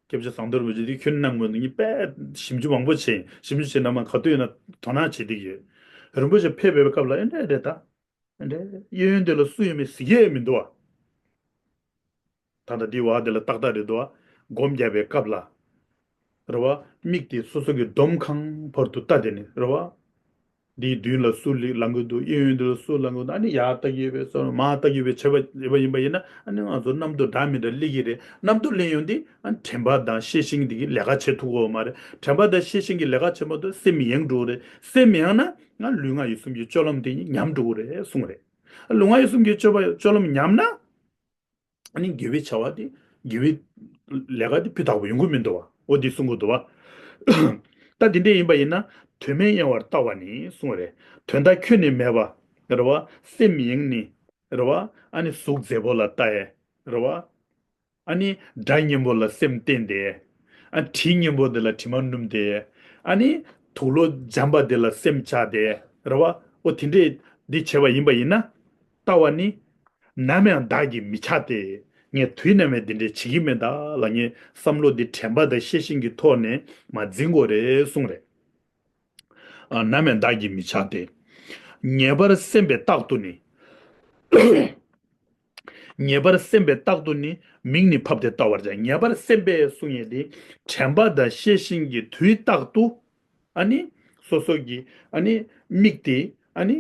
སྐྱབས་རྗེ་ཟམ་གདོང་རིན་པོ་ཆེ་འདི་ཁྱོན་གནང་དགོས་འདུག་ངས་དཔེ་ཞིབ་འཇུག་མང་པོ་བྱས་ཞིབ་འཇུག་བྱས་ན་མ་ག་དུས་ཡིན་ན་དོ་སྣང་བྱེད་བསྡད་ཀྱི་ཡོད། རིན་པོ་ཆེ་ཕེབས་པའི་སྐབས་ལ་ཨེ་འདྲས་རེད་ད། ཨེ་འདྲས་གཡས་གཡོན་དེ་ལ་སུ་ཡོད་མེད་གཟིགས་ཡས་མི་འདུག་བ། ད་ལྟ་འདི་བ་དེ་ལ་ཏག་ཏག་རེད་འདུག་བ། སྒོམ་རྒྱབ་པའི་སྐབས་ལ། རེད་བ། མིག་དེ་སོ་སོ་གི་འདོམ་གང་བར་དུ་ལྟ་དེ་ནི་རེད་བ། འདིའི་མདུན་ལ་སུ་ལི་ལང་གི་འདུག་གཡས་གཡོན་དེ་ལ་སུ་ལང་གི་འདུག་ཨ་ནི་ཡར་ལྟ་གི་ཡོད་པས་སོ་མར་ལྟ་གི་ཡོད་པས་བྱས་པ་ཡོད་པ་ཡིན་པ་ཡིན་ན་ཨ་ནི་ང་ཚོ་རྣམ་རྟོག་འདྲ་མི་འདྲ་སླེབས་ཀྱི་རེད། རྣམ་རྟོག་སླེབས་ཡོང་དུས་ཨ་ནི་དྲན་པ་དང་ཤེས་བཞིན་འདི་གི་ལས་ཀ་བྱེད་ཐུབ་ཀྱི་ཡོད་མ་རེད། དྲན་པ་དང་ཤེས་བཞིན་གྱི་ལས་ཀ་བྱེད་མ་ཐུབ་སེམས་ཡེངས་འགྲོ་རེད། སེམས་ཡེངས་ན་ང་ལུས་ངག་ཡིད་གསུམ་གྱི་སྤྱོད་ལམ་དེ་ཉམས་འགྲོ་གི་རེད་གསུངས་རེད། ལུས་ངག་ཡིད་གསུམ་གྱི་སྤྱོད་པ་སྤྱོད་ལམ་ཉམས་ན། ཨ་ནི་དགེ་བའི་བྱ་བ་དེ་དགེ་བའི་ལས་ཀ་དེ་སྤུས་དག་པོ་ཡོང་གི་མི་འདུག་བ། འོ་འདི་གསུང་གི་འདུག་བ། ད་འདི་འདྲས་ཡིན་པ་ཡིན་ན་དོན་མེད་གཡེང་བར་ལྟ་བ་ནི་གསུང་བ་རེད། དོན་དག་ཁྱོན་ནས་མེད་པ་རེད་བ། སེམས་ཡེངས་ནས་ རེད་བ། ཨ་ནི་གཟུགས་མཛེས་པོ་ལ་ལྟ་ཡས་རེད་བ། ཨ་ནི་སྒྲ་སྙན་པོ་ལ་སེམས་གཏད་དེ། ཨ་དྲི་སྙན་པོ་དེ་ལ་དྲི་མ་སྣོམ་སྟེ། ཨ་ནི་དུག་ལོག་འཇམ་པ་དེ་ལ་སེམས་ཆགས་ཏེ་རེད་བ། ཨོ་དེ་འདྲས་འདི་བྱས་པ་ཡིན་པ་ཡིན་ན། ལྟ་བ་ནི། ནམ་ཡང་བདག་གིས་མི་བྱ་སྟེ། ངས་དུས་ནམ་ཡང་འདི་འདྲས་བྱེད་ཀྱི་མེད་ད་ལབ་ངས་བསམ་བློ་འདི་དྲན་པ་དང་ཤེས་བཞིན་གྱི་ཐོག་ནས་མར་འཛིན་དགོས་རེད་གསུངས་རེད། ཨ་ནམ་ཡང་བདག་གིས་མི་བྱ་སྟེ། ངེས་པར་སེམས་པས་རྟག་ཏུ་ནི། ངེས་པར་སེམས་པས་རྟག་ཏུ་ནི། མིག་ནི་ཕབ་སྟེ་ལྟ་བར་བྱ། ངེས་པར་སེམས་པས་གསུང་ཡས་དེ། དྲན་པ་དང་ཤེས་བཞིན་གྱི་དུས་རྟག་ཏུ། ཨ་ནི། སོ་སོ་གི། ཨ་ནི། མིག་དེ། ཨ་ནི།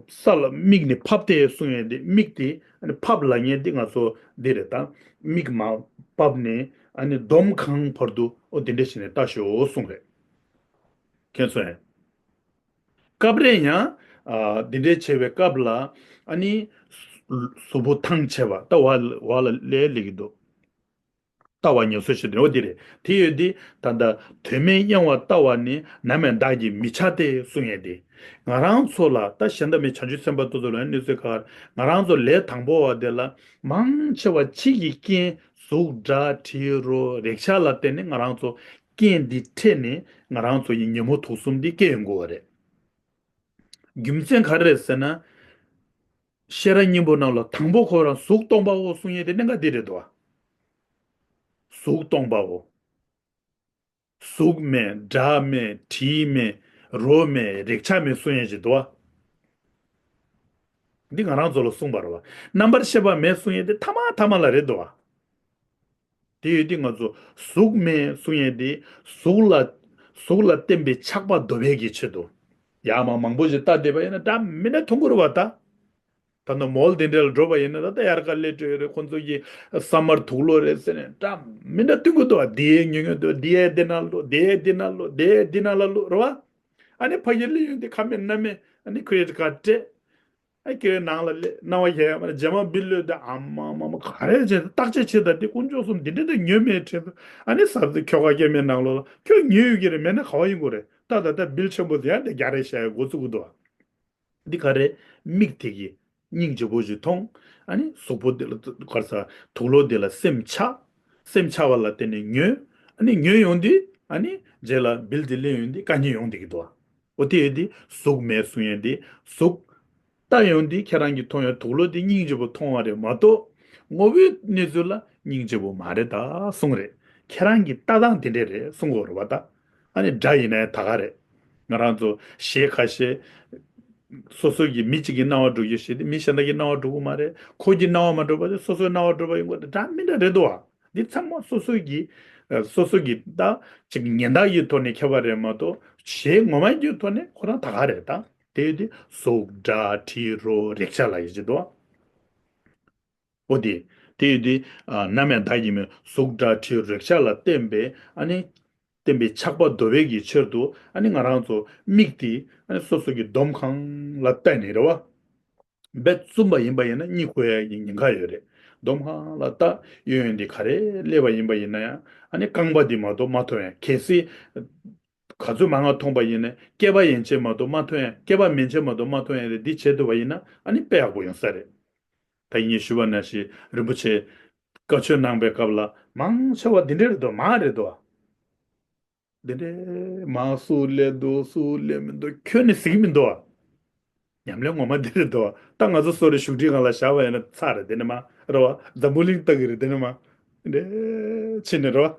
ས་ལ་མིག་ནི་ཕབ་སྟེ་གསུང་ཡས་དེ། མིག་དེ། ཨ་ནི་ཕབ་ལབ་མཁན་དེ་ང་ཚོ་འདི་རེད་ད། མིག་མར་ཕབ་ནས། ཨ་ནི་འདོམ་གང་བར་དུ་ཨོ་དེ་འདྲ་བྱས་ནས་ལྟ་ཤོག་གསུངས་རེད། མཁྱེན་སོང་ངས། སྐབས་རེ་ཡང་། ཨ་འདི་འདྲའི་བྱེད་པའི་སྐབས་ལ། ཨ་ནི། གཟུགས་པོ་ཐང་ཆད་པ་ལྟ་བ་བ་ལ་ལས་ལེགས་ཀྱི་འདུག་ལྟ་བ་ངལ་གསོ་ཞིག་འདུག་འོ་འདི་རེད། དེ་ཡོད་དེ། ད་ལྟ་དོན་མེད་གཡེང་བ་ལྟ་བ་ནི། ནམ་ཡང་བདག་གིས་མི་བྱ་སྟེ་གསུང་ཡས་དེ། ང་རང་ཚོ་ལ་ད་གཞན་དག་མེད་བྱང་ཆུབ་སེམས་དཔའ་ཏོ་ཏོ་ལ་གནས་ཚུལ་ཁག་ང་རང་ཚོ་ལས་དང་པོ་བ་དེ་ལ། མང་ཆེ་བ་ཕྱི་གི་རྐྱེན་གཟུགས་སྒྲ་དྲི་རོ་རེག་བྱ་ལ་བརྟེན་ནས་ང་རང་ཚོ། རྐྱེན་འདི་འཕྲད་ནས་ང་རང་ཚོ་ཡི་ཉོན་མོངས་དུག་གསུམ་འདི་སྐྱེ་ཡོང་གི་ཡོད་རེད། རྒྱུ་མཚན་ག་རེ་རེད་ཟེར་ན། ཤེས་རབ་སྙིང་པོ་ནང་ལ་དང་པོ་ཁོ་རང་གཟུགས་སྟོང་པའོ་གསུང་ཡས་དེ་གནད་འགག་འདི་རེད་དོ། གཟུགས་སྟོང་པའོ། གཟུགས་མེད་སྒྲ་མེད་དྲི་མེད་རོ་མེད་རེག་བྱ་མེད་གསུང་ཡས་ཅིག་དོ། འདི་ང་རང་ཚོ་ལ་གསུངས་པ་རེད་བ། རྣམ་པར་ཤེས་པ་མེད་གསུང་ཡས་དེ་ཐ་མ་ཐ་མ་ལ་རེད་དོ། དེ་ཡོད་དུས་ང་ཚོ་གཟུགས་མེད་གསུང་ཡས་དེ། གཟུགས་ལ། གཟུགས་ལ་བརྟེན་པའི་ཆགས་པ་འདོར་བའི་གི་ཆེད་དུ། ཡར་མར་མང་པོ་ཞིག་ལྟ་བསྡད་པ་ཡིན་ན་འདྲ་མི་འདྲ་མཐོང་གི་རེད་བ་ད། ད་ནི་མོལ་དེ་འདྲ་ལ་འགྲོ་བ་ཡིན་ན་ད་ལྟ་དབྱར་ཁ་སླེབས་འགྲོ་ཡོད་རེད། ཁོང་ཚོ་གི་ས་མར་དུག་ལོག་རེད་ཟེར་ནས་འདྲ་མི་འདྲ་སྟོན་གི་འདུག་བ། འདི་ཡས་ཉོ་ཉོ་འདུག་འདི་ཡས་འདི་ན་ལོ། འདི་ཡས་འདི་ན་ལོ། འདི་ཡས་འདི་ན་ལ་ལོ་རེད་བ། ཨ་ནི་ཕ་གིར་སླེབས་ཡོང་དུས་ཁ་མེད་སྣ་མེད་ཨ་ནི་ཁེ་རེ་ཌིཊ་ཁཌ་སྤྲད། ཨ་ཁེ་རེ་ནང་ལ་སླེབས་སྣང་བ་ཡལ་ཡ་མ་རེད། རྗེས་མ་བིལ་ལོས་དེ་ཨ་མ་མ་མ་ག་རེ་བྱས་བརྟག་དཔྱད་བྱེད་ད་དེ་དཀོན་མཆོག་གསུམ་འདི་འདྲ་དེ་ཉོས་མེད་དྲན་སོང་། ཨ་ནི་གཟའ་ཁྱོ་ག་སྐྱེ་མེད་ནང་ལོགས་ལ་ཁྱོད་ཉོས་ཡོད་ཀྱི་རེད། མེད་ན་ག་བ་ཡིན་དགོས་རེད། ད་ད་ལྟ་བིལ་ཆེན་པོ་དེ་ཡང་དེ་རྒྱ་རེ་བཤད་ཡ་འགོ་ཚུགས་གི་འདུག་འདི་ག་རེ། མིག་དེ་གིས་སྙིང་རྗེ་པོ་ཞིག་མཐོང་། ཨ་ནི་གཟུགས་པོ་དེ་ལ་གར་ས་དུག་ལོག་དེ་ལ་སེམས་ཆགས། སེམས་ཆགས་པ་ལ་བརྟེན་ནས་ཉོས། ཨ་ནི་ཉོས་ཡོང་དུས་ཨ་ནི་རྗེས་ལ་བིལ་དེ་ལེན་ཡོང་དུས་དཀའ་ངལ་ཡོང་བསྡད་ཀྱི་འདུག་འོ་དེ་ཡོད་དུས་གཟུགས་མེད་གསུང་ཡས་དེ་གཟུགས་ལྟ་ཡོང་དུས་ཁྱེད་རང་གིས་མཐོང་ཡ་དུག་ལོག་དེ་སྙིང་རྗེ་པོ་མཐོང་བ་རེད་མ་གཏོགས་དངོས་པོའི་གནས་ཚུལ་ལ་སྙིང་རྗེ་པོ་མ་རེད་ད་གསུངས་རེད། ཁྱེད་རང་གི་ལྟ་སྟངས་དེ་འདྲས་རེད་གསུང་དགོས་རེད་བ་ད། ཨ་ནི་སྒྲ་ཡིན་ན་ཡང་ད་ག་རེད། ང་རང་ཚོ་གཞས་ཁ་ཤས། སོ་སོ་གི་མི་གཅིག་གི་སྣང་བ་འགྲོ་རྒྱུ་ཞིག་དེ་མི་གཞན་དག་གི་སྣང་བ་འགྲོ་གི་མ་རེད། ཁོ་གི་སྣང་བ་མ་འགྲོ་བ་དེ་སོ་སོའི་སྣང་བ་འགྲོ་བ་ཡིན་དགོས་ཏེ་འདྲ་མི་འདྲ་རེད་དོ། འདི་ཚང་མ་སོ་སོ་གི་ཨ་སོ་སོ་གི་ད་ཅིག་ཉན་བརྡ་ཡི་ཐོག་ནས་ཁྱབ་པ་རེད་མ་གཏོགས་གཞས་ངོ་མ་གི་ཐོག་ནས་ཁོ་རང་ད་ག་རེད་ད། དེ་ཡོད་དུས་གཟུགས་སྒྲ་དྲི་རོ་རེག་བྱ་ལ་ཡི་ཅི་དོ། འོ་དེ། དེ་ཡོད་དུས་ཨ་ནམ་ཡང་བདག་གིས་མི་གཟུགས་སྒྲ་དྲི་རོ་རེག་བྱ་ལ་བརྟེན་པའི་ཨ་ནི། བརྟེན་པའི་ཆགས་པ་འདོར་བའི་གི་ཕྱིར་དུ་ཨ་ནི་ང་རང་ཚོ་མིག་དེ་ཨ་ནི་སོ་སོ་གི་འདོམ་གང་ལ་བལྟས་ནས་རེད་བ། རྦད་བཙུམ་པ་ཡིན་པ་ཡིན་ན་གཉིད་ཁུག་ཡ་གི་ཉེན་ཁ་ཡོད་རེད། འདོམ་གང་ལ་བལྟ་གཡས་གཡོན་དེ་ག་རེ་སླེབས་པ་ཡིན་པ་ཡིན་ན་ཡང་ཨ་ནི་རྐང་པ་དེ་མ་གཏོགས་མ་མཐོང་ཡ། གལ་སྲིད་ག་ཚོད་མང་ང་མཐོང་པ་ཡིན་ན་སྐེད་པ་ཡན་ཆད་མ་གཏོགས་མ་མཐོང་ཡ། སྐེད་པ་མན་ཆད་མ་གཏོགས་མ་མཐོང་ཡ་རེད། འདི་བྱེད་ཐུབ་པ་ཡིན་ན་ཨ་ནི་དཔེ་ཡག་པོ་ཡོང་ས་རེད། ད་ངས་ཞུས་པ་ནང་བཞིན་རིན་པོ་ཆེ་བཀའ་ཆོས་གནང་པའི་སྐབས་ལ་མང་ཆེ་བ་འདི་འདྲ་རེད་དོ། མང་རེད་དོ། འདི་འདྲའི་མང་སུ་སླེབས་འདུག་སུ་སླེབས་མི་འདུག་ཁྱོན་ནས་གཟིགས་མི་འདུག་ཉམས་ལེན་ངོ་མ་འདི་རེད་དོ། ད་ང་ཚོ་སོ་རེ་བཞུགས་ཁྲིའི་སྒང་ལ་བཞག་པ་ཡིན་ན་ཚར་རེད་དེ་ནི་མ་རེད་བ། འཛམ་བུ་གླིང་ལྟ་གི་རེད་དེ་ནི་མ། འདི་འདྲའི་ཕྱིན་ནས་རེད་བ།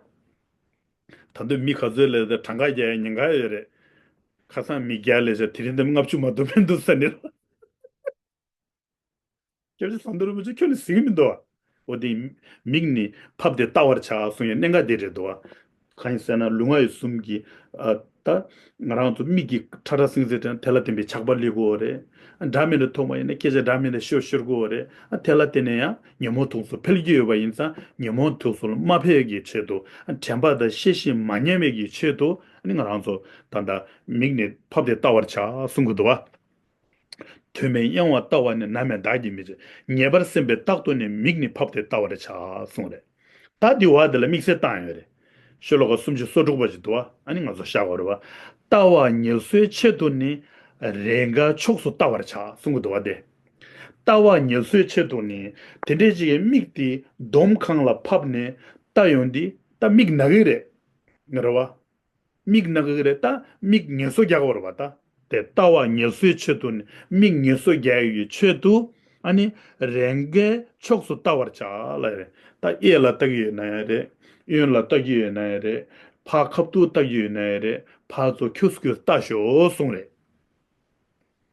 ད་དུང་མི་ག་ཚོད་སླེབས་ཏེ་གྲངས་ཀ་རྒྱག་ཡ་ཉེན་ཁ་ཡོད་རེད། ཁ་སང་མི་བརྒྱ་སླེབས་ཤག་དེ་རིང་འདི་ལྔ་བཅུ་མ་གཏོགས་མི་འདུག་ཟེར་ནི་རེད་བ། སྐྱབས་རྗེ་ཟམ་གདོང་རིན་པོ་ཆེ་ཁྱོན་ནས་གཟིགས་མི་འདུག་འོ་དེ་མིག་ནི་ཕབ་སྟེ་ལྟ་བར་བྱ་གསུང་ཡའི་གནད་འགག་དེ་རེད་འདུག་གང་ཡིན་ཟེར་ན་ལུས་ངག་ཡིད་གསུམ་གྱི་ཨ་ད་ང་རང་ཚོ་མིག་གིས་ཁྲ་ཁྲ་སིང་སིང་དེ་དེ་ལ་བརྟེན་པའི་ཆགས་པ་སླེབས་ཀྱི་ཡོད་རེད། འདྲ་མི་འདྲ་མཐོང་བ་ཡིན་ན་སྐད་ཆ་འདྲ་མི་འདྲ་ཤོད་ཤོར་གྱི་ཡོད་རེད། དེ་ལ་བརྟེན་ནས་ཡང་ཉོན་མོངས་དུག་གསུམ་འཕེལ་གྱི་ཡོད་པ་ཡིན་ཙང་ཉོན་མོངས་དུག་གསུམ་ལ་མ་འཕེལ་གྱི་ཆེད་དུ་དྲན་པ་དང་ཤེས་བཞིན་མ་ཉམས་པའི་གི་ཆེད་དུ་ང་རང་ཚོ་ད་ལྟ་མིག་ནི་ཕབ་སྟེ་ལྟ་བར་བྱ་གསུང་གི་འདུག་བ། དོན་མེད་གཡེང་བ་ལྟ་བ་ནི། ནམ་ཡང་བདག་གིས་མི་བྱེད། ངེས་པར་སེམས་པས་རྟག་ཏུ་ནི། མིག་ནི་ཕབ་སྟེ་ལྟ་བར་བྱ། གསུངས་རེད། ད་འདི་བ་འདི་ལ་དམིགས་བསལ་བཏང་ཡོད་རེད། ཤོ་ལོ་ཀ་སུམ་ཅུ་སོ་དྲུག་པ་ཅིག་འདུག་བ། ཨ་ནི་ང་ཚོ་བཞག་དགོས་རེད་བ། ལྟ་བ་ངལ་གསོའི་ཆེད་དུ་ནི། རེས་འགའ་ཕྱོགས་སུ་ལྟ་བར་བྱ། གསུང་གི་འདུག་བ་དེ། ལྟ་བ་ངལ་གསོའི་ཆེད་དུ་ནི་དེ་འདྲའི་ཅིག་གི་མིག་དེ་འདོམ་གང་ལ་ཕབ་ནས་ལྟ་ཡོང་དུས་ད་མིག་ན་གི་རེད། རེད་བ། མིག་ན་གི་རེད། ད་མིག་ངལ་གསོ་རྒྱག་པ་རེད་བ་ད། དེ་ལྟ་བ་ངལ་གསོའི་ཆེད་དུ་ནི་མིག་ངལ་གསོ་རྒྱག་ཡི་ཆེད་དུ། ཨ་ནི་རེས་འགའི་ཕྱོགས་སུ་ལྟ་བར་བྱ་ལ་རེད། ད་གཡས་ལ་ལྟ་གི་ཡོད་ན་ཡང་རེད། གཡོན་ལ་ལྟ་གི་ཡོད་ན་ཡང་རེད། ཕར་ཁ་ཐུག་ལྟ་གི་ཡོད་ན་ཡང་རེད། ཕར་ཚུར་ཁྱུག་ཁྱུག་ལྟ་ཤོག་གསུངས་རེད།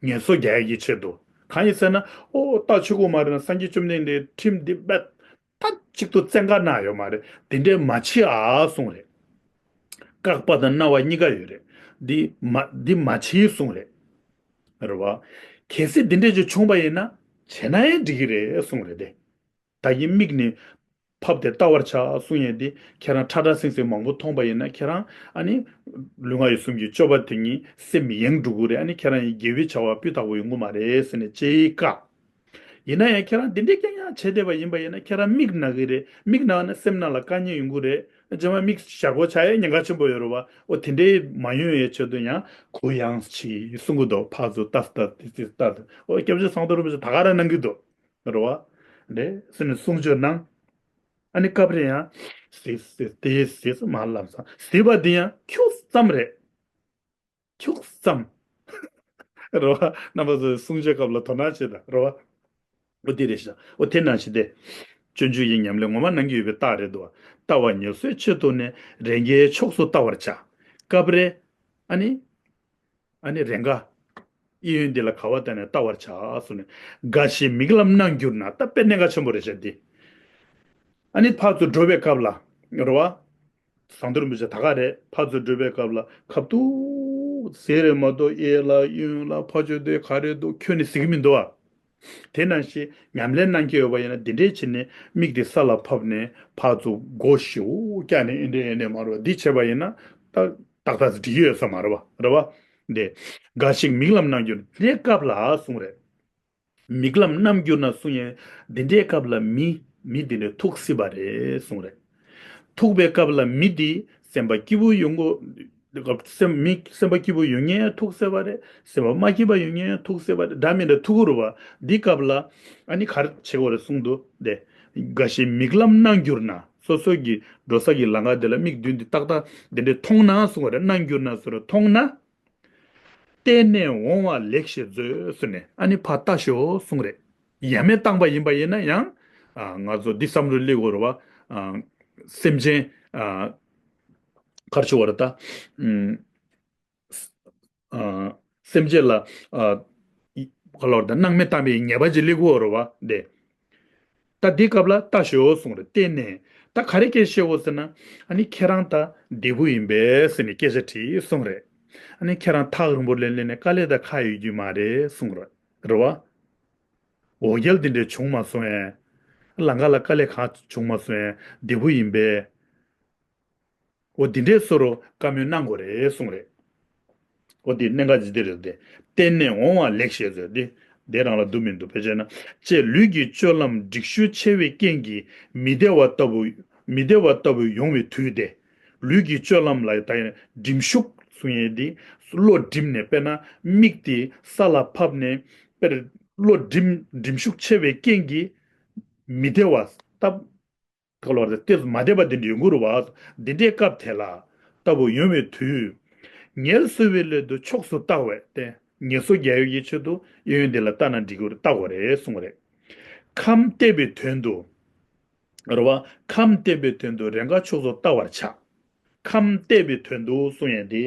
ངལ་གསོ་རྒྱག་ཡག་གི་ཆེད་དུ། གང་ཡིན་ཟེར་ན་ཨོ་ལྟ་ཆོག་གི་མ་རེད་ན་སངས་རྒྱས་བཅོམ་ལྡན་འདས་ཁྲིམས་འདི་རྦད་མཐའ་གཅིག་ཏུ་བཙན་བཀའ་གནང་ཡོད་མ་རེད། འདི་འདྲས་མ་བྱེད་ཨ་གསུངས་རེད། བཀག་པ་དང་གནང་བ་གཉིས་ཀ་ཡོད་རེད། འདི་མ་འདི་མ་བྱེད་གསུངས་རེད། རེད་བ། གལ་སྲིད་འདི་འདྲས་ཅིག་བྱུང་པ་ཡིན་ན་བྱས་ན་ཡང་འགྲིག་གི་རེད་གསུངས་རེད་དེ། ད་ཡིན་མིག་ནི་ཕབ་སྟེ་ལྟ་བར་བྱ་གསུང་ཡས་དེ་ཁྱེད་རང་ཁྲ་ཁྲ་སིང་སིང་མང་པོ་མཐོང་པ་ཡིན་ན་ཁྱེད་རང་ཨ་ནི་ལུས་ངག་ཡིད་གསུམ་གྱི་སྤྱོད་པ་དེ་ཉིད་སེམས་ཡེངས་འགྲོ་གི་རེད། ཨ་ནི་ཁྱེད་རང་ཡི་དགེ་བའི་བྱ་བ་སྤུས་དག་པོ་ཡོང་གི་མ་རེད་ཟེར་ནས་ཅེས་བཀག་ཡིན་ན་ཡང་ཁྱེད་རང་འདི་འདྲའི་རྐྱང་རྐྱང་བྱས་བསྡད་པ་ཡིན་པ་ཡིན་ན་ཁྱེད་རང་མིག་ན་གི་རེད། མིག་ན་ན་སེམས་ནང་ལ་དཀའ་ངལ་ཡོང་གི་རེད། རྗེས་མ་མིག་ཞར་གོ་ཆགས་ཡས་ཉེན་ཁ་ཆེན་པོ་ཡོད་རེད་བ། འོ་དེ་འདྲའི་མ་ཡོང་ཡས་ཆེད་དུ་ཡང་གུ་ཡངས་ཆེ་གསུང་གི་འདུག་ཕར་ཚུར་ལྟ་ལྟ་ཏི་ཏི་ལྟ་ལྟ། འོ་སྐྱབས་རྗེ་ཚང་དོ་རིན་པོ་ཆེ་ད་ག་རང་གནང་གི་འདུག་རེད་བ། རེད་ཟེར་ནས་གསུང་ཆོས་གནང་། ཨ་ནི་སྐབས་རེ་ཡང་ཟིག་ཟིག་དེ་ཟིག་མ་ལབ་ཙང་ཟིག་པ་འདི་ཡང་ཁྱུག་ཙམ་རེད། ཁྱུག་ཙམ། རེད་བ། རྣམ་པ་ཚོས་གསུང་ཆོས་སྐབས་ལ་དོ་སྣང་བྱེད་དང་རེད་བ། འོ་དེ་རེད་ཤག་འོ་དེ་ནང་བཞིན་ཏེ། སྤྱོད་འཇུག་གི་ཉམས་ལེན་ངོ་མ་གནང་གི་ཡོད་པའི་རྟགས་རེད་འདུག་ལྟ་བ་ངལ་གསོའི་ཆེད་དུ་ནི་རེས་འགའི་ཕྱོགས་སུ་ལྟ་བར་བྱ། སྐབས་རེ། ཨ་ནི། ཨ་ནི་རེས་འགའ། གཡས་གཡོན་འདི་ལ་ག་བ་བལྟས་ནས་ལྟ་བར་བྱ་གསུངས་ནས། འགའ་ཞིག་མིག་ལམ་སྣང་གྱུར་ན་ད་དཔེ་གནད་འགག་ཆེན་པོ་རེད་ཤག་འདི། ཨ་ནི་ཕར་ཚུར་འགྲོ་བའི་སྐབས་ལ། རེད་བ། ཟངས་མདོག་རིན་པོ་ཆེ་ད་ག་རེད། ཕར་ཚུར་འགྲོ་བའི་སྐབས་ལ་ཁ་ཐུག་ཟེར་རེད་མ་གཏོགས་གཡས་ལ་གཡོན་ལ་ཕར་ཕྱོགས་དེ་ག་རེ་འདུག་ཁྱོན་ནས་གཟིགས་ཀྱི་མི་འདུག་ཨ། དེ་ནང་བཞིན་ཉམས་ལེན་གནང་གི་ཡོད་པ་ཡིན་ན་འདི་འདྲས་བྱས་ནས་མིག་དེ་ས་ལ་ཕབ་ནས་ཕར་ཚུར་སྒོ་ཞེ་པོ་བཀྱགས་ནས་ཨེ་འདྲས་ཨེ་འདྲས་མ་རེད་བ། འདི་བྱས་པ་ཡིན་ན་ད་ཏག་ཏག་འགྲིག་གི་ཡོད་ས་མ་རེད་བ། རེད་བ། འདི། འགའ་ཞིག་མིག་ལམ་སྣང་གྱུར་དེ་སྐབས་ལ་གསུངས་རེད། མིག་ལམ་སྣང་གྱུར་ན་གསུང་ཡས་འདི་འདྲའི་སྐབས་ལ་མི་མི་འདི་འདྲའི་ཐུག་སྲིད་པ་རེད་གསུང་རེད། ཐུག་པའི་སྐབས་ལ་མི་འདི་སེམས་པ་སྐྱིད་པོ་ཡོང་གོ། སེམས་མི་སེམས་པ་སྐྱིད་པོ་ཡོང་ངེས་ཐུག་སྲིད་པ་རེད། སེམས་པ་མ་སྐྱིད་པ་ཡོང་ངེས་ཐུག་སྲིད་པ་རེད། འདྲ་མི་འདྲ་ཐུག་གི་རུ་བ། འདི་སྐབས་ལ་ཨ་ནི་ག་རེ་བྱེད་དགོས་རེད་གསུང་འདུག་སྟེ། འགའ་ཞིག་མིག་ལམ་སྣང་གྱུར་ན་སོ་སོ་གི་འགྲོ་ས་གི་ལམ་ཁ་འདི་ལ་མིག་མདུན་འདི་ཏག་ཏག་འདི་འདྲའི་མཐོང་ན་གསུང་བ་རེད། སྣང་གྱུར་ན་ཟེར་ར་མཐོང་ན། བལྟས་ནས་འོང་བ་ལེགས་ཞེས་མཛོད་ཟེར་ནས་ཨ་ནི་ཕར་ལྟ་ཤོག་གསུངས་རེད། ཡ་མེད་བཏང་པ་ཡིན་པ་ཡིན་ན་ཡང་། ང་ཚོ་འདི་བསམ་བློ་སླེབས་དགོས་རེད་བ། སེམས་ཅན། གར་ཆུ་བ་རེད་ད། སེམས་ཅན་ལ། ག་ལོར་ད་སྣང་མེད་བཏང་པའི་ཉེས་པ་ཅིག་སླེབས་དགོས་རེད་བ་འདི། ད་འདི་སྐབས་ལ་ལྟ་ཞོག་གསུངས་རེད། བལྟས་ནས་ད་ག་རེ་སྐད་བཤད་འོ་ཟེར་ན། ཨ་ནི་ཁྱེད་རང་ད་བདེ་པོ་ཡིན་པས་ཟེར་ནས་སྐད་ཆ་དྲིས་གསུངས་རེད། ཨ་ནི་ཁྱེད་རང་ཐག་རིང་པོ་ལས་སླེབས་ནས་དཀའ་ལས་དང་ཁག་ཡོད་རྒྱུ་མ་རེད་གསུངས་རེད། རེད་བ། འོ་བརྒྱལ་འདི་འདྲས་བྱུང་མ་སོང་ཨེ། ལམ་ཁ་ལ་དཀའ་ལས་གང་བྱུང་མ་སོང་ཨེ། བདེ་པོ་ཡིན་པས། འོ་འདི་འདྲའི་བཟོ་འདྲ་བཀའ་མོལ་གནང་དགོས་རེད་གསུངས་རེད། འོ་འདི་གནད་འགག་ཅིག་འདི་རེད་དེ། བརྟེན་ནས་འོང་བ་ལེགས་ཞེས་ཟེར་འདི། འདི་རང་ལ་འདུག་མི་འདུག་ཕལ་ཆེར་ན། ཅེས་ལུས་ཀྱི་སྤྱོད་ལམ་འགྲིག་ཤུགས་ཆེ་བའི་རྐྱེན་གྱིས་མི་བདེ་བ་ལྟ་བུ། མི་བདེ་བ་ལྟ་བུ་ཡོང་བའི་དུས་དེ། ལུས་ཀྱི་སྤྱོད་ལམ་ལ་ད་ཡིན་གྲིམ་ཤུགས་གསུང་ཡས་འདི། བློ་གྲིམ་ནས་དཔེར་ན་མིག་དེ་ས་ལ་ཕབ་ནས་དཔེར་བློ་གྲིམ་གྲིམ་ཤུགས་ཆེ་བའི་རྐྱེན་གྱིས་མི་བདེ་བ་ལྟ། ག་ལོར་དེ་ཏོག་ཙམ་མ་བདེ་བ་འདི་འདྲ་ཡོང་གི་རེད་བ། འདི་འདྲའི་སྐབས་དེ་ལ་ལྟ་བུ་ཡོང་བའི་དུས། ངལ་གསོ་བའི་སླད་དུ་ཕྱོགས་སུ་བལྟ་བས་ཏེ། ངལ་གསོ་རྒྱག་ཡུལ་གྱི་ཆེད་དུ་གཡས་གཡོན་འདི་ལ་བལྟ་ན་འགྲིག་གི་རེད་བལྟ་དགོས་རེད་གསུངས་པ་རེད། ཁམས་བརྟན་པའི་དོན་དུ། རེད་བ། ཁམས་བརྟན་པའི་དོན་དུ་རེས་འགའ་ཕྱོགས་སུ་བལྟ་བར་བྱ། ཁམས་བརྟན་པའི་དོན་དུ་གསུངས་ཡས་འདི།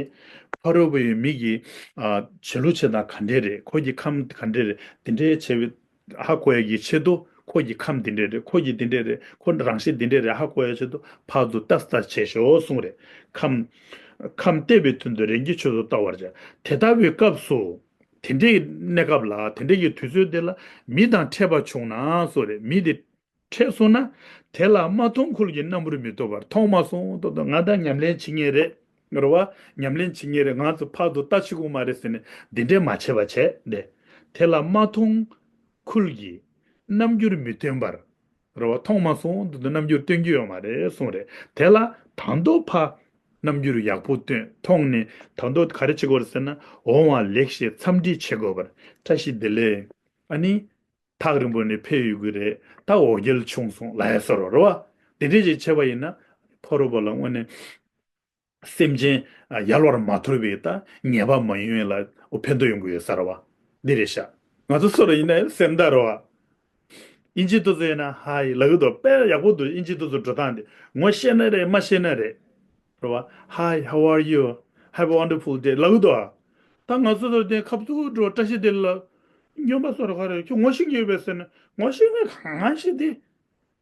ཕ་རོལ་པོའི་མི་གི། ཨ། བྱེད་ལུགས་བྱེད་སྟངས་ག་འདྲས་རེད། ཁོ་གི་ཁམས་ག་འདྲས་རེད། འདི་འདྲའི་བྱེད་པའི་ཧ་གོ་ཡ་གི་ཆེད་དུ་ཁོ་གི་ཁམས་འདི་འདྲས་རེད། ཁོ་གི་འདི་འདྲས་རེད། ཁོ་རང་བཞིན་འདི་འདྲས་རེད་ཧ་གོ་ཡ་ཆེད་དུ་ཕར་ཚུར་ལྟ་ལྟ་བྱས་ཤོག་གསུངས་རེད། ཁམས། ཁམས་བརྟན་པའི་དོན་དུ་རེས་འགའི་ཕྱོགས་སུ་བལྟ་བར་བྱ། དེ་ལྟ་བུའི་སྐབས་སུ། དེ་འདྲའི་གནས་སྐབས་ལ་དེ་འདྲའི་གི་དུས་ཚོད་འདི་ལ་མི་དང་འཕྲད་པ་བྱུང་ན་སོགས་རེད། མི་དེ་འཕྲད་སོང་ན། དེ་ལ་མ་མཐོང་ཁུལ་གྱིས་རྣམ་པར་མི་རྟོག་པར་མཐོང་མ་སོང་ཏོ་ཏོ་ང་ད་ཉམས་ལེན་བྱེད་ངེས་རེད། རེད་བ། ཉམས་ལེན་བྱེད་ངེས་རེད། ང་ཚོ་ཕར་ཚུར་ལྟ་ཆོག་གི་མ་རེད་ཟེར་ནས་འདི་འདྲས་མ་བྱས་པ་བྱས་ཏེ། དེ་ལ་མ་མཐོང་ཁུལ་གྱིས་རྣམ་འགྱུར་མི་སྟོན་པར། རེད་བ། མཐོང་མ་སོང་དུ་དུ་རྣམ་འགྱུར་སྟོན་རྒྱུ་ཡོད་མ་རེད་གསུངས་རེད། དེ་ལ་ད་དུང་ཕར་རྣམ་འགྱུར་ཡག་པོ་སྟོན་མཐོང་ནས་ད་དུང་ག་རེ་བྱེད་དགོས་རེད་ཟེར་ན། འོང་བ་ལེགས་ཞེས་འཚམས་འདྲི་བྱེད་དགོས་པར་བཀྲ་ཤིས་བདེ་ལེགས། ཨ་ནི། ཐག་རིང་པོ་ནས་ཕེབས་ཡོད་ཀྱི་རེད། ད་འོ་བརྒྱལ་བྱུང་སོང་ལབ་ཡ་བཟོ་འདྲ་རེད་བ། དེ་འདྲས་ཅིག་བྱས་པ་ཡིན་ན་ཕ་རོལ་པོ་ལ་དངོས་གནས་སེམས་ཅན་ཡལ་བར་མ་ཐོར་བའི་ད་ཉེས་པ་མ་ཡོང་ཡ་ལ་ཕན་ཐོགས་ཡོང་གི་ཡོད་ས་རེད་བ། འདི་རེད་ཤག་ང་ཚོ་སུ་རེད་ཡིན་ན་སེམས་དག་རེད་བ། ཨིན་ཇི་དེ་ཚོ་ཡིན་ན་ཧའི་ལབ་ཀྱི་འདུག་དཔེ་ཡག་པོ་འདུག་ཨིན་ཇི་དེ་ཚོ་འགྲོ་སྟངས་དེ། ངོ་ཤེས་ན་རེད་མ་ཤེས་ན་རེད། རེད་བ། Hi, how are you? Have a wonderful day. ལབ་ཀྱི་འདུག་ཨ། ད་ང་ཚོ་ཚོ་དེ་ཁ་ཐུག་འགྲོ་བཀྲ་ཤིས་བདེ་ལེགས་ལབ། སྨྱོན་པ་བཟོ་འདྲ་ག་རེ། ཁྱོད་ངོ་ཤེས་ཀྱི་ཡོད་པས་ཟེར་ན། ངོ་ཤེས་མེད། གང་ཤེས་དེ།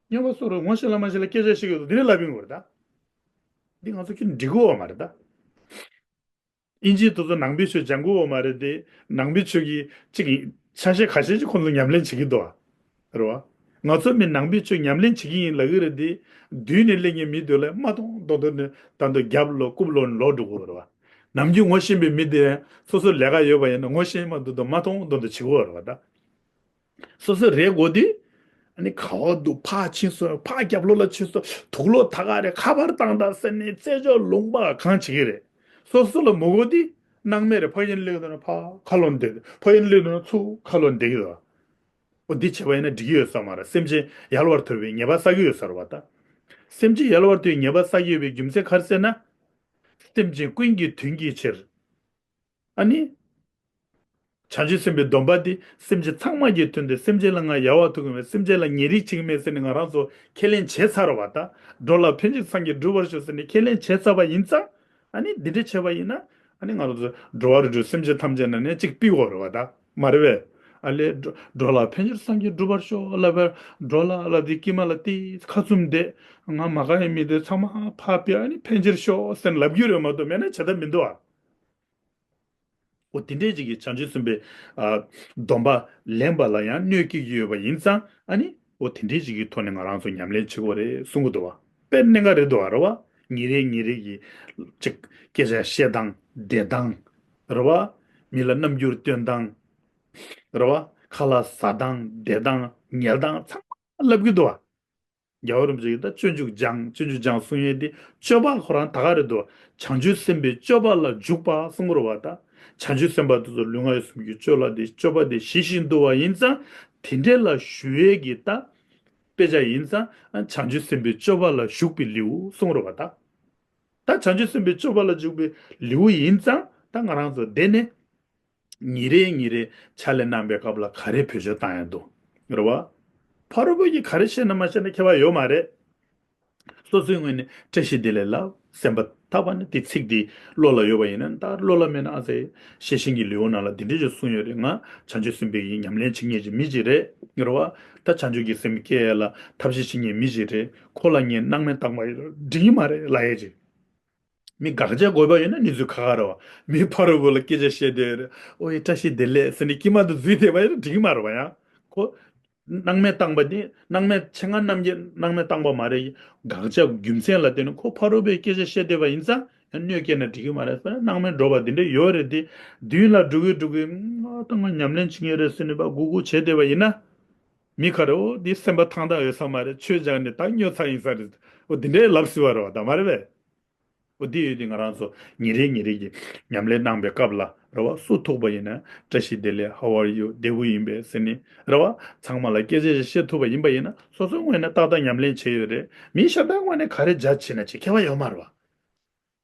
སྨྱོན་པ་བཟོ་འདྲ། ངོ་ཤེས་ལ་མ་ཤེས་ལ་སྐད་ཆ་བཤད་ཀྱི་འདུག་དེ་འདྲ་ལབ་ཡོང་གི་རེད་ད། འདི་ང་ཚོ་ཁྱོད་འགྲིག་གི་ཡོད་མ་རེད་ད། ཨིན་ཇི་དེ་ཚོ་ནང་པའི་ཆོས་སྦྱང་གི་ཡོད་མ་རེད་དེ། ནང་པའི་ཆོས་ཀྱི་གཅིག་ཡིན། ཆ་ཤས་ཁ་ཤས་ཅིག་ཁོང་ཚོ་ཉམས་ལེན་བྱེད་ཀྱི་འདུག་ཨ། རེད་བ། ང་ཚོ་མི་ནང་པའི་ཆོས་ཉམས་ལེན་བྱེད་ཀྱི་ཡིན་ལབ་ཀྱི་རེད་དེ། མདུན་ནས་སླེབས་མཁན་མི་དེ་ལ་མ་མཐོང་མཐོང་མཐོང་ནས་ད་དུང་རྒྱབ་ལོག་རྐུབ་ལོག་ལོག་འགྲོ་གི་ཡོད་རེད་བ། ནམ་རྒྱུན་ངོ་ཤེས་པའི་མི་དེ་སོ་སོ་ལས་ཀ་ཡོད་པ་ཡིན་ན་ངོ་ཤེས་མ་མཐོང་མཐོང་མ་མཐོང་མཐོང་མཐོང་བྱེད་ཀྱི་ཡོད་རེད་བ་ད། སོ་སོ་རེད་དགོས་དུས། ཨ་ནི་ག་བ་འདུག་ཕར་ཕྱིན་སོང་། ཕར་རྒྱབ་ལོགས་ལ་ཕྱིན་སོང་། དུག་ལོག་ད་ག་རེད། ཁ་པར་བཏང་དང་ཟེར་ནས་རྩེད་འཇོ་ལུང་པ་གང་བྱེད་ཀྱི་རེད། སོ་སོ་ལ་མི་དགོས་དུས། སྣང་མེད་རེད། ཕ་གིར་སླེབས་འདུག་ན་ཕར་ཁ་ལོག་བསྡད། ཕ་གིར་སླེབས་འདུག་ན་ཚུར་ཁ་ལོག་བསྡད་ཀྱི་འདུག་འོ་འདི་བྱས་པ་ཡིན་ན་འགྲིག་གི་ཡོད་ས་མ་རེད། སེམས་ཅན་ཡལ་བར་ཐོར་བའི་ཉེས་པ་བསགས་ཀྱི་ཡོད་ས་རེད་བ་ད། སེམས་ཅན་ཡལ་བར་ཐོར་བའི་ཉེས་པ་བསགས་ཀྱི་ཡོད་པའི་རྒྱུ་མཚན་ག་རེ་ཟེར་ན། སེམས་ཅན་ཀུན་གྱི་དོན་གྱི་ཕྱིར། ཨ་ནི། བྱང་ཆུབ་སེམས་དཔའི་སྡོམ་པ་འདི་སེམས་ཅན་ཚང་མ་གི་དོན་དུ། སེམས་ཅན་ལ་ང་ཡལ་བར་ཐོར་གྱི་མེད། སེམས་ཅན་ལ་ཉེས་རིགས་བྱེད་ཀྱི་མེད་ཟེར་ནས་ང་རང་ཚོ་ཁས་ལེན་བྱས་ཚར་བ་དང་། འགྲོ་ལ་ཕན་ཕྱིར་སངས་རྒྱས་འགྲུབ་པར་ཤོག་ཟེར་ནས་ཁས་ལེན་བྱས་ཚར་བ་ཡིན་ཙང་། ཨ་ནི་འདི་འདྲ་བྱས་པ་ཡིན་ན། ཨ་ནི་ང་རང་ཚོ་འགྲོ་བ་རིགས་དྲུག་སེམས་ཅན་ཐམས་ཅད་ནང་ནས་གཅིག་ཕུད་དགོས་རེད་བ་ད། མ་རེད་པས། ཨ་ལས་འགྲོ་འགྲོ་ལ་ཕན་ཕྱིར་སངས་རྒྱས་འགྲུབ་པར་ཤོག་ལབ་པར། འགྲོ་ལ་ལབ་དེ་དཀྱིལ་མ་ལ་དེ་ཁ་བཙུམ་བསྡད། ང་མ་དགའ་བའི་མི་དེ་ཚང་མ་ཕར་ཕུད། ཨ་ནི་ཕན་ཕྱིར་ཤོག་ཟེར་ལབ་རྒྱུ་རེད་མ་གཏོགས་མེད་ན་བྱེད་ཐབས་མི་འདུག་ཨ། འོ་དེ་འདྲས་ཅིག་གིས་བྱང་ཆུབ་སེམས་དཔའི་ཨ། སྡོམ་པ་ལེན་པ་ལ་ཡང་གནོད་སྐྱེལ་གྱི་ཡོད་པ་ཡིན་ཙང་། ཨ་ནི་འོ་དེ་འདྲས་ཅིག་གི་ཐོག་ནས་ང་རང་ཚོ་ཉམས་ལེན་བྱེད་དགོས་རེད་གསུང་གི་འདུག་བ། དཔེ་གནད་འགག་རེད་འདུག་བ། རེད་བ། ཉིན་རེ་ཉིན་རེ་གི་ཅིག་སྐད་ཆ་བཤད་སྟངས་བསྡད་སྟངས། རེད་བ། མི་ལ་རྣམ་འགྱུར་སྟོན་སྟངས། རེད་བ། ཁ་ལག་ཟ་སྟངས་བསྡད་སྟངས་ཉལ་སྟངས་ཚང་མ་ལབ་གི་འདུག་བ། རྒྱལ་བ་རིན་པོ་ཆེ་གིས་ད་སྤྱོད་འཇུག་སྦྱང་། སྤྱོད་འཇུག་སྦྱང་གསུང་ཡས་དེ་སྤྱོད་པ་ཁོ་རང་ད་ག་རེ་འདུག་བྱང་ཆུབ་སེམས་དཔའི་སྤྱོད་པ་ལ་འཇུག་པ་གསུང་གི་རེད་བ་ད། བྱང་ཆུབ་སེམས་དཔའ་དེ་ཚོ་ལུས་ངག་ཡིད་གསུམ་གྱི་སྤྱོད་ལ་དེ་སྤྱོད་པ་དེ་ཞི་ཞིང་དུལ་བ་ཡིན་ཙང་། དེ་འདྲས་ལ་ཞུ་ཡས་ཀྱི་ད་དཔེ་ཆ་ཡིན་ཙང་། བྱང་ཆུབ་སེམས་དཔའི་སྤྱོད་པ་ལ་ཞུགས་པའི་ལེའུ་གསུང་གི་རེད་བ་ད། ད་བྱང་ཆུབ་སེམས་དཔའི་སྤྱོད་པ་ལ་འཇུག་པའི་ལེའུ་ཡིན་ཙང་། ད་ང་རང་ཚོ་དེ་ནས་ཉིན་རེ་ཉིན་རེ་ཕྱག་ལས་གནང་པའི་སྐབས་ལ་ག་རེ་བེད་སྤྱོད་བཏང་ཡ་འདུག་རེད་བ། ཕ་རོལ་པོ་གིས་ག་རེ་བཤད་ན་མ་བཤད་ན་ཁྱད་པར་ཡོད་མ་རེད། སོ་སོའི་ངོས་ནས་བཀྲ་ཤིས་བདེ་ལེགས་ལབ། སེམས་པ་ཐག་པ་ནས་དེ་ཚིག་དེ་བློ་ལ་ཡོད་པ་ཡིན་ན། ད་བློ་ལ་མེད་ན་ཨ་ཙི། ཤེར་ཕྱིན་གྱི་ལེའུ་ནང་ལ་འདི་འདྲས་ཅིག་གསུངས་ཡོད་རེད། ང་བྱང་ཆུབ་སེམས་དཔའི་ཉམས་ལེན་བྱེད་མཁན་གྱི་མི་ཅིག་རེད། རེད་བ། ད་བྱང་ཆུབ་ཀྱི་སེམས་སྐྱེ་ཡ་ལ་ཐབས་ཤེས་བྱེད་མཁན་མི་ཅིག་རེད། ཁོ་ལ་ངས་སྣང་མེད་བཏང་པ་ཡིན་འགྲིག་གི་མ་རེད་ལབ་ཡས་ཅིག་མི་དགག་བྱ་དགོས་པ་ཡོད་ན་གནས་ཚུལ་ཁག་ཁག་རེད་བ། མི་ཕ་རོལ་པོ་ལ་སྐད་ཆ་བཤད་བསྡད་ཡོད་རེད། ཨོ་ཡེ་བཀྲ་ཤིས་བདེ་ལེགས་ཟེར་ནས་དཀྱིལ་མ་དུ་འཛུལ་བསྡད་པ་ཡིན་ན་འགྲིག་གི་མ་རེད་བ། ཡང་ཁོ་སྣང་མེད་བཏང་པ་དེ། སྣང་མེད་ཆེད་མངགས་རྣམ་རྒྱལ་སྣང་མེད་བཏང་པ་མ་རེད། དགག་བྱ་རྒྱུ་མཚན་ལ་བརྟེན་ནས་ཁོ་ཕ་རོལ་པོའི་སྐད་ཆ་བཤད་བསྡད་པ་ཡིན་ཙང་ཡང་གནོད་སྐྱེལ་ན་འགྲིག་གི་མ་རེད་ཟེར། སྣང་མེད་འགྲོ་བ་འདི་འདྲ་ཡོད་རེད་དེ། མདུན་ལ་འགྲོ་གི་འགྲོ་གི་ང་ད་ང་ཉམས་ལེན་བྱེད་ངེས་རེད་ཟེར་ནས་ཕར་སྒུག་སྒུག་བྱས་བསྡད་པ་ཡིན་ན། མི་ཁ་རེ་ཨོ་འདི་སེམས་པ་ཐང་ཐང་ཡོད་ས་མ་རེད། ཆོས་སྦྱངས་ནས་ད་སྨྱོ་ཚར་ཡིན་ས་རེད། ཨོ་འདི་འདྲའི་ལབ་སྲིད་པ་རེད་བ། ད་མ་རེད་པས། ཨོ་འདི་ཡོད་དུས་ང་རང་ཚོ་ཉིན་རེ་ཉིན་རེ་གི་ཉམས་ལེན་གནང་པའི་སྐབས་ལ་རེད་བ། སུ་ཐུག་པ་ཡིན་ན་བཀྲ་ཤིས་བདེ་ལེགས། How are you? བདེ་པོ་ཡིན་པས་ཟེར་ནས་རེད་བ། ཚང་མ་ལ་སྐད་ཆ་ཞིག་བཤད་ཐུབ་པ་ཡིན་པ་ཡིན་ན། སོ་སོའི་ངོས་ནས་ཏག་ཏག་ཉམས་ལེན་བྱས་ཡོད་རེད། མི་གཞན་དག་ངོས་ནས་ག་རེ་བྱ་བྱེད་ན་བྱེད་ཁྱད་པར་ཡོད་མ་རེད་བ།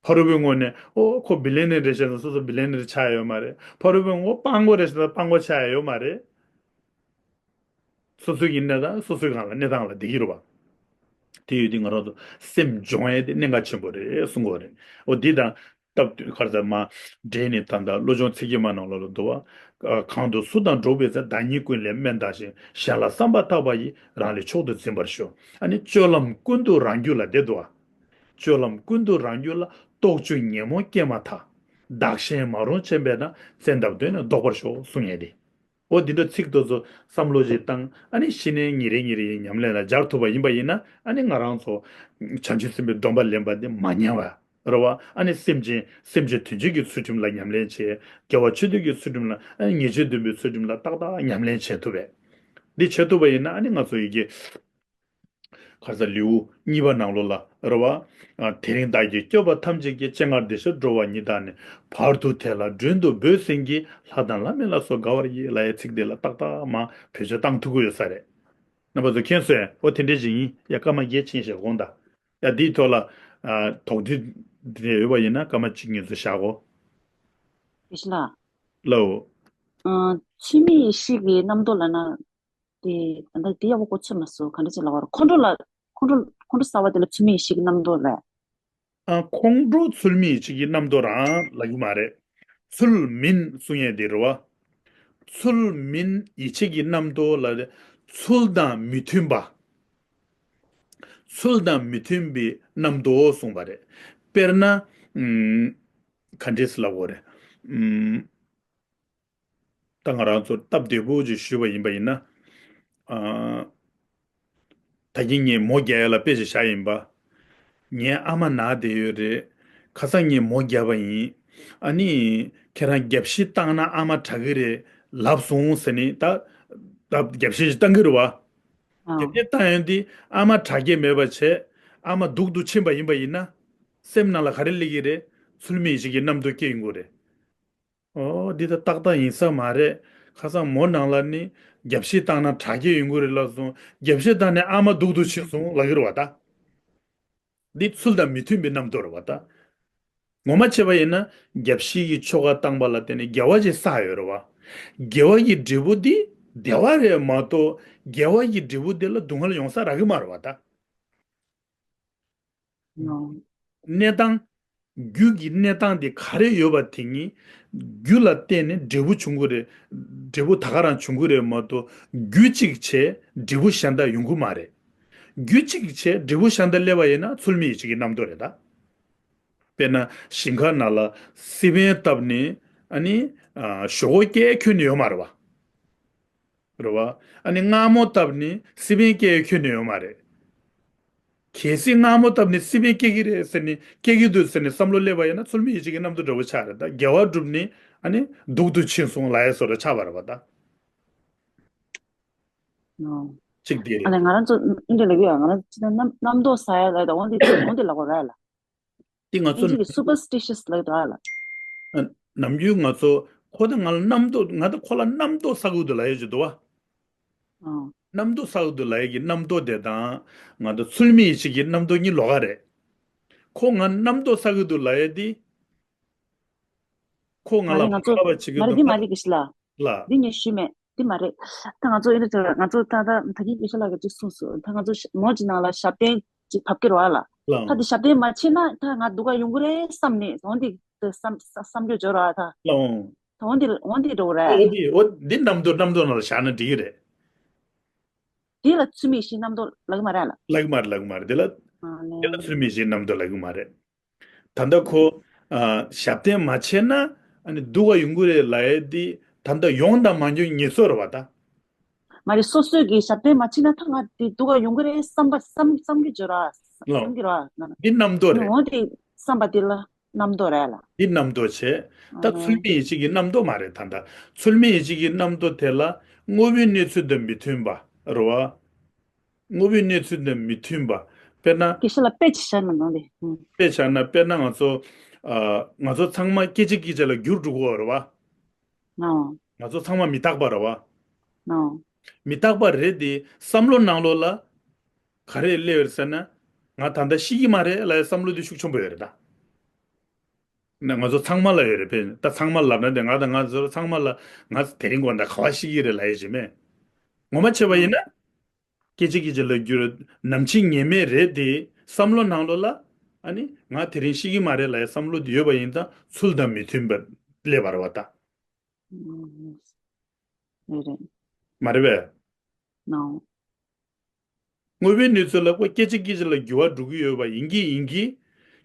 ཕ་རོལ་པོའི་ངོས་ནས་ཨོ་ཁོ་བི་ལི་ཡ་ནེར་རེད་ཟེར་ན་སོ་སོ་བི་ལི་ཡ་ནེར་ཆགས་ཡ་ཡོད་མ་རེད། ཕ་རོལ་པོའི་ངོས་སྤྲང་པོ་རེད་ཟེར་ན་སྤྲང་པོ་ཆགས་ཡ་ཡོད་མ་རེད། སོ་སོའི་གི་གནས་སྟངས་སོ་སོའི་སྒང་ལ་གནས་སྟངས་ལ་བསྡད་ཀྱི་རེད་བ། དེ་ཡོད་དུས་ང་རང་ཚོ་སེམས་སྦྱོང་ཡས་དེ་གནད་འགག་ཆེན་པོ་རེད་གསུང་གི་ཡོད་རེད། འོ་འདི་དང་སྟབས་བསྟུན་ག་རེ་ཟེར་མ་འབྲེལ་ནས་ད་ལྟ་བློ་སྦྱོང་ཚིག་བརྒྱད་མ་ནང་ལོགས་ལ་འདུག་བ། གང་དུ་སུ་དང་འགྲོགས་པའི་ཚེ། བདག་ཉིད་ཀུན་ལས་དམན་བལྟ་ཞིང་། གཞན་ལ་བསམ་པ་བཏགས་པ་ཡིས། རང་ལས་མཆོག་ཏུ་འཛིན་པར་ཤོག་ཨ་ནི་སྤྱོད་ལམ་ཀུན་ཏུ་རང་རྒྱུད་ལ་བསྡད་འདུག་བ། སྤྱོད་ལམ་ཀུན་ཏུ་རང་རྒྱུད་ལ། རྟོག་ཆོས་ཉོན་མོངས་སྐྱེས་མ་ཐག་བདག་གཞན་མ་རུངས་ཆེན་པོས་ན། བཙན་ཐབས་གདོད་ནས་བཟློག་པར་ཤོག་གསུང་ཡས་དེ། འོ་འདི་འདྲ་ཚིག་དེ་ཚོ་བསམ་བློ་ཞིག་བཏང་། ཨ་ནི་གཞི་ནས་ཉིན་རེ་ཉིན་རེ་ཡི་ཉམས་ལེན་ལ་སྦྱར་ཐུབ་པ་ཡིན་པ་ཡིན་ན། ཨ་ནི་ང་རང་ཚོ་བྱང་ཆུབ་སེམས་དཔའི་སྡོམ་པ་ལེན་པ་འདི་མ་ཉམས་པ་རེད་བ། ཨ་ནི་སེམས་ཅན་སེམས་ཅན་དོན་བྱེད་ཀྱི་ཚུལ་ཁྲིམས་ལ་ཉམས་ལེན་བྱེད། དགེ་བ་ཆོས་སྡུད་ཀྱི་ཚུལ་ཁྲིམས་ལ། ཨ་ནི་ཉེས་སྤྱོད་བསྡུ་བའི་ཚུལ་ཁྲིམས་ལ་ཏག་ཏག་ཉམས་ལེན་བྱེད་ཐུབ་པས། འདི་བྱེད་ཐུབ་པ་ཡིན་ན་ཨ་ནི་ང་ཚོ་ཡི་གེ་ཁ་ས་ལེའུ་གཉིས་པ་ནང་ལོགས་ལ་རེད་བ། ཨ། དེ་རིང་བདག་གིས་སྐྱོབ་པ་ཐམས་ཅད་ཀྱི། སྤྱན་སྔར་བདེ་ཕྱིར་འགྲོ་བ་ཉིད་དང་ནི། བར་དུ་དེ་ལ་མགྲོན་དུ་བོས་ཟིན་གྱིས། ལྷ་དང་ལྷ་མིན་ལ་སོགས་དགའ་བར་བགྱི། ལབ་ཡའི་ཚིག་འདི་ལ་ཏག་ཏག་མར་བེད་སྤྱོད་བཏང་ཐུབ་ཀྱི་ཡོད་ས་རེད། རྣམ་པ་ཚོ་མཁྱེན་སོང་ངས། འོ་དེ་འདྲས་ཅིག་ཡིན། ཡ་སྐར་མ་བརྒྱད་ཕྱིན་ཤག་དགོངས་དག་ཡ་འདིའི་ཐོག་ལ། ཨ། དོགས་འདྲི་འདྲ་ཡོད་པ་ཡིན་ན་སྐར་མ་གཅིག་གཉིས་ཚོ་བཞག་གོ། དགེ་བཤེས་ལགས། ལའོ། ཨ། ཚུལ་མིན་ཡེ་ཤེས་ཀྱི་རྣམ་རྟོག་ལབ་ན། དེ་ད་ལྟ་དེ་ཡག་པོ་གོ་ཚོད་མ་སོང་། ག་འདྲ་ཅིག་ལབ་དགོས་རེད། ཁོང་ཁྲོ་ལ་ཁོང་ཁྲོ་ཁོང་ཁྲོ་ཟ་བ་དེ་ལ་ཚུལ་མིན་ཡེ་ཤེས་ཀྱི་རྣམ་རྟོག་རེད། ཨ། ཁོང་ཁྲོ་ཚུལ་མིན་ཡེ་ཤེས་ཀྱི་རྣམ་རྟོག་རང་ལབ་ཀྱི་མ་རེད། ཚུལ་མིན་གསུང་ཡས་དེ་རེད་བ། ཚུལ་མིན་ཡེ་ཤེས་ཀྱི་རྣམ་རྟོག་ལབ་དེ། ཚུལ་དང་མི་མཐུན་པ། ཚུལ་དང་མི་མཐུན་པའི་རྣམ་རྟོག་གསུངས་པ་རེད། དཔེར་ན། ཨུམ། ག་འདྲས་ལབ་དགོས་རེད། ཨུམ། ད་ང་རང་ཚོ་སྟབས་བདེ་པོ་ཅིག་ཞུས་པ་ཡིན་པ་ཡིན་ན། ཨ། ད་གིན་ངས་མོ་རྒྱག་ཡ་ལ་དཔེ་ཅིག་བཞག་ཡིན་པ། ངའི་ཨ་མ་ན་བསྡད་ཡོད་རེད། ཁ་སང་ངས་མོ་བརྒྱབ་པ་ཡིན། ཨ་ནི། ཁྱེད་རང་རྒྱབ་ཤིག་བཏང་ན་ཨ་མ་དྲག་གི་རེད་ལབ་སོང་ཟེར་ནས་ད། ད་རྒྱབ་ཤིག་ཅིག་བཏང་གི་རེད་བ། ཨ། རྒྱབ་ཤིག་བཏང་ཡོང་དུས་ཨ་མ་དྲག་སྐྱེད་མེད་པ་བྱས། ཨ་མ་སྡུག་ཏུ་ཕྱིན་པ་ཡིན་པ་ཡིན་ན། སེམས་ནང་ལ་ག་རེ་སླེབས་ཀྱི་རེད། ཚུལ་མིན་ཡེ་ཤེས་ཀྱི་རྣམ་རྟོག་སྐྱེ་ཡོང་གི་རེད། ཨོ། འདི་ད་ཏག་ཏག་ཡིན་ས་མ་རེད། ཁ་སང་མོ་ནང་ལ་ནི་རྒྱབ་ཤིག་བཏང་ན་དྲག་སྐྱེད་ཡོང་གི་རེད་ལབ་སོང་། རྒྱབ་ཤིག་བཏང་ནས་ཨ་མ་སྡུག་ཏུ་ཕྱིན་སོང་ལབ་ཀྱི་རེད་བ་ད། འདི་ཚུལ་དང་མི་མཐུན་པའི་རྣམ་རྟོག་རེད་བ་ད། ངོ་མ་བྱས་པ་ཡིན་ན་རྒྱབ་ཤིག་གི་ཆོ་ག་བཏང་པ་ལ་བརྟེན་ནས་དགེ་བ་ཅིག་བསགས་ཡོད་རེད་བ། དགེ་བ་གི་འབྲས་བུ་འདི་བདེ་བ་རེད་མ་གཏོགས་དགེ་བ་གི་འབྲས་བུ་འདི་ལ་སྡུག་བསྔལ་ཡོང་ས་རག་གི་མ་རེད་བ་ད། ཨོ། གནས་སྟངས། རྒྱུ་གི་གནས་སྟངས་དེ་ག་རེ་ཡོད་པ་དེ་ཉིད། རྒྱུ་ལ་བརྟེན་ནས་འབྲས་བུ་འབྱུང་གི་རེད། འབྲས་བུ་ད་ག་རང་འབྱུང་གི་རེད་མ་གཏོགས་རྒྱུ་གཅིག་བྱས་འབྲས་བུ་གཞན་དག་ཡོང་གི་མ་རེད། རྒྱུ་གཅིག་བྱས་འབྲས་བུ་གཞན་དག་སླེབས་པ་ཡིན་ན་ཚུལ་མིན་ཡེ་ཤེས་ཀྱི་རྣམ་རྟོག་རེད་ད། དཔེར་ན་ཞིང་ཁ་ནང་ལ་སི་པན་བཏབ་ནས་ཨ་ནི། ཨ། ཞོག་ཁོག་སྐྱེ་ཁྱོན་ནས་ཡོད་མ་རེད་བ། རེད་བ། ཨ་ནི་མངར་མོ་བཏབ་ནས་སི་པན་སྐྱེ་ཡའི་ཁྱོན་ནས་ཡོད་མ་རེད། གལ་སྲིད་མངར་མོ་བཏབ་ནས་སི་པན་སྐྱེ་གི་རེད་ཟེར་ནས་སྐྱེ་གི་འདུག་ཟེར་ནས་བསམ་བློ་སླེབས་པ་ཡིན་ན་ཚུལ་མིན་ཡེ་ཤེས་ཀྱི་རྣམ་རྟོག་འདྲ་པོ་ཆགས་རེད་ད། དགེ་བ་བསྒྲུབས་ནས་ཨ་ནི་སྡུག་ཏུ་ཕྱིན་སོང་ལབ་ཡ་བཟོ་འདྲ་ཆགས་པ་རེད་བ་ད། ཨོ། གཅིག་དེ་ཨ་རེད། ལས་ང་རང་ཚོ་འདི་འདྲ་ལབ་ཀྱི་ཡོད། ང་རང་ཚོ་རྣམ་རྣམ་རྟོག་ཟ་ཡ་ལབ་ད། འོ་འདི་འོ་འདི་ལབ་དགོས་རེད་ལ། འདི་ང་ཚོ། ཨིན་ཇི་གི་superstitious་ལབ་འདུག་ཨ་ལ། ཨ། ནམ་རྒྱུན་ང་ཚོ་ཁོ་དང་ང་ལ་རྣམ་རྟོག་ང་དང་ཁོ་ལ་རྣམ་རྟོག་ཟ་གི་འདུག་ལབ་ཡ་ཅིག་འདུག་བ། ཨ། རྣམ་རྟོག་ཟ་གི་འདུག་ལབ་ཡ་གི་རྣམ་རྟོག་དེ་དང་ང་དང་ཚུལ་མིན་ཡེ་ཤེས་ཀྱི་རྣམ་རྟོག་གཉིས་ལོགས་ཀ་རེད། ཁོ་ང་རྣམ་རྟོག་ཟ་གི་འདུག་ལབ་ཡ་དེ། ཁོ་ང་མ་ལ་རེད། ང་ཚོ་བག་ལ་བྱེད་ཀྱི་མ་རེད། འདུག་འདི་མ་རེད། དགེ་བཤེས་ལགས། ལ། འདི་ངས་ཞུས་མེད། འདི་མ་རེད། ད་ང་ཚོ་ཨེ་འདྲ་ཅིག་ང་ཚོ་ད་ད་ད་གིན་དགེ་བཤེས་ལགས་ཀྱིས་ཅིག་གསུངས་སོང་། ད་ང་ཚོ་ཤ་མོ་ཅིག་ནང་ལ་ཞབས་བརྟན་ཅིག་བབས་ཀྱི་རེད་བ་ལ། ལའོ། ད་དེ་ཞབས་བརྟན་མ་བྱས་ན་ད་ང་སྡུག་ག་ཡོང་གི་རེད་བསམ་ནས་འོ་འདི་བསམ་བསམ་བསམ་རྒྱུ་འབྱོར་བ་ད། ལའོ། ད་འོ་འདི་འོ་འདི་འགྲོ་གི་རེད། འོ་འདི་འོ་འདི་རྣམ་རྟོག་རྣམ་རྟོག་ནང་ལ་བཞག་ན་འགྲིག་གི་རེད། དེ་ལ་ཚུལ་མིན་ཡེ་ཤེས་རྣམ་རྟོག་ལབ་ཀྱི་མ་རེད་ལ། ལབ་ཀྱི་མ་རེད། ལབ་ཀྱི་མ་རེད། དེ་ལ། ཨ་ནི། དེ་ལ་ཚུལ་མིན་ཡེ་ཤེས་རྣམ་རྟོག་ལབ་ཀྱི་མ་རེད། ད་ལྟ་ཁོ། ཨ། ཞབས་བརྟན་མ་བྱས་ན་ཨ་ནི་སྡུག་ག་ཡོང་གི་རེད་ལབ་ཡ་དེ་ད་ལྟ་ཡོང་དང་མ་ཡོང་ངེས་སོ་རེད་བ་ད། མ་རེད། སོ་སོས་ཀྱིས་ཞབས་བརྟན་མ་བྱས་ན་ད་ང་དེ་སྡུག་ག་ཡོང་གི་རེད་བསམ་པ་བསམ་བསམ་གྱི་བརྗོད་ར། ལོ། བསམ་གྱི་ར། འདི་རྣམ་རྟོག་རེད། འོ་དེ་བསམ་པ་དེ་ལ་རྣམ་རྟོག་རེད་ལ། འདི་རྣམ་རྟོག་བྱས། ད་ཨ་ཚུལ་མིན་ཡེ་ཤེས་ཀྱི་རྣམ་རྟོག་མ་རེད་ད་ལྟ། ཚུལ་མིན་ཡེ་ཤེས་ཀྱི་རྣམ་རྟོག་དེ་ལ་དངོས་པོའི་གནས་ཚུལ་དང་མི་མཐུན་པ་རེད་བ། དངོས་པོའི་གནས་ཚུལ་དང་མི་མཐུན་པ། དཔེར་ན། དགེ་བཤེས་ལགས་དཔེ་ཅིག་བཞག་ན་འདོད་དེ། ཨུམ། དཔེ་བཞག་ན་དཔེར་ན་ང་ཚོ། ཨ། ང་ཚོ་ཚང་མ་སྐད་ཅིག་སྐད་ཅིག་ལ་འགྱུར་འགྲོ་གི་ཡོད་རེད་བ། ཨོ། ང་ཚོ་ཚང་མ་མི་རྟག་པ་རེད་བ། ཨོ། མི་རྟག་པ་རེད་དེ་བསམ་བློ་ནང་ལོགས་ལ་ག་རེ་སླེབས་ཡོད་ཟེར་ན། ང་ད་ལྟ་ཤི་གི་མ་རེད་ལབ་ཡ་བསམ་བློ་དེ་ཤུགས་ཆེན་པོ་ཡོད་རེད་ད། ན་ང་ཚོ་ཚང་མ་ལ་ཡོད་རེད་དཔེ། ད་ཚང་མ་ལབ་ན་དེ་ང་དང་ང་ཚོ་ཚང་མ་ལ་ང་དེ་རིང་དགོང་དག་ག་པར་ཤི་གི་རེད་ལབ་ཡ་ཅིག་མེད། ངོ་མ་བྱས་པ་ཡིན་ན། སྐད་ཅིག་སྐད་ཅིག་ལ་འགྱུར། ནམ་འཆི་ངེས་མེད་རེད་དེ་བསམ་བློ་ནང་ལོགས་ལ། ཨ་ནི་ང་དེ་རིང་ཤི་གི་མ་རེད་ལབ་ཡ་བསམ་བློ་དེ་ཡོད་པ་ཡིན་ཙང་ཚུལ་དང་མི་མཐུན་པ་སླེབས་པ་རེད་བ་ད། ཨུམ། རེད་རེད། མ་རེད་པས། ནའོ། དངོས་པོའི་གནས་ཚུལ་ལ་ཁོ་སྐད་ཅིག་སྐད་ཅིག་ལ་འགྱུར་བ་འགྲོ་གི་ཡོད་པ་ཡིན་གྱི་ཡིན་གྱི།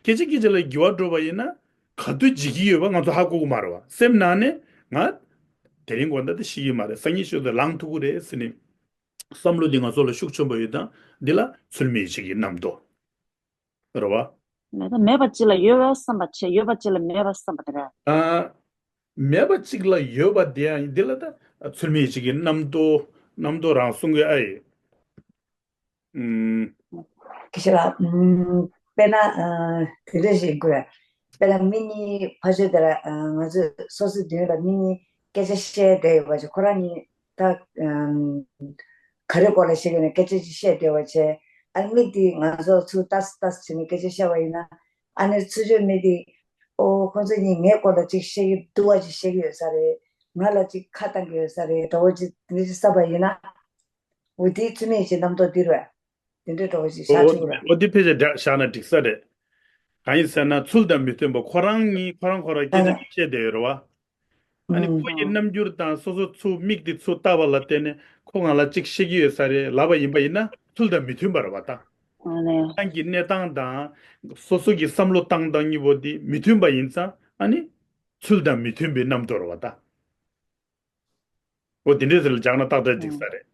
སྐད་ཅིག་སྐད་ཅིག་ལ་འགྱུར་བ་འགྲོ་བ་ཡིན་ན་ག་དུས་འཇིག་གི་ཡོད་པ་ང་ཚོ་ཧ་གོ་གི་མ་རེད་བ། སེམས་ནང་ནས་ང་དེ་རིང་དགོང་དག་དེ་ཤི་གི་མ་རེད། སང་ཉིན་ཤོད་དུ་ལངས་ཐུབ་ཀྱི་རེད་ཟེར་ནས་བསམ་བློ་འདི་ང་ཚོ་ལ་ཤུགས་ཆེན་པོ་ཡོད་དང་འདི་ལ་ཚུལ་མིན་ཡེ་ཤེས་ཀྱི་རྣམ་རྟོག་རེད་བ། ད་མེད་པ་ཅིག་ལ་ཡོད་པ་བསམ་པ་བྱས། ཡོད་པ་ཅིག་ལ་མེད་པ་བསམ་པ་དེ་རེད། ཨ། མེད་པ་གཅིག་ལ་ཡོད་པ་དེ་ཡང་འདི་ལ་ད་ཚུལ་མིན་ཡེ་ཤེས་ཀྱི་རྣམ་རྟོག་རྣམ་རྟོག་རང་གསུང་གི་ཨ་ཡི། ཨུམ། ཁྱེད་ལ་ཨམ། དཔེར་ན་ཨ། དེ་འདྲ་ཞིག་དགོས། དཔེར་ན་མི་གཉིས་ཕར་ཕྱོགས་དེ་ལ་ཨ། ང་ཚོས་སོ་སོའི་མདུན་ལ་མི་གཉིས་སྐད་ཆ་བཤད་བསྡད་ཡོད་པ་ཅིག་ཁོ་རང་གཉིས་ད་ཨམ། ག་རེ་སྐོར་ལ་བཤད་ཀྱི་ན་སྐད་ཆ་ཅིག་བཤད་བསྡད་པ་བྱས། ཨ་ནི་མི་དེས་ང་ཚོ་ཚུར་ལྟ་ལྟ་བྱས་ནས་སྐད་ཆ་བཤད་པ་ཡིན་ན། ཨ་ནི་ཚུར་ཕྱོགས་མི་དེས་ཨོ་ཁོང་ཚོ་གཉིས་ངའི་སྐོར་ལ་ཅིག་བཤད་ཀྱི་སྡུག་པ་ཅིག་བཤད་ཀྱི་ཡོད་ས་རེད། ང་ལ་ཅིག་ཁ་བཏང་གི་ཡོད་ས་རེད་འདྲ་བོ་ཅིག་དེ་འདྲ་ཅིག་བསམ་པ་ཡིན་ན། འོ་དེའི་ཚུལ་མིན་ཡིད་བྱེད་རྣམ་རྟོག་འདི་རེད། དེ་འདྲའི་འགྲོ་བ་ཞིག་བཞག་ཆོག་གི་རེད། འོ་འདི་ཕལ་ཆེར་འདྲ་བཞག་ན་འགྲིག་ས་རེད། གང་ཡིན་ཟེར་ན་ཚུལ་དང་མི་མཐུན་པ་ཁོ་རང་གཉིས་ཁོ་རང་ཁོ་རང་སྐད་ཆ་ཨ་བཤད་བསྡད་ཡོད་རེད་བ། ཨ་ནི་ཨུམ། ཁོ་ཡི་རྣམ་འགྱུར་དང་སོ་སོ་ཚུར་མིག་དེ་ཚུར་ལྟ་བ་ལ་བརྟེན་ནས་ཁོ་ང་ལ་གཅིག་བཤད་ཀྱི་ཡོད་ས་རེད་ལབ་པ་ཡིན་པ་ཡིན་ན་ཚུལ་དང་མི་མཐུན་པ་རེད་བ་ད། ཨ་ནི། ཁོ་རང་གི་གནས་སྟངས་དང་སོ་སོ་གི་བསམ་བློ་བཏང་སྟངས་གཉིས་པོ་དེ་མི་མཐུན་པ་ཡིན་ཙང་ཨ་ནི་ཚུལ་དང་མི་མཐུན་པའི་རྣམ་རྟོག་རེད་བ་ད། འོ་དེ་འདྲའི་ཟེར་ལ་སྦྱར་ན་ཏག་ཏག་འགྲིག་ས་རེད།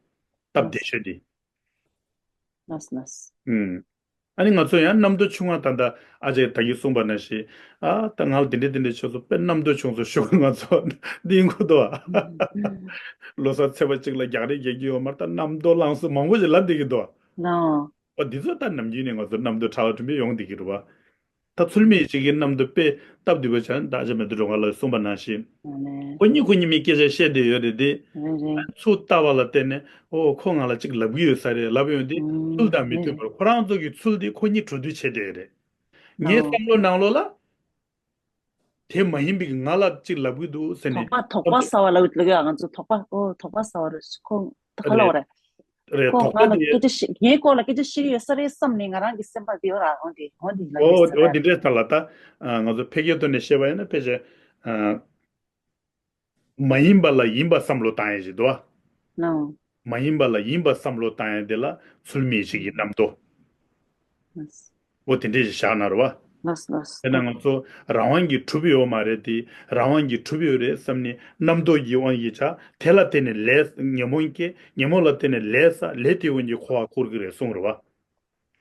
སྟབས་བདེ་ཤོས་དེ། ལགས་ལགས། ཨུམ། ཨ་ནི་ང་ཚོ་ཡང་རྣམ་རྟོག་ཆུང་བ་ད་ལྟ་ཨ་ཅེ་ད་གིན་གསུངས་པ་ནང་བཞིན། ཨ་ད་ང་ལ་དེ་འདྲ་དེ་འདྲ་བྱས་སོང་དཔེ་རྣམ་རྟོག་བྱུང་སོང་ཞུ་གི་ང་ཚོ་འདི་ཡིན་ཁོ་ཐག་ཨ། ལོ་གསར་ཚེས་པ་གཅིག་ལ་རྒྱག་རེས་རྒྱག་གི་ཡོད་མ་རེད་ད་རྣམ་རྟོག་ལངས་སོང་མང་པོ་ཞིག་ལབ་བསྡད་ཀྱི་འདུག་ཨ། ལགས། ཨོ་འདི་ཚོ་ད་ནམ་རྒྱུན་ནས་ང་ཚོ་རྣམ་རྟོག་ཕྲ་བ་དྲན་པས་ཡོང་བསྡད་ཀྱི་རེད་བ། ད་ཚུལ་མིན་ཡིད་བྱེད་ཀྱི་རྣམ་རྟོག་དཔེ་སྟབས་བདེ་པོ་བྱས་ན་ད་ཨ་ཅག་མེ་ཏོག་སྒྲོལ་དཀར་ལགས་གསུངས་པ་ནང་བཞིན། ཨ་ནི། ཁོ་གཉིས་ཁོ་གཉིས་མིན་སྐད་ཆ་བཤད་བསྡད་ཡོད་རེད་དེ། རེད་རེད། ཚུར་ལྟ་བ་ལ་བརྟེན་ནས་ཨོ་ཁོ་ང་ལ་གཅིག་ལབ་ཀྱི་ཡོད་ས་རེད་ལབ་ཡོང་དུས་ཨུམ། ཚུལ་དང་མི་མཐུན་པར་རེད་རེད། ཁོ་རང་ཚོ་གི་ཚུལ་དེ་ཁོ་གཉིས་གྲོས་བསྡུར་བྱས་བསྡད་ཡོད་རེད། ངའི་ཨོ། བསམ་བློ་ནང་ལོགས་ལ། དེ་མ་ཡིན་པའི་ང་ལ་གཅིག་ལབ་ཀྱི་འདུག་ཟེར་ནས། དོགས་པ་དོགས་པ་ཟ་བ་ལབ་ལབ་ཡ་ང་ཚོ་དོགས་པ་ཨོ་དོགས་པ་ཟ་བ་རེད་ཁོ་ད་ག་ལབ་རེད། རེད་ཁོ་དོགས་པ་ང་ལ་དེ། སྐད་ཆ་བཤད་ངའི་སྐོར་ལ་སྐད་ཆ་བཤད་ཀྱི་ཡོད་ས་རེད་བསམ་ནས་ང་རང་གི་སེམས་པ་དེ་ཡོད་ར་འོ་དེ་འོ་དེ་ལ་ཡོད་ས་ཨོ་ཨོ་རེད། དེ་འདྲའི་ཐད་ལ་ད་ང་ཚོ་ཕལ་སྐད་ཐོག་ནས་བཤད་པ་ཡིན་ན་ཕལ་ཆེར། མ་ཡིན་པ་ལ་ཡིན་པ་བསམ་བློ་བཏང་ཡ་ཞིག་འདུག་བ། ལགས། མ་ཡིན་པ་ལ་ཡིན་པ་བསམ་བློ་བཏང་ཡ་དེ་ལ་ཚུལ་མིན་ཡིད་བྱེད་ཀྱི་རྣམ་རྟོག་ལགས། འོ་དེ་འདྲས་ཞིག་བཞག་ན་རེད་བ། ལགས་ལགས། དེས་ན་ང་ཚོ་རང་དབང་གིས་གྲུབ་ཡོད་མ་རེད་དེ་རང་དབང་གིས་གྲུབ་ཡོད་རེད་བསམ་ནས་རྣམ་རྟོག་གི་དབང་གིས་བྱ་དེ་ལ་བརྟེན་ནས་ལས་ཉོན་མོངས་སྐྱེ་ཉོན་མོངས་ལ་བརྟེན་ནས་ལས་བསགས་ལས་དེའི་དབང་གིས་འཁོར་བ་འཁོར་གྱི་རེད་གསུངས་རེད་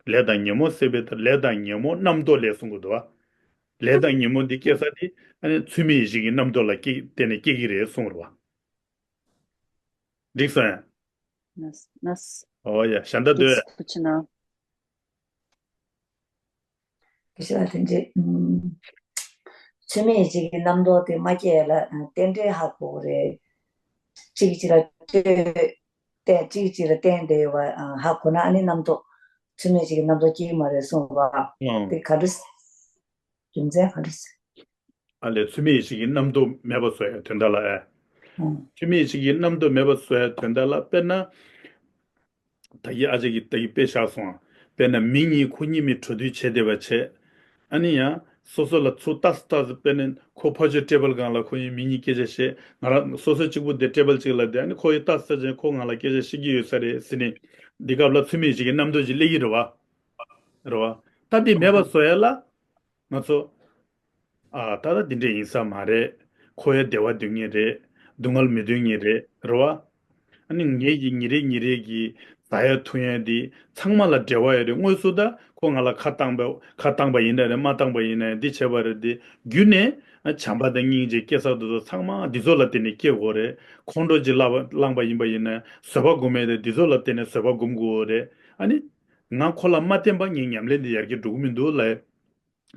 བ། ལས་དང་ཉོན་མོངས་སྲེད་པའི་མཐར་ལས་དང་ཉོན་མོངས་རྣམ་རྟོག་ལས་གསུང་གི་འདུག་བ། ལས་དང་ཉོན་མོངས་འདི་སྐྱེ་ས་དེ་ཨ་ནི་ཚུལ་མིན་ཡིད་བྱེད་ཀྱི་རྣམ་རྟོག་ལ་སྐྱེ་བརྟེན་ནས་སྐྱེ་གི་རེད་གསུངས་རེད་བ། འགྲིག་སོང་ཡ། ནས་ནས། ཨོ་ཡ་ཞལ་ཏ་ཏོས། ཐུགས་རྗེ་གནང་། སྐད་ཆ་ལ་དེ་འདྲས། ཚུལ་མིན་ཡིད་བྱེད་ཀྱི་རྣམ་རྟོག་དེ་མ་སྐྱེ་ལ་རྟེན་འབྲེལ་ཧ་གོ་གི་རེད། གཅིག་གིས་གཅིག་ལ་ལྟོས། བརྟེན་གཅིག་གིས་གཅིག་ལ་བརྟེན་བསྡད་ཡོད་པ་ཧ་གོ་ན་ཨ་ནི་རྣམ་རྟོག་ཚུལ་མིན་ཡིད་བྱེད་ཀྱི་རྣམ་རྟོག་སྐྱེ་གི་མ་རེད་གསུངས་པ། ཨང་། དེ་ག་འདྲ། རྒྱུ་མཚན་ག་འདྲ། ཨ་ལས་ཚུལ་མིན་ཡིད་བྱེད་ཀྱི་རྣམ་རྟོག་མེད་པ་བཟོ་ཡ་དོན་དག་ལ་ཨེ། ཨང་། ཚུལ་མིན་ཡིད་བྱེད་ཀྱི་རྣམ་རྟོག་མེད་པ་བཟོ་ཡ་དོན་དག་ལ་དཔེར་ན། ད་གི་ཨ་ཅག་གིས་ད་གི་དཔེ་བཞག་སོང་ཨ། དཔེར་ན་མི་གཉིས་ཁོ་གཉིས་མི་གྲོས་བསྡུར་བྱེད་བསྡད་པ་བྱས། ཨ་ནི་ཡང་སོ་སོ་ལ་ཚུར་ལྟ་ས་ལྟ་ས་དཔེར་ན་ཁོ་ཕར་ཕྱོགས་ཊེ་བལ་སྒང་ལ་ཁོ་གཉིས་མི་གཉིས་སྐད་ཆ་བཤད་ང་རང་སོ་སོ་གཅིག་པུ་དེ་ཊེ་བལ་གཅིག་ལ་བསྡད་ཨ་ནི་ཁོ་ཡི་ལྟ་ས་ལྟ་ས་ཁོ་ང་ལ་སྐད་ཆ་བཤད་ཀྱི་ཡོད་ས་རེད་ཟེར་ནས་འདི་སྐབས་ལ་ཚུལ་མིན་ཡིད་བྱེད་ཀྱི་རྣམ་རྟོག་ཅིག་སླེབས་ཀྱི་རེད་བ། རེད་བ། ད་དེ་མེད་པ་བཟོ་ཡ་ལ། ང་ཚོ། ཨ་ད་ལྟ་འདི་འདྲས་ཡིན་ས་མ་རེད། ཁོ་ཡ་བདེ་བ་འདོད་ངེས་རེད། སྡུག་བསྔལ་མི་འདོད་ངེས་རེད་རེད་བ། ཨ་ནི་ངེད་ཀྱི་ཉིན་རེ་ཉིན་རེ་གི་ཟ་ཡ་འཐུང་ཡ་འདི་ཚང་མ་ལ་འབྲེལ་བ་ཡོད་རེད་དངོས་སུ་ད་ཁོ་ང་ལ་ཁ་བཏང་པ་ཁ་བཏང་པ་ཡིན་ན་རེད་མ་བཏང་པ་ཡིན་ན་རེད་འདི་བྱས་པ་རེད་འདི་རྒྱུ་ནས་ཨ་བྱམས་པ་དང་སྙིང་རྗེ་སྐྱེ་ས་དེ་ཚོ་ཚང་མ་འདི་ཚོ་ལ་བརྟེན་ནས་སྐྱེ་དགོས་རེད་ཁོང་ཁྲོ་ཅིག་བསླངས་པ་བསླངས་པ་ཡིན་པ་ཡིན་ན་བཟོད་པ་སྒོམ་ཡ་དེ་འདི་ཚོ་ལ་བརྟེན་ནས་བཟོད་པ་སྒོམ་དགོས་རེད་ཨ་ནི་ང་ཁོ་ལ་མ་བརྟེན་པ་ངའི་ཉམས་ལེན་འདི་ཡར་རྒྱས་འགྲོ་གི་མི་འདུག་ལབ།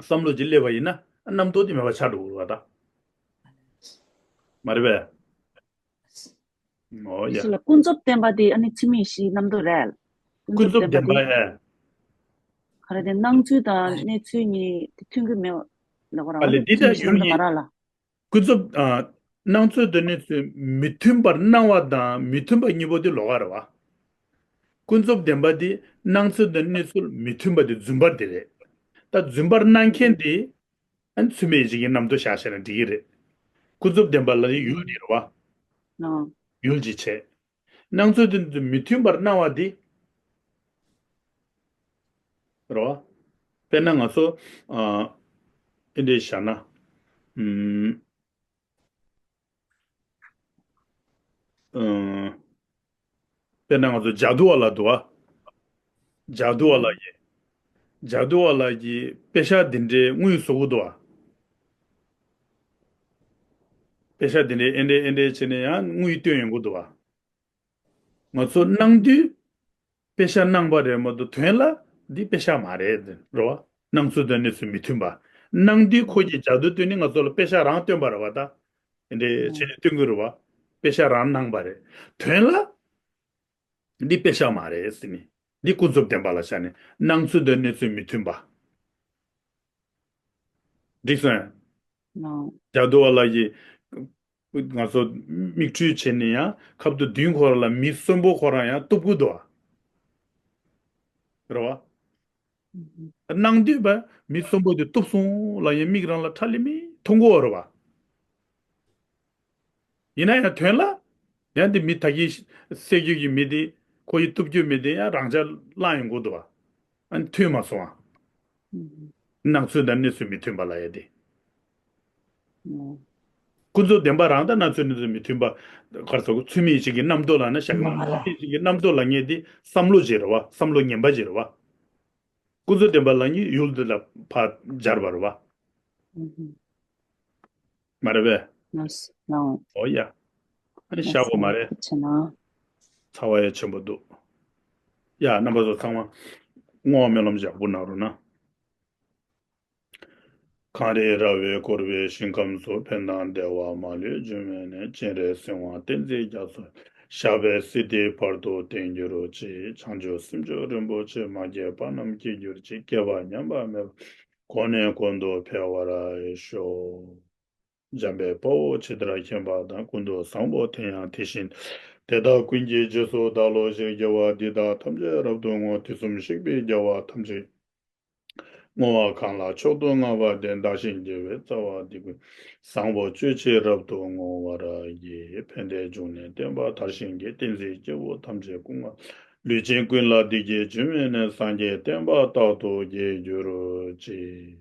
བསམ་བློ་ཅིག་སླེབས་པ་ཡིན་ན་རྣམ་རྟོག་དེ་མེད་པ་ཆགས་འགྲོ་གི་རེད་བ་ད། མ་རེད་པས། ཨོ་ཡ། ཕྱི་ལ་ཀུན་རྫོབ་བདེན་པ་དེ་ཨ་ནི་ཚུལ་མིན་ཡིད་བྱེད་རྣམ་རྟོག་རེད། ཀུན་རྫོབ་བདེན་པ་ཨེ། ག་རེ་དེ་སྣང་ཚུལ་དང་གནས་ཚུལ་གཉིས་དེ་མཐུན་གྱི་མེད་ལ་གོ་ར་ཨ་ལས་འདི་ལྟར་ཡུལ་གཉིས། མ་ར་ལ། ཀུན་རྫོབ། ཨ། སྣང་ཚུལ་དང་གནས་ཚུལ་མི་མཐུན་པར་སྣང་བ་དང་མི་མཐུན་པ་གཉིས་པོ་དེ་ལོགས་ཀ་རེད་བ། ཀུན་རྫོབ་བདེན་པ་དེ་སྣང་ཚུལ་དང་གནས་ཚུལ་མི་མཐུན་པ་དེ་རྫུན་པ་དེ་རེད། ད་རྫུན་པར་སྣང་མཁན་དེ་ཨ་ནི་ཚུལ་མིན་ཡིད་བྱེད་ཀྱི་རྣམ་རྟོག་བཞག་བྱས་ན་འགྲིག་གི་རེད། ཀུན་རྫོབ་བདེན་པ་ལ་ནི་ཡུལ་དེ་རེད་བ། ཨང་། ཡུལ་གྱི་བྱས། སྣང་ཚུལ་དེ་ཚོ་མི་མཐུན་པར་སྣང་བ་དེ། རེད་བ། དཔེར་ན་ང་ཚོ། ཨ། འདི་འདྲས་བཞག་ན། ཨུམ། ཨ། དཔེར་ན་ང་ཚོ་ཇ་དུ་བ་ལ་འདུག་བ། ཇ་དུ་བ་ལ་ཡི། ཇ་དུ་བ་ལ་གི་པེ་ཤ་འདི་འདྲའི་དངུལ་བཟོ་གི་འདུག་བ། པེ་ཤ་འདི་འདྲའི་ཨེ་འདྲའི་ཨེ་འདྲའི་བྱས་ནས་ཡང་དངུལ་བཏོན་ཡོང་གི་འདུག་བ། ང་ཚོ་སྣང་དུས་པེ་ཤ་སྣང་བ་རེད་མ་གཏོགས་དོན་ལ་ འདི་དཔེ་ཤག་མ་རེད་རེད་བ། སྣང་ཚུལ་དང་གནས་ཚུལ་མི་མཐུན་པ། སྣང་དུས་ཁོ་གིས་ཇ་དུ་སྟོན་ནི་ང་ཚོ་ལ་དཔེ་ཤག་རང་སྟོན་པ་རེད་བ་ད། འདི་འདྲའི་བྱས་ནས་སྟོན་གྱི་རེད་བ། དཔེ་ཤག་རང་གནང་པ་རེད། དོན་ལ། འདི་དཔེ་ཤག་མ་རེད་ཟེར་ནས། འདི་ཀུན་རྫོབ་བདེན་པ་ལ་བཞག་ནས་སྣང་ཚུལ་དང་གནས་ཚུལ་མི་མཐུན་པ། འགྲིག་སོང་། ལགས། ཇ་དུ་བ་ལགས་ཀྱིས་ང་ཚོ་མིག་འཕྲུལ་བྱས་ནས་ཡང་ཁབ་ཏུ་བདུན་ཁོ་རང་ལ་མི་གསོན་པོ་ཁོ་རང་ཡང་གཏུབ་ཀྱི་འདུག་བ། རེད་བ། སྣང་དུས་བ་མི་གསོན་པོ་དེ་གཏུབ་སོང་ལ་ཡང་མིག་རང་ལ་ཁྲ་ལི་མི་མཐོང་གི་ཡོད་རེད་བ། ཡིན་ན་ཡང་དོན་ལ། ཡང་དེ་མི་ད་གིན་བསད་རྒྱུ་གི་མི་དེ་ཁོ་ཡི་གཏུབ་རྒྱུ་མི་དེ་ཡང་རང་ཅག་བླངས་ཡོང་གི་འདུག་བ། ཨ་ནི་མཐུན་མ་སོང་ཨ། སྣང་ཚུལ་དང་གནས་ཚུལ་མི་མཐུན་པ་ལ་ཡ་དེ། ཀུན་རྫོབ་བདེན་པ་རང་དང་སྣང་ཚུལ་གནས་ཚུལ་མི་མཐུན་པ། ག་རེ་ཟེར་དགོས། ཚུལ་མིན་ཞིག་གི་རྣམ་རྟོག་ལ་ན་བཞག་གི་མ་རེད། ཚུལ་མིན་ཞིག་གི་རྣམ་རྟོག་ལ་ངེས་དེ་བསམ་བློ་ཅིག་རེད་བ། བསམ་བློ་ངན་པ་ཅིག་རེད་བ། ཀུན་རྫོབ་བདེན་པ་ལ་ནི་ཡུལ་འདི་ལ་ཕར་སྦྱར་བ་རེད་བ། མ་རེད་པས། ལགས་སོ། ལགས། འོ་ཡ། ཨ་ནི་བཞག་དགོས་མ་རེད། ཕྱི་ནང་། ཚ་བ་ཡ་ཆེན་པོ་འདུག་ཡ། རྣམ་པ་ཚོ་ཚང་མ་བསྔོ་བ་སྨོན་ལམ་ཡག་པོ་གནང་རོགས་གནང་། གངས་རི་ར་བས་བསྐོར་བའི་ཞིང་ཁམས་སུ། ཕན་དང་བདེ་བ་མ་ལུས་འབྱུང་བའི་གནས། སྤྱན་རས་གཟིགས་དབང་བསྟན་འཛིན་རྒྱ་མཚོ། ཞབས་པད་སྲིད་མཐའི་བར་དུ་བརྟན་གྱུར་ཅིག་བྱང་ཆུབ་སེམས་མཆོག་རིན་པོ་ཆེ། མ་སྐྱེས་པ་རྣམས་སྐྱེ་གྱུར་ཅིག་སྐྱེས་པ་ཉམས་པ་མེད་པར། གོང་ནས་གོང་དུ་འཕེལ་བར་ཤོག་འཇམ་དཔལ་དཔའ་བོས་ཇི་ལྟར་མཁྱེན་པ་དང་། ཀུན་ཏུ་བཟང་པོ་དེ་ཡང་དེ་བཞིན་ཏེ། དེ་དག་ཀུན་གྱི་རྗེས་སུ་བདག་སློབ་ཅིང་། དགེ་བ་འདི་དག་ཐམས་ཅད་རབ་ཏུ་བསྔོ། དུས་གསུམ་གཤེགས་པའི་རྒྱལ་བ་ཐམས་ཅད་བསྔོ་བ་གང་ལ་མཆོག་ཏུ་བསྔགས་པ་དེས། བདག་གཞན་དགེ་བའི་རྩ་བ་འདི་ཀུན། བཟང་པོ་སྤྱོད་ཕྱིར་རབ་ཏུ་བསྔོ་བར་བགྱི། ཕན་བདེའི་འབྱུང་གནས་བསྟན་པ་དར་ཞིང་རྒྱས། བསྟན་འཛིན་སྐྱེས་བུ་ཐམས་ཅད་སྐུ་མངའ། ལུས་ཅན་ཀུན་ལ་བདེ་སྐྱིད་འབྱུང་བའི་གནས། སངས་རྒྱས་བསྟན་པ་རྟག་ཏུ་རྒྱས་གྱུར་ཅིག